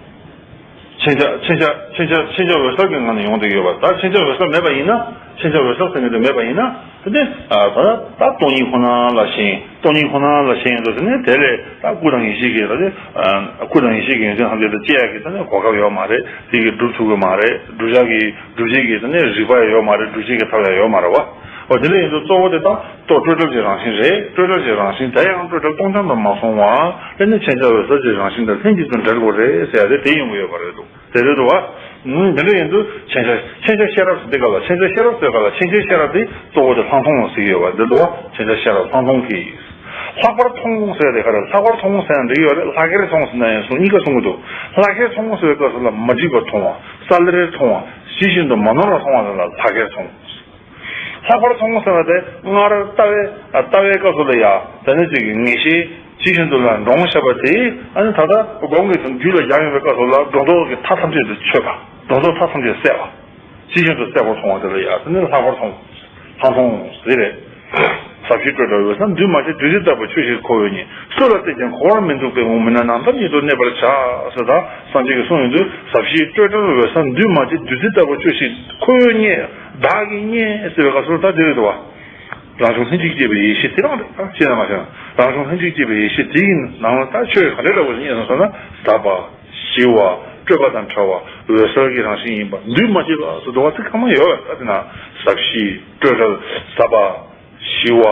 མཁྱེན་ཆ་མཁྱེན་ཆ་མཁྱེན་ཆ་མཁྱེན་ཆ་འོད་གསལ་གྱི་ངང་ནས་ཡོང་བསྡད་ཡོད་པ། ད་མཁྱེན་ཆ་འོད་གསལ་མེད་པ་ཡིན་ན། མཁྱེན་ཆ་འོད་གསལ་ཟེར་མཁན་དེ་མེད་པ་ཡིན་ན། དེ་ནི་ད་ད་སྟོང་ཉིད་ཁོ་ན་ལ་ཞེན། སྟོང་ཉིད་ཁོ་ན་ལ་ཞེན་ཡོད་དུས་དེ་ནི་དེ་ལས་ད་སྐུ་དང་ཡེ་ཤེས་ཀྱི་ད་ནི་སྐུ་དང་ཡེ་ཤེས་ཀྱི་ཡོན་ཏན་ཐམས་ཅད་དེ་སྐྱེ་ཡག་གི་ད་ནི་གོ་སྐབས་ཡོད་མ་རེད། དེ་གི་སྒྲུབ་ཐུབ་ཀྱི་མ་རེད། སྒྲུབ་བྱ་གི་སྒྲུབ་བྱེད་ཀྱི་ད་ནི་རིགས་པ་ཡོད་མ་རེད། སྒྲུབ་བྱེད་ཀྱི་ཐབས་ཡང་ཡོད་མ་རེད་བ། འོ་དེ་འདྲ་ཡིན་དུས་གཙོ་བོ་དེ་ད་རྟོག་སྤྲོས་བྲལ་གྱི་རང་བཞིན་རེད། སྤྲོས་བྲལ་གྱི་རང་བཞིན་དེ་ཡང་སྤྲོས་བྲལ་སྟོང་རྐྱང་དུ་མ་སོང་བ། དེ་ནི་མཁྱེན་ཆ་འོད་གསལ་གྱི་རང་བཞིན་དང་ལྷན་ཅིག་ཏུ་འབྲེལ་དགོས་རེད་ཟེར་ཡ་དེ་དེ་ཡོང་གི་ཡོད་པ་རེད་འདུག་དེ་རེད་འདུག་བ། ཨུམ། དེ་འདྲ་ཡིན་དུས་མཁྱེན་ཆ་མཁྱེན་ཆ་ཤེས་རབ་ཟེར་དེ་ག་ལ་མཁྱེན་ཆ་ཤེས་རབ་ཟེར་ག་ལ་མཁྱེན་ཆ་ཤེས་རབ་དེ་གཙོ་བོ་དེ་ལྷག་མཐོང་ཟེར་གྱི་ཡོད་པ་འདི་འདུག་བ། མཁྱེན་ཆ་ཤེས་རབ་ལྷག་མཐོང་གི། ལྷག་པར་མཐོང་ཟེར་དེ་ག་རེ། ལྷག་པར་མཐོང་ཟེར་ན་འགྲིག་ཡོད་རེད། ལྷག་གེར་མཐོང་ཟེར་ན་ཡང་གསུང་གཉིས་ཀ་གསུང་གི་འདུག་ལྷག་གེར་མཐོང་ཟེར་བའི་སྐབས་སུ་ལ་མ་འགྲིག་པར་མཐོང་བ། ས་ལེར་མཐོང་བ། ཇི་བཞིན་དུ་མ་ནོར་བར་མཐོང་བ་ལ་ལྷག་གེར་མཐོང་། ལྷག་པར་མཐོང་ཟེར་བ་དེ་སྔར་ལྟ་བའི་ལྟ་བའི་སྐབས་སུ་ལ་ཡ་ད་ནི་ཅིག་གི་ངེས་ཤེས་ཇི་བཞིན་དུ་ལ་འདྲོངས་བྱ་བ་དེ་ཨ་ནི་ད་ལྟ་སྒོམ་གྱི་རྒྱུད་ལ་སྦྱངས་ཡོད་པའི་སྐབས་སུ་ལ་སྒྲོ་འདོགས་ཀྱི་མཐའ་ཐམས་ཅད་དུ་ཆོད་པ། སྒྲོ་འདོགས་མཐའ་ཐམས་ཅད་བསལ་བ། ཇི་བཞིན་དུ་གསལ་པོར་མཐོང་བ་དེ་ལ་ཡ་ད་ནི་ལྷག་པར་མཐོང་། ལྷག་མཐོང་ཟེར་རེད། ཟབ་ཞི་སྤྲོས་བྲལ་འོད་གསལ་འདུས་མ་བྱས། བདུད་རྩི་ལྟ་བུ་ཆོས་ཤིག་ཁོ་བོས་རྙེད། སུ་ལ་བལྟས་ཀྱང་གོ་བར་མི་འདུག་པས་འོང་མིན་ན་ནམ་མཁའ་ཉིད་དུ་གནས་པར་བྱ། ཟེར་ད་སངས་རྒྱས་ཀྱིས་གསུངས་ཡོང་དུས་ཟབ་ཞི་སྤྲོས་བྲལ་འོད་གསལ་འདུས་མ་བྱས། བདུད་རྩི་ལྟ་བུ་ཆོས་ཤིག་ཁོ་བོས་རྙེད། བདག་གིས་རྙེད་ཟེར་བའི་སྐབས་སུ་ད་དེ་རེད་འདུག་བ། རང་བྱུང་ལྷན་ཅིག་སྐྱེས་པའི་ཡེ་ཤེས་དེ་རང་རེད། ད་ཤེས་ན་མ་ཤེས་ན་རང་བྱུང་ལྷན་ཅིག་སྐྱེས་པའི་ཡེ་ཤེས་དེ་ཡི་ནང་ལ་ད་ཆོས་ག་འདྲ་འདྲ་བོ་ཞིག་རྙེད་སོང་ཟེར་ན་ཟབ་པ། ཞི་བ། སྤྲོས་པ་དང་བྲལ་བ། འོད་གསལ་གྱི་རང་བཞིན་ཡིན་པ། འདུས་མ་བྱས་པ་ཟེར་འདུག་བ། དེ་གང་མ་ཡོད་པ་ད་དེ་ན་ཟབ་ཞི་སྤྲོས་བྲལ་ཟབ་པ། ཞི་བ།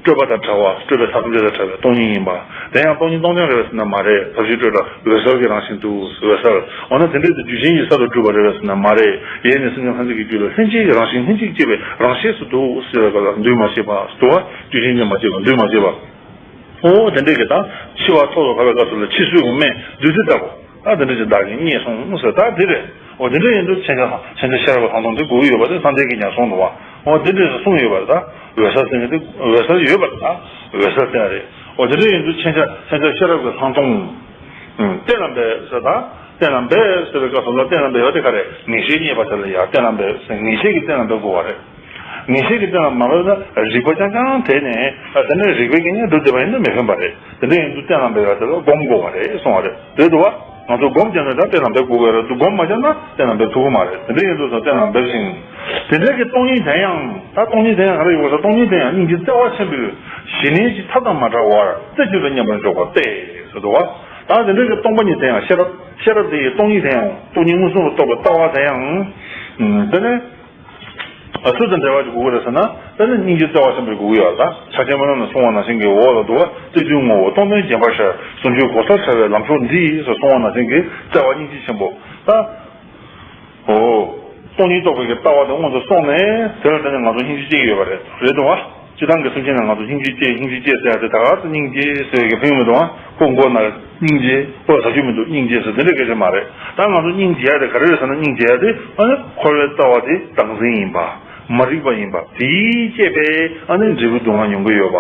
སྤྲོས་པ་དང་བྲལ་བ། སྤྲོས་པའི་མཐའ་ཐམས་ཅད་དང་བྲལ་བའི་སྟོང་ཉིད་ཡིན་པ། དེ་ཡང་སྟོང་ཉིད་སྟོང་རྐྱང་རེད་པས་ཟེར་ན་མ་རེད། ཟབ་ཞི་སྤྲོས་བྲལ་འོད་གསལ་གྱི་རང་བཞིན་འདུག་འོད་གསལ། འོ་ན་དེ་འདྲས་དེ་རྒྱུ་ཅན་གྱི་གསར་དུ་གྲུབ་པ་རེད་པས་ཟེར་ན་མ་རེད། ཡེ་ནས་སེམས་ཅན་ཐམས་ཅད་ཀྱི་རྒྱུད་ལ་ལྷན་སྐྱེས་ཀྱི་རང་བཞིན་ལྷན་ཅིག་སྐྱེས་པའི་རང་གཤིས་སུ་འདུག་ཟེར་བའི་སྐབས་ལ་འདུས་མ་བྱས་པ་འདུག་བ། རྒྱུ་ཅན་གྱིས་མ་བསྐྱེད་པ་འདུས་མ་བྱས་པ། འོ་དེ་འདྲས་ཀྱི་ད་འཆི་བ་ཐོག་ཏུ་བབས་པའི་སྐབས་སུ་ལ་འཆི་སོས་ཀྱི་སྨན་བདུད་རྩི་ལྟ་བུ། ད་དེ་འདྲ་ཅིག་བདག་གིས་རྙེད་སོང་ཟེར་ད་འདི་རེད། འོ་དེ་འདྲ་ཡིན་དུས་མཁྱེན་ཆ་མཁྱེན་ཆ་ཤེས་རབ་ཀྱི་ལྷག་མཐོང་དེ་དགོས་ཀྱི་ཡོད་པ་དེ་སངས་རྒྱས་ཀྱིས་ཀྱང་གསུངས་འདུག་བ། འོ་དེ་འདྲ་ཞིག་གསུངས་ཡོད་པ་རེད། ད་འོད་གསལ་ཟེར་མཁན་དེ་འོད་གསལ་ཡོད་པ་རེད། ད་འོད་གསལ་ཟེར་ཡ་རེད། འོ་དེ་འདྲ་ཡིན་དུས་མཁྱེན་ཆ་མཁྱེན་ཆ་ཤེས་རབ་ཀྱི་ལྷག་མཐོང་། ཨུམ། གཏན་ལ་འབེབས་ཟེར་ད། གཏན་ལ་འབེབས་ཟེར་བའི་སྐབས་སུ་ལ་གཏན་ལ་འབེབས་ཡ་དེ་ག་རེད། ངེས་ཤེས་རྙེད་པ་དེ་ལ་ཡ་གཏན་ལ་འབེབས་ཟེར། ངེས་ཤེས་ཀྱིས་གཏན་ལ་འབེབས་དགོས་པ་རེད། ངེས་ཤེས་ཀྱིས་གཏན་ལ་མ་འབེབས་ན་རིག་པ་རྐྱང་རྐྱང་དེ་ནས་དེ་ནས་རིག་པའི་གི་གཉེན་སྒྲུབ་བསྡད་པ་ཡིན་ན་མི་ཕན་པ་རེད། དེ་འདྲ་ཡིན་དུས་གཏན་ལ་འབེབས་ཡ་དེ་ལ་སྒོམ་དགོས་པ་རེད་གསུང་བ་རེད། རེད་འདུག་བ། ང་ཚོ་སྒོམ་བྱས་ན་ད་གཏན་ལ་འབེབས་དགོས་ཀྱི་རེད་འདུག་སྒོམ་མ་བྱས་ན་གཏན་ལ་འབེབས་ཐུབ་ཀྱི་མ་རེད། དེ་འདྲ་ཡིན་དུས་ད་གཏན་ལ་འབེབས་ཤིང་། དེ་འདྲ་གི་སྟོང་ཉིད་དེ་ཡང་ད་སྟོང་ཉིད་དེ་ཡང་ག་རེ་ཡོད་པ་ཟེར། སྟོང་ཉིད་དེ་ཡང་སྙིང་རྗེ་བརྩེ་བ་ཆེན་པོས་ཞི་གནས་ཀྱི་ཐབས་དང་མ་བྲལ་བར་རྩེ་གཅིག་ཏུ་མཉམ་པར་འཇོག་པ་སྟེ་ཟེར་འདུག་བ། ད་དེ་འདྲ་གི་སྟོང་པ་ཉིད་དེ་ཡང་ཤེས་རབ་ཤེས་རབ་དེ་ཡི་སྟོང་ཉིད་དེ་ཡང་སྟོང་ཉིད་མངོན་སུམ་དུ་རྟོགས་པའི་ལྟ་བ་དེ་ཡང་། དེ་ནས། ཨ། སུ་དང་འབྲེལ་བ་ཅིག་དགོས་ཀྱི་རེད་ཟེར་ན། དེ་ནི་སྙིང་རྗེ་བརྩེ་བ་ཆེན་པོ་དགོས་ཀྱི་ཡོད་ལ། ཕྱག་ཆེན་སྨོན་ལམ་ནས་གསུངས་པ་ནང་བཞིན་གྱི་འོག་ལ་འདུག་བ། བརྩེ་གདུང་ངོ་བོ་སྟོང་དོན་བརྒྱན་པར་ཤར། ཟུང་འཇུག་གོ་ས་བྲལ་བའི་ལམ་མཆོག་འདི་ཟེར་གསུངས་པ་ནང་བཞིན་གྱི་བརྩེ་བ་སྙིང་རྗེ་ཆེན་པོ། ད། འོ། སྟོང་ཉིད་རྟོགས་པའི་གི་ལྟ་བ་དེ་སྔོན་དུ་སོང་ནས་དེ་ལ་བརྟེན་ནས་ང་ཚོ་སྙིང་རྗེ་སྐྱེ་གི་ཡོད་པ་རེད། རེད་འདུག་བ། སྤྱིར་བཏང་གི་སེམས་ཅན་ལ་ང་ཚོ་སྙིང་རྗེ་སྐྱེ་སྙིང་རྗེ་སྐྱེ་ཟེར་ཡ་དེ་ད་ག་ཚོད་སྙིང་རྗེ་ཟེར་བའི་གི་ཕན་ཡོན་མི་འདུག་བ། ཁོ་མགོ་ན་སྙིང་རྗེ། ཁོ་ལ་ཟ་རྒྱུ་མི་འདུག་སྙིང་རྗེ་ཟེར་དེ་འདྲ་སྐད་ཆ་མ་རེད། ད་ང་ཚོ་སྙིང་རྗེ་ཡ་དེ་ག་རེ་རེད་ཟེར་ན། སྙིང་རྗེ་ཡ་དེ་ཨ་ནི་འཁོར་བའི་ལྟ་བ་དེ་བདག་འཛིན་ཡིན་པ། མ་རིག་པ་ཡིན་པ། དེས་བསྐྱེད་པའི་ཨ་ནི་འབྲས་བུའི་སྡུག་བསྔལ་མྱོང་གི་ཡོད་པ།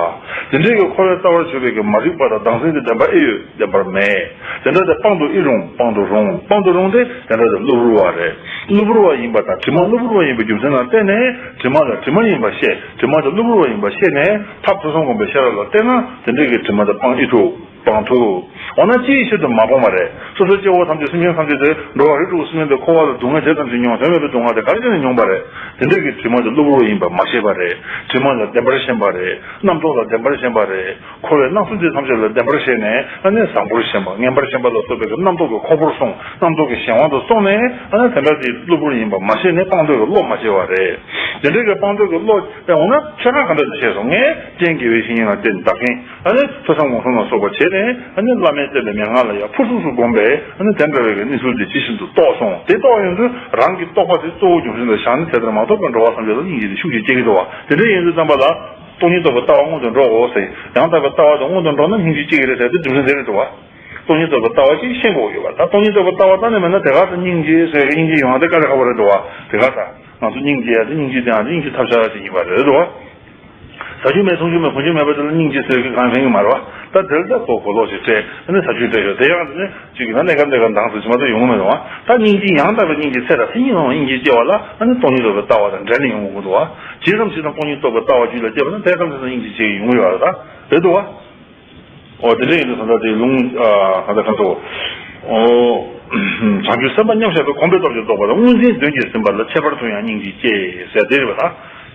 དེ་འདྲའི་གི་འཁོར་བའི་ལྟ་བར་གྱུར་པའི་གི་མ་རིག་པ་དང་བདག་འཛིན་དེ་བདེན་པ་ཨེ་ཡོད། བདེན་པར་མེད། དེ་འདྲ་དེ་སྤང་དུ་ཨེ་རུང་། སྤང་དུ་རུང་། སྤང་དུ་རུང་སྟེ་དེ་འདྲ་དེ་གློ་བུར་བ་རེད། གློ་བུར་བ་ཡིན་པ་དང་དྲི་མ་གློ་བུར་བ་ཡིན་པའི་རྒྱུ་མཚན་ལ་བརྟེན་ནས་དྲི་མ་ལ་དྲི་མ་ཡིན་པ་ཤེས། དྲི་མ་དེ་གློ་བུར་བ་ཡིན་པ་ཤེས་ནས་ཐབས་ཕུན་སུམ་ཚོགས་པའི་ཤེས་རབ་ལ་བརྟེན་ན་དེ་འདྲའི་གི་དྲི་མ་དེ་སྤང་ཨེ་ཐུབ། སྤང་ཐུབ། འོ་ན་ཅིའི་ཕྱིར་དུ་མ་སྤངས་པ་རེད། སོ་སོའི་སྐྱེ་བོ་ཐམས་ཅད་སེམས་ཅན་ཐམས་ཅད་དེ་འགྲོ་བ་རིགས་དྲུག་སེམས་ཅན་དེ་འཁོར་བ་ལ་སྡུག་བསྔལ་དེ་ཙམ་ཞིག་མྱོང་། དོན་མེད་པའི་སྡུག་བསྔལ་དེ་ག་རེ་བྱས་ནས་མྱོང་བ་རེད། དེ་འདྲ་གི་དྲི་མ་དེ་གློ་བུར་ཡིན་པ་མ་ཤེས་པ་རེད། དྲི་མ་ལ་བདེན་པར་ཞེན་པ་རེད། རྣམ་རྟོག་ལ་བདེན་པར་ཞེན་པ་རེད། འཁོར་བའི་སྣང་ཚུལ་དེ་ཐམས་ཅད་ལ་བདེན་པར་ཞེན་ནས་ཨ་ནི་བཟང་པོར་ཞེན་པ། ངན་པར་ཞེན་པ་ལ་སོགས་པའི་རྣམ་རྟོག་གི་ཁོལ་པོར་སོང་། རྣམ་རྟོག་གི་གཞན་དབང་དུ་སོང་ནས་ཨ་ནི་དེ་འདྲ་དེ་གློ་བུར་ཡིན་པ་མ་ཤེས་ནས་སྤངས་འདོད་ཀྱི་བློ་མ་སྐྱེ་བ་རེད། དེ་འདྲ་གི་སྤངས་འདོད་ཀྱི་བློ་སྐྱེ་འོང་ན་ཁྱོད་རང་ག་འདྲ་དུ་བྱས་སོང་། ངས་སྤྱན་དགེ་བའི་བཤེས་གཉེན་ལ་བསྟེན་བདག་གིས། ཨ་ནི་ཐོས་བསམ་སྒོམ་གསུམ་ལ་སོགས་པ་བྱས་ནས་ཨ་ནི་བླ་མས་བསྟན་པའི་མན་ངག་ལ་ཡང་ཕུར་ཚུགས་སུ་བསྒོམས་པས་ཨ་ནི་དེ་འདྲ་བའི་གནས་ཚུལ་དེ་ཇི་བཞིན་དུ་རྟོགས་སོང་། དེ་རྟོགས་ཡོང་དུས་རང་གི་རྟོགས་པ་དེ་གཙོ་བོ་རྒྱུ་མཚན་དུ་བཞག་ནས་དེ་ལྟར་མ་རྟོགས་པར་འགྲོ་བ་ཐམས་ཅད་ལ་སྙིང་རྗེ་དེ་ཤུགས་ཀྱིས་སྐྱེ་གི་འདུག་བ། དེ་འདྲ་ཡིན་དུས་ཙམ་པ་ལ་སྟོང་ཉིད་རྟོགས་པའི་ལྟ་བ་སྔོན་དུ་འགྲོ་དགོས་ཟེར། ཡང་དག་པའི་ལྟ་བ་དང་སྔོན་དུ་འགྲོ་ན་སྙིང་རྗེ་སྐྱེ་གི་རེད་ཟེར་དེ་རྒྱུ་མཚན་དེ་རེད་འདུག་བ། སྟོང་ཉིད་རྟོགས་པའི་ལྟ་བ་ཅིག་ཤེས་དགོས་ཡོད་པ། ད་སྟོང་ཉིད་རྟོགས་པའི་ལྟ་བ་ཙམ་ནས་མིན་ན་དེ་ག་ས་སྙིང་རྗེ་ཟེར་གི་སྙིང་རྗེ་ཡོང་བ་དེ་དཀའ་ལས་ཁག་པོ་རེད་འདུག་བ། དེ་ག་ས་ང་ཚོ་སྙིང་རྗེ་ཡ་དེ་སྙིང་རྗེ་དེ་ཡང་དེ་སྙིང་རྗེ་ཐབས་ཆག་ཅིག་ཡིན་པ་རེད་འདུག་བ། ཟ་རྒྱུ་མེད་འཐུང་རྒྱུ་མེད་གོན་རྒྱུ་མེད་པ་དེ་ལ་སྙིང་རྗེ་ཟེར་གི་གང་ཕན་གི་མ་རེད་བ། ད་དེ་ལ་ད་གོ་གོ་ལོག་ཅིག་སྤྲད་ཨ་ནི་ཟ་རྒྱུ་སྤྲད་ཡོད། དེ་ཡང་དེ་ནི་ཅིག་ཡིན་ན་གནས་སྐབས་འདི་ག་འདང་ཟེར་གྱི་མ་གཏོགས་ཡོང་གི་མེད་འདུག་བ། ད་སྙིང་རྗེ་ཡང་དག་པའི་སྙིང་རྗེ་ཚེ་དང་མཚན་ཉིད་མ་ཡིན་པར་སྙིང་རྗེ་སྐྱེ་བ་ལ་ཨ་ནི་སྟོང་ཉིད་རྟོགས་པའི་ལྟ་བ་དང་འབྲེལ་ནས་ཡོང་གི་འདུག་བ། ཇི་ཙམ་ཞིག་དང་སྟོང་ཉིད་རྟོགས་པའི་ལྟ་བ་རྒྱུད་ལ་སྐྱེས་པ་ན་དེ་ཙམ་ཞིག་དང་སྙིང་རྗེ་སྐྱེ་གི་ཡོང་གི་ཡོད་རེད། ད་རེད་འདུག་བ། འོ་དེ་འདྲ་ཡིན་དུས་ད་ལྟ་དེ་ལུང་ཨ་ད་ལྟ་ག་ཚོད། འོ། བྱང་ཆུབ་སེམས་དཔའ་མཉམ་བཞག་པའི་གོམས་པའི་སྟོབས་ཀྱིས་རྫོགས་པ་དང་། སྔོན་འཛིན་གདོན་གྱིས་ཟིན་པ་ལ་ཁྱད་པར་དུ་ཡང་སྙིང་རྗེ་སྐྱེ་ཟེར་དེ་རེད་པ། ད་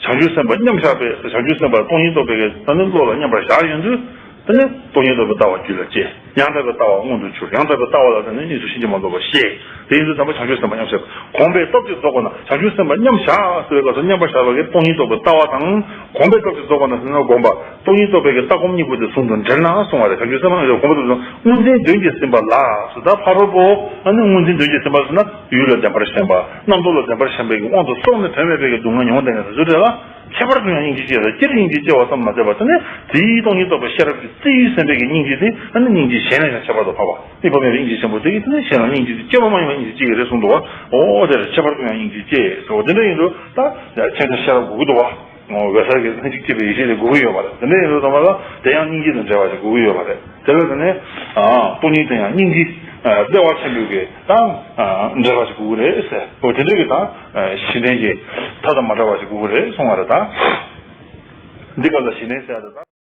བྱང་ཆུབ་སེམས་དཔའ་མཉམ་བཞག་པའི་བྱང་ཆུབ་སེམས་དཔའ་སྟོང་ཉིད་རྟོགས་པའི་གི་ད་ནི་བློ་ལ་མཉམ་པར་བཞག་ཡོང་དུས་ད་ནི་སྟོང་ཉིད་རྟོགས་པའི་ལྟ་བ་རྒྱུད་ལ་སྐྱེ། ཡང་དག་པའི་ལྟ་བ་མངོན་དུ་གྱུར། ཡང་དག་པའི་ལྟ་བ་ལ་ད་ནི་གཉིས་སུ་ཕྱིན་ཅི་མ་ལོག་པར་ཤེས། དེ་ཡིན་དུས་ད་ལྟ་བྱང་ཆུབ་སེམས་དཔའ་མཉམ་བཞག་གོམས་པའི་སྟོབས་ཀྱིས་རྫོགས་པ་ན། བྱང་ཆུབ་སེམས་དཔའ་མཉམ་བཞག་ཟེར་བའི་སྐབས་སུ་མཉམ་པར་བཞག་པ་གི་སྟོང་ཉིད་རྟོགས་པའི་ལྟ་བ་དང་། གོམས་པའི་སྟོབས་ཀྱིས་རྫོགས་པ་ན་ཟེར་ན་སྒོམ་པ། སྟོང་ཉིད་རྟོགས་པའི་གི་ལྟ་སྒོམ་གཉིས་པོ་དེ་ཟུང་དུ་འབྲེལ་ན་གསུང་བ་རེད། བྱང་ཆུབ་སེམས་དཔའ་གོམས་པ་དང་སྔོན་འཛིན་གདོན་གྱིས་ཟིན་པ་ལ་ཟེར། ད་ཕ་རོལ་པོ་ཨ་ནི་སྔོན་འཛིན་གདོན་གྱིས་ཟིན་པ་ཟེར་ན་ཡུལ་ལ་བདེན་པར་ཞེན་པ། རྣམ་རྟོག་ལ་བདེན་པར་ཞེན་པའི་གི་དབང་དུ་སོང་ནས་དོན་མེད་པའི་གི་སྡུག་བསྔལ་མྱོང་བསྡད་མཁན་དེ་ཚོ་རེད་ལ། ཁྱད་པར་དུ་ཡང་སྙིང་རྗེ་སྐྱེ་ལ། སྤྱིར་སྙིང་རྗེ་སྐྱེ་བ་ཙམ་མ་ཟད་པར་དེ་ནི་དེའི་སྟོང་ཉིད་རྟོགས་པའི་ཤེས་རབ་ཀྱི་རྩིས་ཟིན་པའི་གི་སྙིང་རྗེ་དེ་ཨ་ནི་སྙིང་རྗེ་གཞན་ལ་ཡང་ཁྱད་པར་དུ་འཕགས་པ། གནས་སྐབས་མེད་པའི་སྙིང་རྗེ་ཆེན་པོ་དེ་གིས་དེ་ནི་གཞན་ལ་སྙིང་རྗེ་དེ་སྐྱེ་བ་མ་ཡིན་པའི་སྙིང་རྗེ་སྐྱེ་གི་རེད་གསུངས་འདུག་བ། འོ་དེར་ཁྱད་པར་དུ་ཡང་སྙིང་རྗེ་སྐྱེ་ཟེར་བ་དེ་འདྲ་ཡིན་དུས་ད་ཁྱེད་ཅག་ཤེས་རབ་དགོས་ཀྱི་འདུག་བ། འོ་བེ་ས་གི་ལྷན་ཅིག་སྐྱེས་པའི་ཡེ་ཤེས་དེ་དགོས་ཀྱི་ཡོད་པ་རེད། དེ་འདྲ་ཡིན་དུས་ཙམ་པ་ལ་དེ་ཡང་སྙིང་རྗེ་དང་འབྲེལ་བ་ཞིག་དགོས་ཀྱི་ཡོད་པ་རེད། དེ་ལ་དེ་ནས་སྟོང་ཉིད་དེ་ཡང་སྙིང་རྗེ་བདེ་བ་ཆེན་པོའི་གི་དང་འབྲེལ་བ་ཞིག་དགོས་ཀྱི་རེད་ཟེར། འོ་དེ་འདྲ་གི་དང་གཞི་ལྡན་གྱི་ཐབས་དང་མ་བྲལ་བ་ཞིག་དགོས་ཀྱི་རེད་གསུང་བ་རེད། ད་འདི་སྐབས་ལ་གཞི་ལྡན་ཟེར་ཡ་རེད། ད།